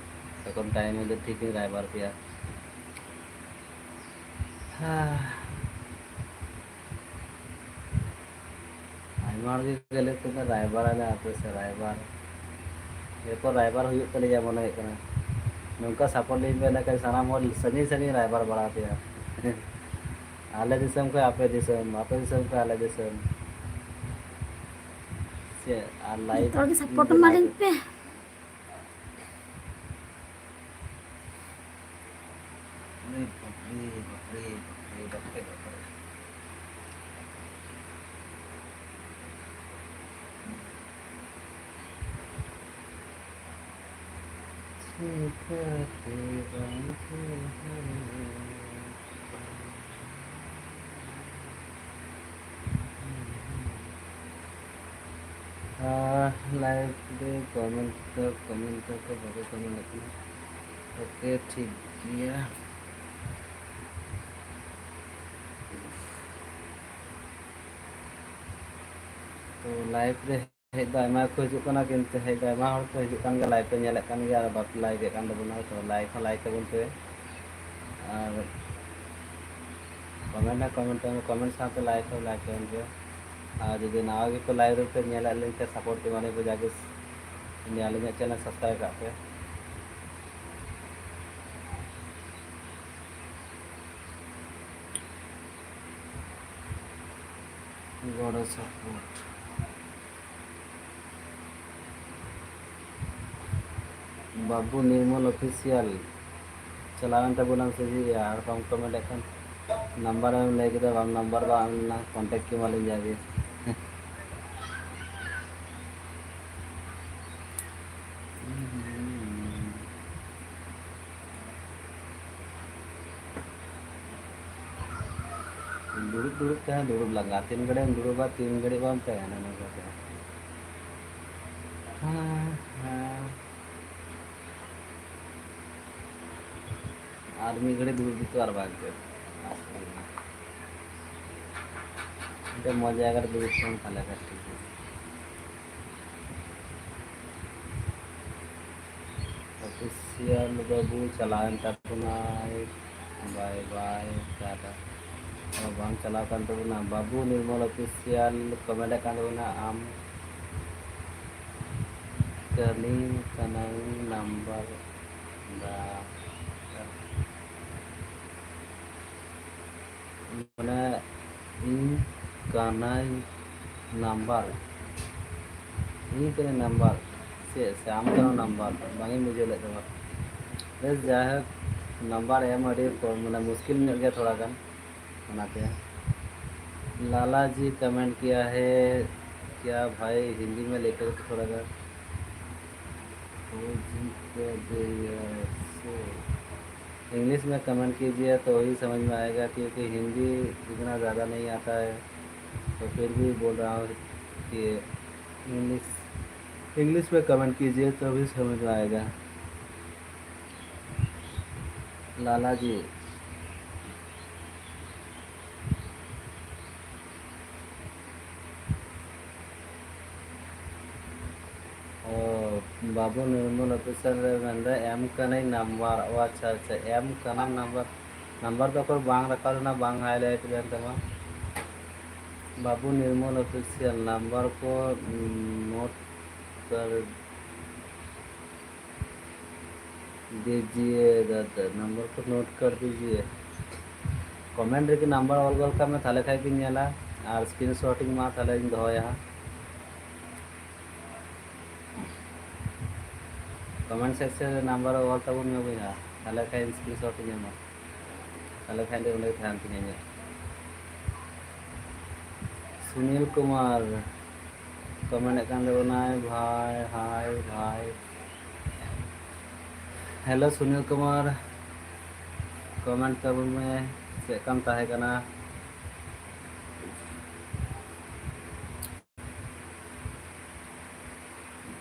ᱡᱚᱠᱷᱚᱱ ᱴᱟᱭᱤᱢ ᱦᱤᱡᱩᱜ ᱴᱷᱤᱠ ᱤᱧ ᱨᱟᱭᱵᱟᱨ ᱯᱮᱭᱟ᱾ ᱦᱮᱸ᱾ ᱟᱭᱢᱟ ᱦᱚᱲ ᱜᱮ ᱠᱚ ᱞᱟᱹᱭ ᱠᱮᱫᱟ, "ᱨᱟᱭᱵᱟᱨ ᱟᱞᱮ ᱟᱯᱮ ᱥᱮᱫ ᱨᱟᱭᱵᱟᱨ, ᱮᱨᱯᱚᱨ ᱨᱟᱭᱵᱟᱨ ᱦᱩᱭᱩᱜ ᱛᱟᱞᱮᱭᱟ ᱢᱚᱱᱮ ᱦᱩᱭᱩᱜ ᱠᱟᱱᱟ, ᱱᱚᱝᱠᱟ ᱥᱟᱯᱳᱨᱴ ᱞᱤᱧ ᱯᱮ, ᱮᱸᱰᱮᱠᱷᱟᱱ ᱥᱟᱱᱟᱢ ᱦᱚᱲ ᱥᱟᱺᱜᱤᱧ ᱥᱟᱺᱜᱤᱧ ᱨᱟᱭᱵᱟᱨ ᱵᱟᱲᱟ ᱯᱮᱭᱟ, ᱟᱞᱮ ᱫᱤᱥᱚᱢ ᱠᱷᱚᱱ ᱟᱯᱮ ᱫᱤᱥᱚᱢ, ᱟᱯᱮ ᱫᱤᱥᱚᱢ ᱠᱷᱚᱱ ᱟᱞᱮ ᱫᱤᱥᱚᱢ, ᱪᱮᱫ ᱟᱨ live ᱡᱚᱛᱚ ᱦᱚᱲ ᱜᱮ support ᱮᱢᱟᱞᱤᱧ ᱯᱮ᱾ ᱟᱨᱮ ᱵᱟᱯᱨᱮ, ᱵᱟᱯᱨᱮ, ᱵᱟᱯᱨᱮ, ᱵᱟᱯᱨᱮ, ᱵᱟᱯᱨᱮ᱾ ᱪᱤᱠᱟᱹᱛᱮ ᱵᱟᱝ ᱛᱟᱦᱮᱸ᱾ ᱟᱨ live ᱨᱮ comment ᱫᱚ, comment ᱫᱚ ᱵᱟᱠᱚ comment ᱮᱫ ᱛᱤᱧᱟ᱾ OK, ᱴᱷᱤᱠ ᱜᱮᱭᱟ᱾ ᱛᱚ live ᱨᱮ ᱦᱮᱡ ᱫᱚ ᱟᱭᱢᱟ ᱠᱚ ᱦᱤᱡᱩᱜ ᱠᱟᱱᱟ, ᱠᱤᱱᱛᱩ ᱦᱮᱡ ᱫᱚ ᱟᱭᱢᱟ ᱦᱚᱲ ᱠᱚ ᱦᱤᱡᱩᱜ ᱠᱟᱱ ᱜᱮᱭᱟ, live ᱠᱚ ᱧᱮᱞᱮᱫ ᱠᱟᱱ ᱜᱮᱭᱟ, ᱟᱨ ᱵᱟᱠᱚ like ᱮᱫ ᱠᱟᱱ ᱛᱟᱵᱚᱱᱟ᱾ ᱛᱚ like ᱦᱚᱸ like ᱛᱟᱵᱚᱱ ᱯᱮ, ᱟᱨ comment ᱦᱚᱸ comment ᱛᱟᱵᱚᱱ, comment ᱥᱟᱶᱛᱮ like ᱦᱚᱸ like ᱛᱟᱵᱚᱱ ᱯᱮ᱾ ᱟᱨ ᱡᱩᱫᱤ ᱱᱟᱣᱟ ᱜᱮᱯᱮ live ᱨᱮᱯᱮ ᱧᱮᱞᱮᱫ ᱞᱤᱧ ᱠᱷᱟᱱ, support ᱮᱢᱟᱞᱤᱧ ᱯᱮ, ᱡᱟᱜᱮ ᱟᱹᱞᱤᱧᱟᱜ channel subscribe ᱠᱟᱜ ᱯᱮ᱾ ᱜᱚᱲᱚ support᱾ ᱵᱟᱹᱵᱩ ᱱᱤᱨᱢᱚᱞ Official ᱪᱟᱞᱟᱣᱮᱱ ᱛᱟᱵᱚᱱᱟᱢ ᱥᱮ ᱪᱮᱫ ᱭᱟ? ᱟᱨ ᱵᱟᱢ comment ᱮᱫ ᱠᱷᱟᱱ, number ᱮᱢ ᱞᱟᱹᱭ ᱠᱮᱫᱟ, ᱵᱟᱢ number ᱫᱟ, ᱟᱢ ᱱᱟ contact ᱠᱮᱢᱟᱞᱤᱧ ᱡᱟᱜᱮ᱾ ᱫᱩᱲᱩᱵ ᱫᱩᱲᱩᱵ ᱛᱮᱦᱚᱸ ᱫᱩᱲᱩᱵ ᱞᱟᱸᱜᱟ, ᱛᱤᱱ ᱜᱷᱟᱹᱲᱤᱡ ᱮᱢ ᱫᱩᱲᱩᱵᱟ, ᱛᱤᱱ ᱜᱷᱟᱹᱲᱤᱡ ᱵᱟᱢ ᱛᱟᱦᱮᱱᱟ ᱱᱚᱝᱠᱟ ᱛᱮ᱾ ᱦᱮᱸ, ᱦᱮᱸ᱾ ᱟᱨ ᱢᱤᱫ ᱜᱷᱟᱹᱲᱤᱡ ᱫᱩᱲᱩᱵ ᱡᱩᱛᱩᱜ ᱟᱨ ᱵᱟᱝ ᱪᱮᱫ᱾ ᱢᱤᱫᱴᱮᱱ ᱢᱚᱡᱽ ᱡᱟᱭᱜᱟ ᱨᱮ ᱫᱩᱲᱩᱵ ᱠᱚᱜ ᱢᱮ, ᱛᱟᱦᱞᱮ ᱠᱷᱟᱱ ᱴᱷᱤᱠ ᱜᱮᱭᱟ᱾ Official ᱵᱟᱹᱵᱩ ᱪᱟᱞᱟᱣᱮᱱ ᱛᱟᱵᱚᱱᱟᱭ, bye bye, ᱴᱟᱴᱟ᱾ ᱚ, ᱵᱟᱝ ᱪᱟᱞᱟᱣ ᱠᱟᱱ ᱛᱟᱵᱚᱱᱟ᱾ ᱵᱟᱹᱵᱩ ᱱᱤᱨᱢᱚᱞ Official comment ᱮᱫ ᱠᱟᱱ ᱛᱟᱵᱚᱱᱟ, ᱟᱢ ᱠᱟᱹᱢᱤ ᱠᱟᱱᱟᱧ number ᱫᱟ᱾ ᱢᱟᱱᱮ ᱤᱧ ᱠᱟᱱᱟᱧ number᱾ ᱤᱧ ᱠᱟᱹᱱᱟᱹᱧ ᱱᱟᱢᱵᱟᱨ, ᱪᱮᱫ ᱥᱮ ᱟᱢ ᱠᱟᱱᱟᱢ ᱱᱟᱢᱵᱟᱨ? ᱵᱟᱝ ᱤᱧ ᱵᱩᱡᱷᱟᱹᱣ ᱞᱮᱫ ᱛᱟᱢᱟ᱾ ᱵᱮᱥ, ᱡᱟᱭᱦᱳᱠ, ᱱᱟᱢᱵᱟᱨ ᱮᱢ ᱟᱹᱰᱤ ᱠᱚ-, ᱢᱟᱱᱮ ᱢᱩᱥᱠᱤᱞ ᱧᱚᱜ ᱜᱮᱭᱟ ᱛᱷᱚᱲᱟ ᱜᱟᱱ, ᱚᱱᱟᱛᱮ᱾ लाला जी कमेंट किया है क्या भाई, हिंदी में लिखे तो थोड़ा सा। इंग्लिश में कमेंट कीजिए तो ही समझ में आएगा, क्योंकि हिंदी इतना ज़्यादा नहीं आता है, तो फिर भी बोल रहा हूँ कि इंग्लिश, इंग्लिश में कमेंट कीजिए तो भी समझ में आएगा। लाला जी। ᱚ, ᱵᱟᱹᱵᱩ ᱱᱤᱨᱢᱚᱞ ᱚᱯᱷᱤᱥᱤᱭᱟᱞ ᱨᱮ ᱢᱮᱱᱫᱟ, ᱮᱢ ᱠᱟᱹᱱᱟᱹᱧ ᱱᱟᱢᱵᱟᱨ᱾ ᱚ, ᱟᱪᱪᱷᱟ, ᱟᱪᱪᱷᱟ, ᱮᱢ ᱠᱟᱱᱟᱢ ᱱᱟᱢᱵᱟᱨ᱾ ᱱᱟᱢᱵᱟᱨ ᱫᱚ ᱚᱠᱚᱭ ᱵᱟᱝ ᱨᱟᱠᱟᱵ ᱞᱮᱱᱟ, ᱵᱟᱝ ᱦᱟᱭᱞᱟᱭᱤᱴ ᱞᱮᱱ ᱛᱟᱢᱟ᱾ ᱵᱟᱹᱵᱩ ᱱᱤᱨᱢᱚᱞ ᱚᱯᱷᱤᱥᱤᱭᱟᱞ ᱱᱟᱢᱵᱟᱨ ᱠᱚ ᱱᱳᱴ ᱠᱟᱨ ᱫᱤᱡᱤᱭᱮ ᱫᱟᱫᱟ, ᱱᱟᱢᱵᱟᱨ ᱠᱚ ᱱᱳᱴ ᱠᱟᱨ ᱫᱤᱡᱤᱭᱮ᱾ ᱠᱚᱢᱮᱱᱴ ᱨᱮᱜᱮ ᱱᱟᱢᱵᱟᱨ ᱚᱞ ᱜᱚᱫ ᱠᱟᱜ ᱢᱮ, ᱛᱟᱦᱞᱮ ᱠᱷᱟᱡ ᱜᱤᱧ ᱧᱮᱞᱟ᱾ ᱟᱨ ᱥᱠᱨᱤᱱ ᱥᱚᱴ ᱤᱧ ᱢᱟ, ᱛᱟᱦᱞᱮᱧ ᱫᱚᱦᱚᱭᱟ ᱦᱟᱸᱜ᱾ ᱠᱚᱢᱮᱱᱴ ᱥᱮᱠᱥᱚᱱ ᱨᱮ ᱱᱟᱢᱵᱟᱨ ᱚᱞ ᱛᱟᱵᱚᱱ ᱢᱮ ᱵᱚᱭᱦᱟ, ᱛᱟᱦᱞᱮ ᱠᱷᱟᱡ ᱥᱠᱨᱤᱱ ᱥᱚᱴ ᱤᱧ ᱮᱢᱟ, ᱛᱟᱦᱞᱮ ᱠᱷᱟᱡ ᱫᱚ ᱚᱸᱰᱮ ᱛᱟᱦᱮᱱ ᱛᱤᱧᱟᱹ ᱤᱧᱟᱹᱜ᱾ ᱥᱩᱱᱤᱞ ᱠᱩᱢᱟᱨ ᱠᱚᱢᱮᱱᱴ ᱮᱫ ᱠᱟᱱ ᱛᱟᱵᱚᱱᱟᱭ, ᱵᱷᱟᱭ, ᱦᱟᱭ ᱵᱷᱟᱭ᱾ ᱦᱮᱞᱳ ᱥᱩᱱᱤᱞ ᱠᱩᱢᱟᱨ, ᱠᱚᱢᱮᱱᱴ ᱛᱟᱵᱚᱱ ᱢᱮ, ᱪᱮᱫ ᱞᱮᱠᱟᱢ ᱛᱟᱦᱮᱸ ᱠᱟᱱᱟ?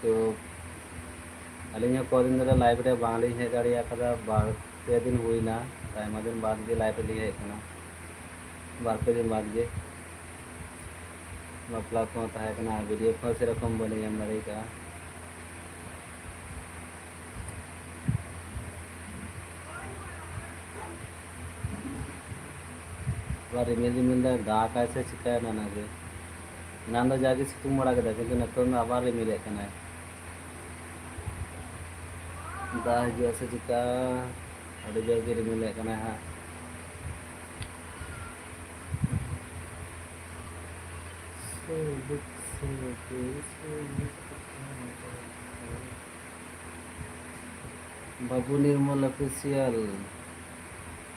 ᱛᱚ, ᱟᱹᱞᱤᱧ ᱦᱚᱸ ᱠᱚᱫᱤᱱ ᱫᱷᱚᱨᱮ ᱞᱟᱭᱤᱵᱷ ᱨᱮ ᱵᱟᱝᱞᱤᱧ ᱦᱮᱡ ᱫᱟᱲᱮ ᱟᱠᱟᱫᱟ, ᱵᱟᱨ ᱯᱮ ᱫᱤᱱ ᱦᱩᱭᱱᱟ, ᱟᱭᱢᱟ ᱫᱤᱱ ᱵᱟᱫᱽ ᱜᱮ ᱞᱟᱭᱤᱵᱷ ᱨᱮᱞᱤᱧ ᱦᱮᱡ ᱟᱠᱟᱱᱟ, ᱵᱟᱨ ᱯᱮ ᱫᱤᱱ ᱵᱟᱫᱽ ᱜᱮ᱾ ᱵᱟᱯᱞᱟ ᱠᱚᱦᱚᱸ ᱛᱟᱦᱮᱸ ᱠᱟᱱᱟ, ᱵᱷᱤᱰᱤᱭᱳ ᱠᱚᱦᱚᱸ ᱥᱮᱨᱚᱠᱚᱢ ᱵᱟᱹᱞᱤᱧ ᱮᱢ ᱫᱟᱲᱮ ᱟᱠᱟᱫᱼᱟ᱾ ᱟᱵᱟᱨ ᱨᱤᱢᱤᱞ ᱨᱤᱢᱤᱞ ᱫᱟᱭ, ᱫᱟᱜᱟᱭ ᱥᱮ ᱪᱤᱠᱟᱹᱭᱮᱱᱟ ᱚᱱᱟᱜᱮ᱾ ᱮᱱᱟᱱ ᱫᱚ ᱡᱟᱜᱮ ᱥᱤᱛᱩᱝ ᱵᱟᱲᱟ ᱠᱮᱫᱟ, ᱠᱤᱱᱛᱩ ᱱᱤᱛᱚᱝ ᱫᱚ ᱟᱵᱟᱨ ᱨᱤᱢᱤᱞᱮᱫ ᱠᱟᱱᱟᱭ᱾ ᱫᱟᱜ ᱦᱤᱡᱩᱜᱼᱟ ᱥᱮ ᱪᱤᱠᱟ, ᱟᱹᱰᱤ ᱡᱳᱨ ᱜᱮ ᱨᱤᱢᱤᱞᱮᱫ ᱠᱟᱱᱟᱭ ᱦᱟᱸᱜ᱾ ᱵᱟᱹᱵᱩ ᱱᱤᱨᱢᱚᱞ ᱚᱯᱷᱤᱥᱤᱭᱟᱞ,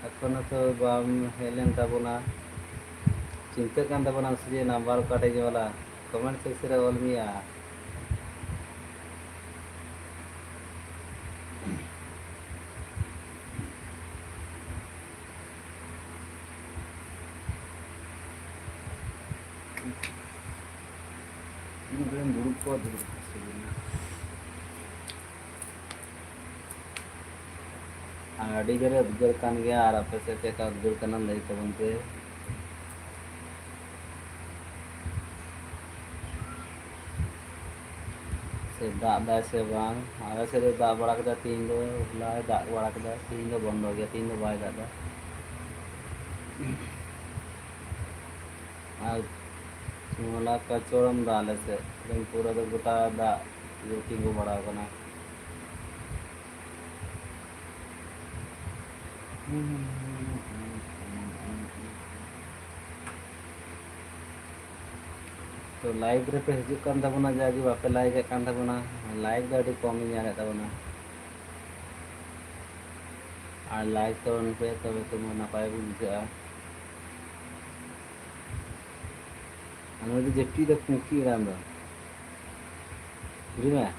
ᱮᱠᱷᱚᱱ ᱦᱚᱸᱛᱚ ᱵᱟᱢ ᱦᱮᱡ ᱞᱮᱱ ᱛᱟᱵᱚᱱᱟ᱾ ᱪᱤᱱᱛᱟᱹᱜ ᱠᱟᱱ ᱛᱟᱵᱚᱱᱟ ᱥᱮ ᱪᱮᱫ ᱱᱟᱢᱵᱟᱨ ᱚᱠᱟᱴᱷᱮᱡ ᱚᱞᱟ? ᱠᱚᱢᱮᱱᱴ ᱥᱮᱠᱥᱚᱱ ᱨᱮ ᱚᱞ ᱢᱮᱭᱟ᱾ ᱤᱧ ᱫᱩᱲᱩᱵ ᱠᱚᱜᱼᱟ, ᱫᱩᱲᱩᱵ ᱠᱚᱜᱼᱟ᱾ ᱟᱹᱰᱤ ᱡᱳᱨᱮ ᱩᱫᱽᱜᱟᱹᱨ ᱠᱟᱱ ᱜᱮᱭᱟ᱾ ᱟᱨ ᱟᱯᱮ ᱥᱮᱫ ᱪᱮᱫ ᱞᱮᱠᱟ ᱩᱫᱽᱜᱟᱹᱨ ᱠᱟᱱᱟ, ᱞᱟᱹᱭ ᱛᱟᱵᱚᱱ ᱯᱮ᱾ ᱥᱮ ᱫᱟᱜ ᱫᱟᱭ ᱥᱮ ᱵᱟᱝ? ᱟᱞᱮ ᱥᱮᱫ ᱫᱚ ᱫᱟᱜ ᱵᱟᱲᱟ ᱠᱮᱫᱟ, ᱛᱤᱦᱤᱧ ᱫᱚ ᱦᱚᱞᱟᱭ ᱫᱟᱜ ᱵᱟᱲᱟ ᱠᱮᱫᱟ, ᱛᱤᱦᱤᱧ ᱫᱚ ᱵᱚᱱᱫᱚ ᱜᱮᱭᱟ, ᱛᱤᱦᱤᱧ ᱫᱚ ᱵᱟᱭ ᱫᱟᱜ ᱮᱫᱟ᱾ ᱟᱨ ᱦᱚᱞᱟ ᱠᱟᱪᱚᱲᱚᱢ ᱫᱟᱜ ᱟᱞᱮ ᱥᱮᱫ, ᱮᱠᱫᱚᱢ ᱯᱩᱨᱟᱹ ᱫᱚ ᱜᱚᱴᱟ ᱫᱟᱜ ᱛᱤᱸᱜᱩ ᱵᱟᱲᱟ ᱟᱠᱟᱱᱟ᱾ ᱛᱚ, ᱞᱟᱭᱤᱵᱷ ᱨᱮᱯᱮ ᱦᱤᱡᱩᱜ ᱠᱟᱱ ᱛᱟᱵᱚᱱᱟ, ᱡᱟᱜᱮ ᱵᱟᱯᱮ ᱞᱟᱭᱤᱠ ᱮᱫ ᱠᱟᱱ ᱛᱟᱵᱚᱱᱟ᱾ ᱞᱟᱭᱤᱠ ᱫᱚ ᱟᱹᱰᱤ ᱠᱚᱢ ᱤᱧ ᱧᱮᱞᱮᱫ ᱛᱟᱵᱚᱱᱟ᱾ ᱟᱨ ᱞᱟᱭᱤᱠ ᱛᱟᱵᱚᱱ ᱯᱮ, ᱛᱚᱵᱮ ᱛᱚ ᱱᱟᱯᱟᱭ ᱵᱚᱱ ᱵᱩᱡᱷᱟᱹᱜᱼᱟ᱾ ᱟᱨ ᱱᱩᱭ ᱫᱚ ᱡᱟᱹᱯᱤᱫ ᱫᱚ ᱯᱩᱝᱠᱤ ᱮᱲᱟᱝ ᱫᱚ᱾ ᱵᱩᱡᱷᱟᱹᱣ ᱢᱮ?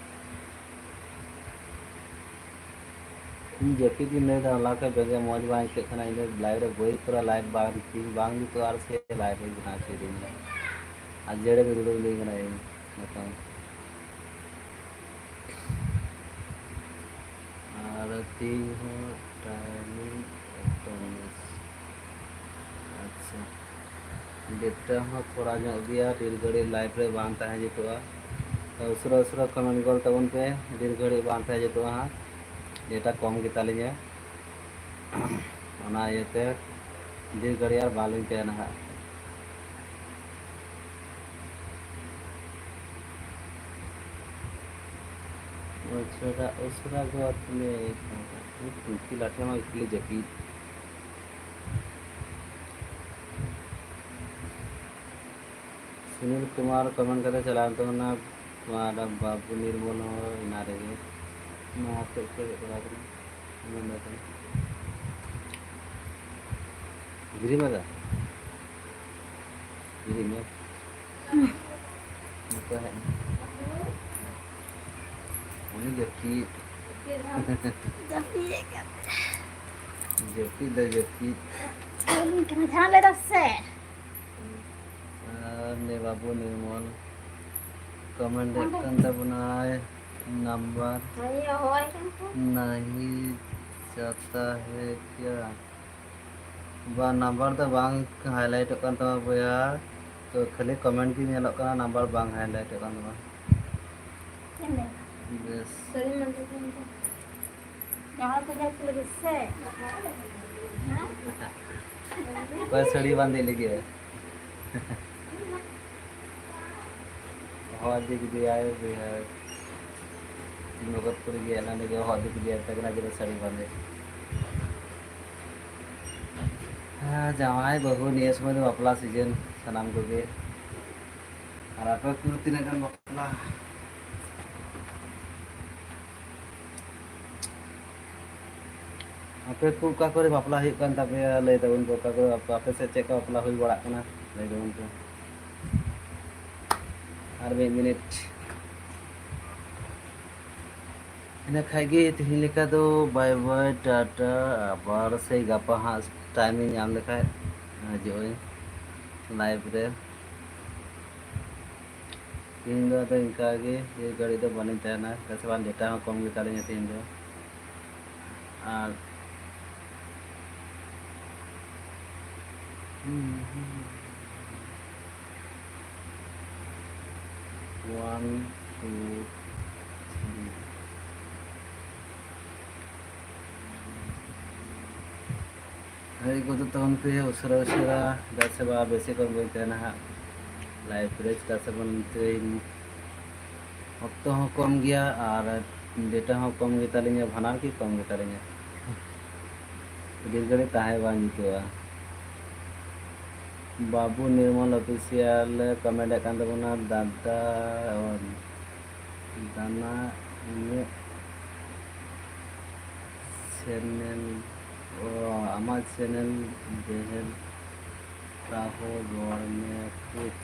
ᱤᱧ ᱡᱟᱹᱯᱤᱫ ᱤᱧ ᱞᱟᱹᱭᱫᱟ, ᱦᱚᱞᱟ ᱠᱷᱚᱡ ᱵᱮᱸᱜᱮᱫ ᱢᱚᱡᱽ ᱵᱟᱝ ᱟᱹᱭᱠᱟᱹᱜ ᱠᱟᱱᱟ᱾ ᱤᱧ ᱫᱚ ᱞᱟᱭᱤᱵᱷ ᱨᱮ ᱵᱟᱹᱧ ᱠᱚᱨᱟᱣᱟ, ᱞᱟᱭᱤᱵᱷ ᱵᱟᱝ, ᱵᱟᱝ ᱡᱩᱛᱩᱜᱼᱟ ᱟᱨ ᱥᱮ ᱞᱟᱭᱤᱵᱷ ᱤᱧ ᱵᱮᱱᱟᱣ ᱦᱚᱪᱚᱭᱮᱫᱟᱹᱧ᱾ ᱟᱨ ᱡᱮᱲᱮ ᱜᱮ ᱫᱩᱲᱩᱵ ᱞᱤᱧ ᱠᱟᱱᱟ ᱤᱧ ᱱᱤᱛᱚᱝ᱾ ᱟᱨ ᱛᱤᱦᱤᱧ ᱦᱚᱸ ᱴᱟᱭᱢᱤᱝ ᱮᱠᱫᱚᱢ ᱢᱤᱥ᱾ ᱟᱪᱪᱷᱟ, ᱰᱮᱴᱟ ᱦᱚᱸ ᱛᱷᱚᱲᱟ ᱧᱚᱜ ᱜᱮᱭᱟ, ᱰᱷᱮᱨ ᱜᱷᱟᱹᱲᱤᱡ ᱞᱟᱭᱤᱵᱷ ᱨᱮ ᱵᱟᱝ ᱛᱟᱦᱮᱸ ᱡᱩᱛᱩᱜᱼᱟ᱾ ᱛᱚ ᱩᱥᱟᱹᱨᱟ ᱩᱥᱟᱹᱨᱟ ᱠᱚᱢᱮᱱᱴ ᱜᱚᱫ ᱛᱟᱵᱚᱱ ᱯᱮ, ᱰᱷᱮᱨ ᱜᱷᱟᱹᱲᱤᱡ ᱵᱟᱝ ᱛᱟᱦᱮᱸ ᱡᱩᱛᱩᱜᱼᱟ ᱦᱟᱸᱜ, ᱰᱮᱴᱟ ᱠᱚᱢ ᱜᱮᱛᱟᱞᱤᱧᱟ᱾ ᱚᱱᱟ ᱤᱭᱟᱹᱛᱮ ᱰᱷᱮᱨ ᱜᱷᱟᱹᱲᱤᱡ ᱟᱨ ᱵᱟᱝᱞᱤᱧ ᱛᱟᱦᱮᱱᱟ ᱦᱟᱸᱜ᱾ ᱩᱥᱟᱹᱨᱟ, ᱩᱥᱟᱹᱨᱟ ᱜᱚᱫ ᱢᱮ, ᱴᱩᱝᱠᱤ ᱞᱟᱴᱷᱮ ᱢᱟ ᱠᱷᱟᱹᱞᱤ ᱡᱟᱹᱯᱤᱫ᱾ ᱥᱩᱱᱤᱞ ᱠᱩᱢᱟᱨ ᱠᱚᱢᱮᱱᱴ ᱠᱟᱛᱮ ᱪᱟᱞᱟᱣ ᱛᱟᱵᱚᱱᱟ, ᱱᱚᱣᱟ ᱵᱟᱹᱵᱩ ᱱᱤᱨᱢᱚᱞ ᱦᱚᱸ ᱚᱱᱟ ᱨᱮᱜᱮ, ᱱᱚᱣᱟ ᱦᱚᱛᱮᱡ ᱛᱮ ᱦᱮᱡ ᱠᱚᱨᱟᱣ ᱠᱟᱱᱟ᱾ ᱢᱮᱱ ᱫᱟᱠᱚ, ᱜᱤᱨᱤ ᱢᱟᱫᱟ? ᱜᱤᱨᱤ ᱢᱮ᱾ ᱱᱚᱛᱮ ᱦᱮᱡ ᱢᱮ᱾ ᱩᱱᱤ ᱡᱟᱹᱯᱤᱫ᱾ ᱡᱟᱹᱯᱤᱫ ᱮᱫ ᱠᱟᱱ᱾ ᱡᱟᱹᱯᱤᱫ ᱫᱚ ᱡᱟᱹᱯᱤᱫ᱾ ᱡᱟᱦᱟᱸ ᱞᱟᱹᱭ ᱫᱟ ᱥᱮ? ᱟᱨ ᱱᱮ ᱵᱟᱹᱵᱩ ᱱᱤᱨᱢᱚᱞ ᱠᱚᱢᱮᱱᱴ ᱮᱫ ᱠᱟᱱ ᱛᱟᱵᱚᱱᱟᱭ, ᱱᱟᱢᱵᱟᱨ ᱦᱳᱭ, ᱦᱳᱭ᱾ ᱱᱟᱦᱤ ᱡᱟᱛᱟ ᱦᱮ ᱠᱭᱟ? ᱵᱟ, ᱱᱟᱢᱵᱟᱨ ᱫᱚ ᱵᱟᱝ ᱦᱟᱭᱞᱟᱭᱤᱴᱚᱜ ᱠᱟᱱ ᱛᱟᱢᱟ ᱵᱚᱭᱦᱟ, ᱛᱚ ᱠᱷᱟᱹᱞᱤ ᱠᱚᱢᱮᱱᱴ ᱜᱮ ᱧᱮᱞᱚᱜ ᱠᱟᱱᱟ, ᱱᱟᱢᱵᱟᱨ ᱵᱟᱝ ᱦᱟᱭᱞᱟᱭᱤᱴᱚᱜ ᱠᱟᱱ ᱛᱟᱢᱟ᱾ ᱪᱮᱫ ᱮᱢ ᱞᱟᱹᱭᱫᱟ? ᱵᱮᱥ᱾ ᱥᱟᱹᱲᱤᱢ ᱵᱟᱸᱫᱮ ᱞᱟᱹᱜᱤᱫ ᱥᱮ? ᱦᱮᱸ? ᱚᱠᱚᱭ ᱥᱟᱹᱲᱤ ᱵᱟᱸᱫᱮ ᱞᱟᱹᱜᱤᱫ? ᱦᱚᱦᱚ ᱤᱫᱤ ᱠᱮᱫᱮᱭᱟᱭ ᱵᱚᱭᱦᱟ᱾ ᱛᱤᱱ ᱵᱚᱠᱚᱛ ᱠᱩᱲᱤ ᱜᱮ ᱮᱱᱟᱱ ᱨᱮᱜᱮ ᱦᱚᱦᱚ ᱤᱫᱤ ᱠᱮᱫᱮᱭᱟᱭ, ᱢᱮᱛᱟᱭ ᱠᱟᱱᱟ ᱡᱮ ᱥᱟᱹᱲᱤ ᱵᱟᱸᱫᱮ᱾ ᱦᱮᱸ, ᱡᱟᱶᱟᱭ ᱵᱟᱹᱦᱩ ᱱᱤᱭᱟᱹ ᱥᱚᱢᱚᱭ ᱫᱚ ᱵᱟᱯᱞᱟ ᱥᱤᱡᱤᱱ ᱥᱟᱱᱟᱢ ᱠᱚᱜᱮ᱾ ᱟᱨ ᱟᱯᱮ ᱠᱚ ᱛᱤᱱᱟᱹᱜ ᱜᱟᱱ ᱵᱟᱯᱞᱟ? ᱟᱯᱮ ᱠᱚ ᱚᱠᱟ ᱠᱚᱨᱮ ᱵᱟᱯᱞᱟ ᱦᱩᱭᱩᱜ ᱠᱟᱱ ᱛᱟᱯᱮᱭᱟ, ᱞᱟᱹᱭ ᱛᱟᱵᱚᱱ ᱯᱮ, ᱚᱠᱟ ᱠᱚᱨᱮ ᱟᱯᱮ, ᱟᱯᱮ ᱥᱮᱫ ᱪᱮᱫ ᱠᱚ ᱵᱟᱯᱞᱟ ᱦᱩᱭ ᱵᱟᱲᱟᱜ ᱠᱟᱱᱟ, ᱞᱟᱹᱭ ᱛᱟᱵᱚᱱ ᱯᱮ᱾ ᱟᱨ ᱢᱤᱫ ᱢᱤᱱᱤᱴ᱾ ᱤᱱᱟᱹ ᱠᱷᱟᱡ ᱜᱮ ᱛᱮᱦᱮᱧ ᱞᱮᱠᱟ ᱫᱚ bye bye, ᱴᱟᱴᱟ, ᱟᱵᱟᱨ ᱥᱮᱭ ᱜᱟᱯᱟ ᱦᱟᱸᱜ ᱴᱟᱭᱤᱢ ᱤᱧ ᱧᱟᱢ ᱞᱮᱠᱷᱟᱡ ᱦᱤᱡᱩᱜ ᱟᱹᱧ ᱞᱟᱭᱤᱵᱷ ᱨᱮ᱾ ᱛᱮᱦᱮᱧ ᱫᱚ ᱟᱫᱚ ᱤᱱᱠᱟ ᱜᱮ, ᱰᱷᱮᱨ ᱜᱷᱟᱹᱲᱤᱡ ᱫᱚ ᱵᱟᱹᱞᱤᱧ ᱛᱟᱦᱮᱱᱟ, ᱪᱮᱫᱟᱜ ᱥᱮ ᱵᱟᱝ ᱰᱮᱴᱟ ᱦᱚᱸ ᱠᱚᱢ ᱜᱮᱛᱟᱞᱤᱧᱟ ᱛᱮᱦᱮᱧ ᱫᱚ᱾ ᱟᱨ one, two, three. ᱦᱮᱡ ᱜᱚᱫᱚᱜ ᱛᱟᱵᱚᱱ ᱯᱮ ᱩᱥᱟᱹᱨᱟ ᱩᱥᱟᱹᱨᱟ, ᱪᱮᱫᱟᱜ ᱥᱮ ᱵᱟ ᱵᱮᱥᱤ ᱠᱷᱚᱱ ᱵᱟᱹᱧ ᱛᱟᱦᱮᱱᱟ ᱦᱟᱸᱜ ᱞᱟᱭᱤᱵᱷ ᱨᱮ, ᱪᱮᱫᱟᱜ ᱥᱮ ᱵᱟᱝ ᱛᱮᱦᱮᱧ ᱚᱠᱛᱚ ᱦᱚᱸ ᱠᱚᱢ ᱜᱮᱭᱟ ᱟᱨ ᱰᱮᱴᱟ ᱦᱚᱸ ᱠᱚᱢ ᱜᱮᱛᱟᱞᱤᱧᱟ, ᱵᱟᱱᱟᱨ ᱜᱮ ᱠᱚᱢ ᱜᱮᱛᱟᱞᱤᱧᱟ᱾ ᱰᱷᱮᱨ ᱜᱷᱟᱹᱲᱤᱡ ᱛᱟᱦᱮᱸ ᱵᱟᱝ ᱡᱩᱛᱩᱜᱼᱟ᱾ ᱵᱟᱹᱵᱩ ᱱᱤᱨᱢᱚᱞ ᱚᱯᱷᱤᱥᱤᱭᱟᱞ ᱮ ᱠᱚᱢᱮᱱᱴ ᱮᱫ ᱠᱟᱱ ᱛᱟᱵᱚᱱᱟ, ᱫᱟᱫᱟ, ᱚ, ᱫᱟᱱᱟ, ᱤᱧᱟᱹᱜ ᱪᱮᱱᱮᱞ, ᱚ, ᱟᱢᱟᱜ ᱪᱮᱱᱮᱞ ᱵᱮᱦᱮᱞ ᱛᱟᱦᱚ ᱨᱚᱲ ᱢᱮ ᱠᱩᱪ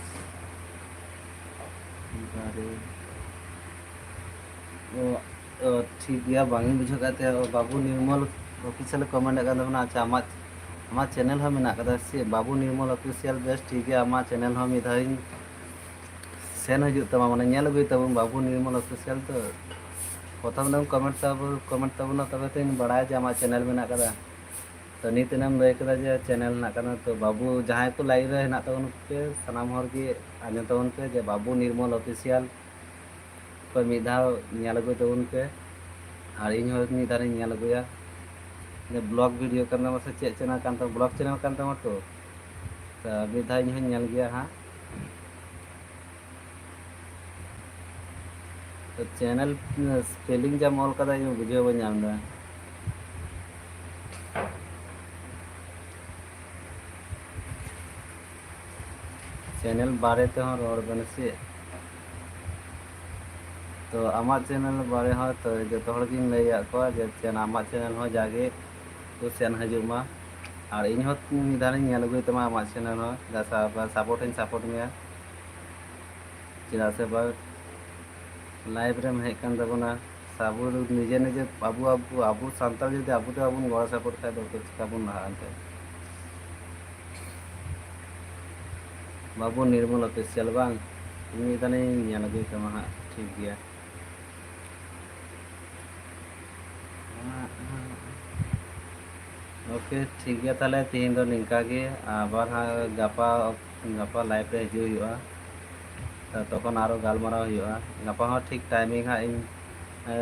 ᱵᱟᱨᱮ, ᱚ, ᱚ, ᱴᱷᱤᱠ ᱜᱮᱭᱟ, ᱵᱟᱝ ᱤᱧ ᱵᱩᱡᱷᱟᱹᱣ ᱠᱟᱫ ᱛᱟᱦᱮᱸ᱾ ᱚ, ᱵᱟᱹᱵᱩ ᱱᱤᱨᱢᱚᱞ ᱚᱯᱷᱤᱥᱤᱭᱟᱞ ᱮ ᱠᱚᱢᱮᱱᱴ ᱮᱫ ᱠᱟᱱ ᱛᱟᱵᱚᱱᱟ᱾ ᱟᱪᱪᱷᱟ, ᱟᱢᱟᱜ, ᱟᱢᱟᱜ ᱪᱮᱱᱮᱞ ᱦᱚᱸ ᱢᱮᱱᱟᱜ ᱠᱟᱫᱟ ᱥᱮ? ᱵᱟᱹᱵᱩ ᱱᱤᱨᱢᱚᱞ ᱚᱯᱷᱤᱥᱤᱭᱟᱞ, ᱵᱮᱥ ᱴᱷᱤᱠ ᱜᱮᱭᱟ, ᱟᱢᱟᱜ ᱪᱮᱱᱮᱞ ᱦᱚᱸ ᱢᱤᱫ ᱫᱷᱟᱣ ᱤᱧ ᱥᱮᱱ ᱦᱤᱡᱩᱜ ᱛᱟᱢᱟ, ᱢᱟᱱᱮ ᱧᱮᱞ ᱟᱹᱜᱩᱭ ᱛᱟᱵᱚᱱ ᱵᱟᱹᱵᱩ ᱱᱤᱨᱢᱚᱞ ᱚᱯᱷᱤᱥᱤᱭᱟᱞ᱾ ᱛᱚ ᱯᱨᱚᱛᱷᱚᱢ ᱨᱮᱢ ᱠᱚᱢᱮᱱᱴ ᱛᱟᱵᱚ-, ᱠᱚᱢᱮᱱᱴ ᱛᱟᱵᱚᱱᱟ, ᱛᱚᱵᱮ ᱛᱚᱧ ᱵᱟᱲᱟᱭᱟ ᱡᱮ ᱟᱢᱟᱜ ᱪᱮᱱᱮᱞ ᱢᱮᱱᱟᱜ ᱠᱟᱫᱟ᱾ ᱛᱚ ᱱᱤᱛ ᱮᱱᱟᱢ ᱞᱟᱹᱭ ᱠᱮᱫᱟ ᱡᱮ ᱪᱮᱱᱮᱞ ᱦᱮᱱᱟᱜ ᱠᱟᱫᱟ᱾ ᱛᱚ ᱵᱟᱹᱵᱩ, ᱡᱟᱦᱟᱸᱭ ᱠᱚ ᱞᱟᱭᱤᱵᱷ ᱨᱮ ᱦᱮᱱᱟᱜ ᱛᱟᱵᱚᱱ ᱯᱮ, ᱥᱟᱱᱟᱢ ᱦᱚᱲ ᱜᱮ ᱟᱸᱡᱚᱢ ᱛᱟᱵᱚᱱ ᱯᱮ ᱡᱮ ᱵᱟᱹᱵᱩ ᱱᱤᱨᱢᱚᱞ ᱚᱯᱷᱤᱥᱤᱭᱟᱞ ᱠᱚ ᱢᱤᱫ ᱫᱷᱟᱣ ᱧᱮᱞ ᱟᱹᱜᱩᱭ ᱛᱟᱵᱚᱱ ᱯᱮ, ᱟᱨ ᱤᱧ ᱦᱚᱸ ᱢᱤᱫ ᱫᱷᱟᱣ ᱤᱧ ᱧᱮᱞ ᱟᱹᱜᱩᱭᱟ᱾ ᱵᱞᱚᱜ ᱵᱷᱤᱰᱤᱭᱳ ᱠᱟᱱ ᱛᱟᱢᱟ ᱥᱮ ᱪᱮᱫ ᱪᱮᱱᱮᱞ ᱠᱟᱱ ᱛᱟᱢᱟ? ᱵᱞᱚᱜ ᱪᱮᱱᱮᱞ ᱠᱟᱱ ᱛᱟᱢᱟ ᱛᱚ? ᱛᱚ ᱢᱤᱫ ᱫᱷᱟᱣ ᱤᱧ ᱦᱚᱸᱧ ᱧᱮᱞ ᱜᱮᱭᱟ ᱦᱟᱸᱜ᱾ ᱛᱚ ᱪᱮᱱᱮᱞ ᱥᱯᱮᱞᱤᱝ ᱡᱟᱢ ᱚᱞ ᱠᱟᱫᱟ, ᱤᱧ ᱵᱩᱡᱷᱟᱹᱣ ᱵᱟᱹᱧ ᱧᱟᱢ ᱮᱫᱟ᱾ ᱪᱮᱱᱮᱞ ᱵᱟᱨᱮ ᱛᱮᱦᱚᱸ ᱨᱚᱲ ᱵᱮᱱ ᱥᱮ᱾ ᱛᱚ ᱟᱢᱟᱜ ᱪᱮᱱᱮᱞ ᱵᱟᱨᱮ ᱦᱚᱸ ᱛᱚ ᱡᱚᱛᱚ ᱦᱚᱲ ᱜᱤᱧ ᱞᱟᱹᱭᱟᱫ ᱠᱚᱣᱟ ᱡᱮ ᱪᱮᱱ-, ᱟᱢᱟᱜ ᱪᱮᱱᱮᱞ ᱦᱚᱸ ᱡᱟᱜᱮ ᱠᱚ ᱥᱮᱱ ᱦᱤᱡᱩᱜ ᱢᱟ, ᱟᱨ ᱤᱧ ᱦᱚᱸ ᱢᱤᱫ ᱫᱷᱟᱣ ᱤᱧ ᱧᱮᱞ ᱟᱹᱜᱩᱭ ᱛᱟᱢᱟ ᱟᱢᱟᱜ ᱪᱮᱱᱮᱞ ᱦᱚᱸ, ᱥᱟᱯᱳᱨᱴ ᱦᱚᱸᱧ ᱥᱟᱯᱳᱨᱴ ᱢᱮᱭᱟ᱾ ᱪᱮᱫᱟᱜ ᱥᱮ ᱵᱟ ᱞᱟᱭᱤᱵᱷ ᱨᱮᱢ ᱦᱮᱡ ᱠᱟᱱ ᱛᱟᱵᱚᱱᱟ, ᱥᱮ ᱟᱵᱚ ᱱᱤᱡᱮ ᱱᱤᱡᱮ ᱟᱵᱚ, ᱟᱵᱚ, ᱟᱵᱚ ᱥᱟᱱᱛᱟᱲ ᱡᱩᱫᱤ ᱟᱵᱚ ᱛᱮ ᱵᱟᱵᱚᱱ ᱜᱚᱲᱚ ᱥᱟᱯᱳᱨᱴ ᱠᱷᱟᱡ ᱫᱚ ᱪᱤᱠᱟ ᱵᱚᱱ ᱞᱟᱦᱟᱜᱼᱟ ᱮᱱᱛᱮ? ᱵᱟᱹᱵᱩ ᱱᱤᱨᱢᱚᱞ ᱚᱯᱷᱤᱥᱤᱭᱟᱞ ᱵᱟᱝ? ᱤᱧ ᱢᱤᱫ ᱫᱷᱟᱣ ᱤᱧ ᱧᱮᱞ ᱟᱹᱜᱩᱭ ᱛᱟᱢᱟ ᱦᱟᱸᱜ, ᱴᱷᱤᱠ ᱜᱮᱭᱟ᱾ ᱳᱠᱮ, ᱴᱷᱤᱠ ᱜᱮᱭᱟ, ᱛᱟᱦᱞᱮ ᱛᱤᱦᱤᱧ ᱫᱚ ᱱᱤᱝᱠᱟ ᱜᱮ, ᱟᱵᱟᱨ ᱦᱟᱸᱜ ᱜᱟᱯᱟ, ᱜᱟᱯᱟ ᱞᱟᱭᱤᱵᱷ ᱨᱮ ᱦᱤᱡᱩᱜ ᱦᱩᱭᱩᱜᱼᱟ, ᱛᱚ ᱛᱚᱠᱷᱚᱱ ᱟᱨᱚ ᱜᱟᱞᱢᱟᱨᱟᱣ ᱦᱩᱭᱩᱜᱼᱟ᱾ ᱜᱟᱯᱟ ᱦᱚᱸ ᱴᱷᱤᱠ ᱴᱟᱭᱢᱤᱝ ᱦᱟᱸᱜ ᱤᱧ, ᱮ,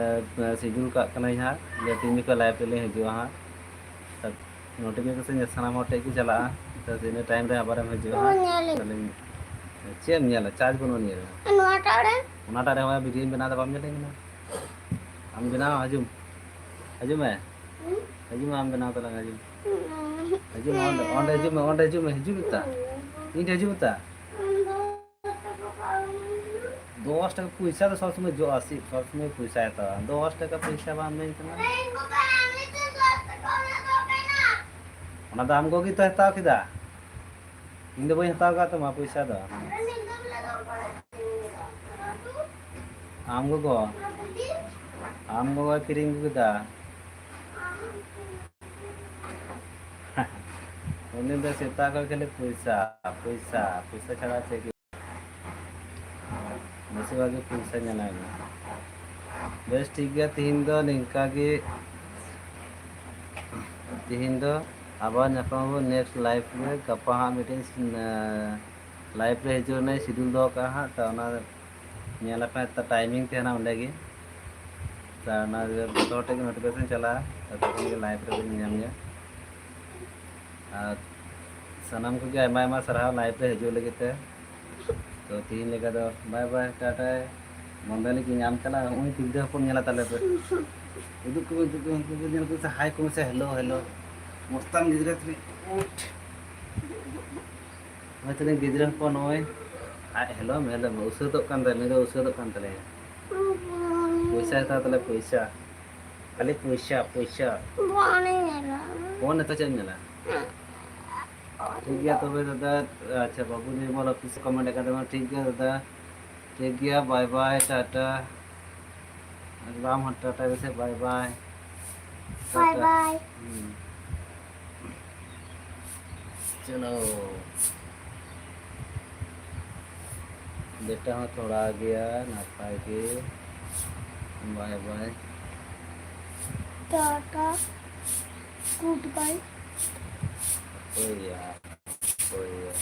ᱥᱤᱰᱩᱞ ᱠᱟᱜ ᱠᱟᱹᱱᱟᱹᱧ ᱦᱟᱸᱜ, ᱡᱮ ᱛᱤᱱ ᱡᱚᱠᱷᱚᱱ ᱞᱟᱭᱤᱵᱷ ᱨᱮᱞᱤᱧ ᱦᱤᱡᱩᱜᱼᱟ ᱦᱟᱸᱜ᱾ ᱱᱳᱴᱤᱯᱷᱤᱠᱮᱥᱚᱱ ᱥᱟᱱᱟᱢ ᱦᱚᱲ ᱴᱷᱮᱱ ᱜᱮ ᱪᱟᱞᱟᱜᱼᱟ᱾ ᱛᱚ ᱤᱱᱟᱹ ᱴᱟᱭᱤᱢ ᱨᱮ ᱟᱵᱟᱨᱮᱢ ᱦᱤᱡᱩᱜᱼᱟ ᱱᱚᱣᱟ ᱦᱟᱸᱜ᱾ ᱧᱮᱞ ᱟᱹᱧ᱾ ᱛᱟᱦᱞᱮ ᱪᱮᱫ ᱮᱢ ᱧᱮᱞᱟ? ᱪᱟᱨᱡᱽ ᱵᱟᱹᱱᱩᱜᱼᱟ ᱱᱤᱭᱟᱹ ᱨᱮ᱾ ᱱᱚᱣᱟᱴᱟᱜ ᱨᱮ? ᱚᱱᱟᱴᱟᱜ ᱨᱮ ᱦᱚᱸᱜᱼᱚᱭ ᱵᱷᱤᱰᱤᱭᱳᱧ ᱵᱮᱱᱟᱣ ᱮᱫᱟ, ᱵᱟᱢ ᱧᱮᱞ ᱴᱷᱤᱠ ᱠᱟᱱᱟ? ᱟᱢ ᱵᱮᱱᱟᱣ, ᱦᱤᱡᱩᱜ ᱢᱮ᱾ ᱦᱤᱡᱩᱜ ᱢᱮ, ᱟᱢ ᱵᱮᱱᱟᱣ ᱛᱟᱞᱟᱝ ᱢᱮ, ᱦᱤᱡᱩᱜ ᱢᱮ᱾ ᱦᱤᱡᱩᱜ ᱢᱮ, ᱚᱸᱰᱮ, ᱚᱸᱰᱮ ᱦᱤᱡᱩᱜ ᱢᱮ, ᱚᱸᱰᱮ ᱦᱤᱡᱩᱜ ᱢᱮ, ᱦᱤᱡᱩᱜ ᱢᱮ ᱛᱟ᱾ ᱤᱧ ᱴᱷᱮᱱ ᱦᱤᱡᱩᱜ ᱢᱮᱛᱟ᱾ ᱫᱚᱥ ᱴᱟᱠᱟ ᱯᱚᱭᱥᱟ ᱫᱚ ᱥᱚᱵ ᱥᱚᱢᱚᱭ ᱡᱚᱜᱼᱟ, ᱥᱤ ᱥᱚᱵ ᱥᱚᱢᱚᱭ ᱯᱚᱭᱥᱟ ᱦᱟᱛᱟᱣᱟ᱾ ᱫᱚᱥ ᱴᱟᱠᱟ ᱯᱚᱭᱥᱟ ᱵᱟᱝ ᱤᱢᱟᱹᱧ ᱠᱟᱱᱟ᱾ ᱚᱱᱟ ᱫᱚ ᱟᱢ ᱜᱚᱜᱚ ᱜᱮᱛᱚ ᱦᱟᱛᱟᱣ ᱠᱮᱫᱟ, ᱤᱧ ᱫᱚ ᱵᱟᱹᱧ ᱦᱟᱛᱟᱣ ᱠᱟᱫ ᱛᱟᱢᱟ ᱯᱚᱭᱥᱟ ᱫᱚ᱾ ᱟᱢ ᱜᱚᱜᱚ, ᱟᱢ ᱜᱚᱜᱚᱭ ᱠᱤᱨᱤᱧ ᱟᱹᱜᱩ ᱠᱮᱫᱟ᱾ ᱩᱱᱤ ᱫᱚ ᱥᱮᱛᱟᱜ ᱠᱷᱚᱱ ᱠᱷᱟᱹᱞᱤ ᱯᱚᱭᱥᱟ, ᱯᱚᱭᱥᱟ, ᱯᱚᱭᱥᱟ ᱪᱷᱟᱲᱟ ᱪᱮᱫ ᱜᱮ᱾ ᱵᱮᱥᱤᱨ ᱵᱷᱟᱜᱽ ᱜᱮ ᱯᱚᱭᱥᱟ ᱧᱮᱞᱟᱭ ᱢᱮ᱾ ᱵᱮᱥ, ᱴᱷᱤᱠ ᱜᱮᱭᱟ, ᱛᱤᱦᱤᱧ ᱫᱚ ᱱᱤᱝᱠᱟ ᱜᱮ᱾ ᱛᱤᱦᱤᱧ ᱫᱚ ᱟᱵᱟᱨ ᱧᱟᱯᱟᱢ ᱟᱵᱚ next live ᱨᱮ᱾ ᱜᱟᱯᱟ ᱦᱟᱸᱜ ᱢᱤᱫᱴᱮᱱ, ᱮᱸ, live ᱨᱮ ᱦᱤᱡᱩᱜ ᱨᱮᱱᱟᱜ schedule ᱫᱚᱦᱚ ᱠᱟᱜᱼᱟ ᱦᱟᱸᱜ, ᱛᱚ ᱚᱱᱟ ᱧᱮᱞ ᱟᱯᱮ ᱦᱟᱸᱜ, ᱛᱚ timing ᱛᱟᱦᱮᱱᱟ ᱚᱸᱰᱮ ᱜᱮ᱾ ᱛᱚ ᱚᱱᱟ ᱡᱚᱛᱚ ᱦᱚᱲ ᱴᱷᱮᱱ ᱜᱮ notification ᱪᱟᱞᱟᱜᱼᱟ, ᱛᱚ ᱛᱚᱠᱷᱚᱱ ᱜᱮ live ᱨᱮᱵᱚᱱ ᱧᱟᱢ ᱜᱮᱭᱟ᱾ ᱟᱨ ᱥᱟᱱᱟᱢ ᱠᱚᱜᱮ ᱟᱭᱢᱟ ᱟᱭᱢᱟ ᱥᱟᱨᱦᱟᱣ live ᱨᱮ ᱦᱤᱡᱩᱜ ᱞᱟᱹᱜᱤᱫ ᱛᱮ᱾ ᱛᱚ ᱛᱤᱦᱤᱧ ᱞᱮᱠᱟ ᱫᱚ bye bye, ᱴᱟᱴᱟ᱾ ᱵᱚᱱᱫᱚ ᱞᱟᱹᱜᱤᱫ ᱧᱟᱢ ᱪᱟᱞᱟᱜᱼᱟ᱾ ᱱᱚᱜᱼᱚᱭ ᱜᱤᱫᱽᱨᱟᱹ ᱦᱚᱯᱚᱱ ᱧᱮᱞ ᱛᱟᱞᱮ ᱯᱮ᱾ ᱩᱫᱩᱜ ᱠᱚ, ᱩᱫᱩᱜ ᱠᱚ, ᱩᱱᱠᱩ ᱠᱚ ᱧᱮᱞ ᱠᱚ ᱥᱮ, hi ᱠᱚ ᱢᱮᱥᱮ, hello, hello᱾ ᱢᱚᱥᱛᱟᱱ ᱜᱤᱫᱽᱨᱟᱹ ᱛᱟᱞᱮ, ᱩᱴ᱾ ᱱᱚᱜᱼᱚᱭ ᱛᱟᱞᱮ ᱜᱤᱫᱽᱨᱟᱹ ᱦᱚᱯᱚᱱ ᱱᱚᱜᱼᱚᱭ᱾ ᱟᱡ hello ᱢᱮ, hello ᱢᱮ, ᱩᱥᱟᱹᱫᱚᱜ ᱠᱟᱱ ᱛᱟᱞᱮ, ᱱᱩᱭ ᱫᱚ ᱩᱥᱟᱹᱫᱚᱜ ᱠᱟᱱ ᱛᱟᱞᱮᱭᱟ᱾ ᱯᱚᱭᱥᱟ ᱦᱟᱛᱟᱣ ᱛᱟᱞᱮ, ᱯᱚᱭᱥᱟ᱾ ᱠᱷᱟᱹᱞᱤ ᱯᱚᱭᱥᱟ, ᱯᱚᱭᱥᱟ᱾ ᱵᱟᱝ ᱧᱮᱞᱟ᱾ ᱯᱷᱳᱱ ᱱᱤᱛᱚᱜ ᱪᱮᱫ ᱮᱢ ᱧᱮᱞᱟ? ᱴᱷᱤᱠ ᱜᱮᱭᱟ ᱛᱚᱵᱮ ᱫᱟᱫᱟ, ᱟᱪᱪᱷᱟ, ᱵᱟᱹᱵᱩ ᱱᱤᱨᱢᱚᱞ ᱚᱯᱷᱤᱥ ᱠᱚᱢᱮᱱᱴ ᱟᱠᱟᱫᱟ, ᱴᱷᱤᱠ ᱜᱮᱭᱟ ᱫᱟᱫᱟ, ᱴᱷᱤᱠ ᱜᱮᱭᱟ, bye bye, ᱴᱟᱴᱟ᱾ ᱵᱟᱢ ᱦᱚᱸ ᱴᱟᱴᱟ ᱜᱮᱥᱮ, bye bye᱾ Bye Tata. Bye᱾ ᱦᱩᱸ᱾ ᱪᱚᱞᱚ᱾ ᱵᱮᱴᱟ ᱦᱚᱸ ᱛᱷᱚᱲᱟ ᱜᱮᱭᱟ, ᱱᱟᱯᱟᱭ ᱜᱮ᱾ Bye bye᱾ ᱴᱟᱴᱟ᱾ Goodbye᱾ ᱦᱳᱭ ᱭᱟ, ᱦᱳᱭ ᱭᱟ᱾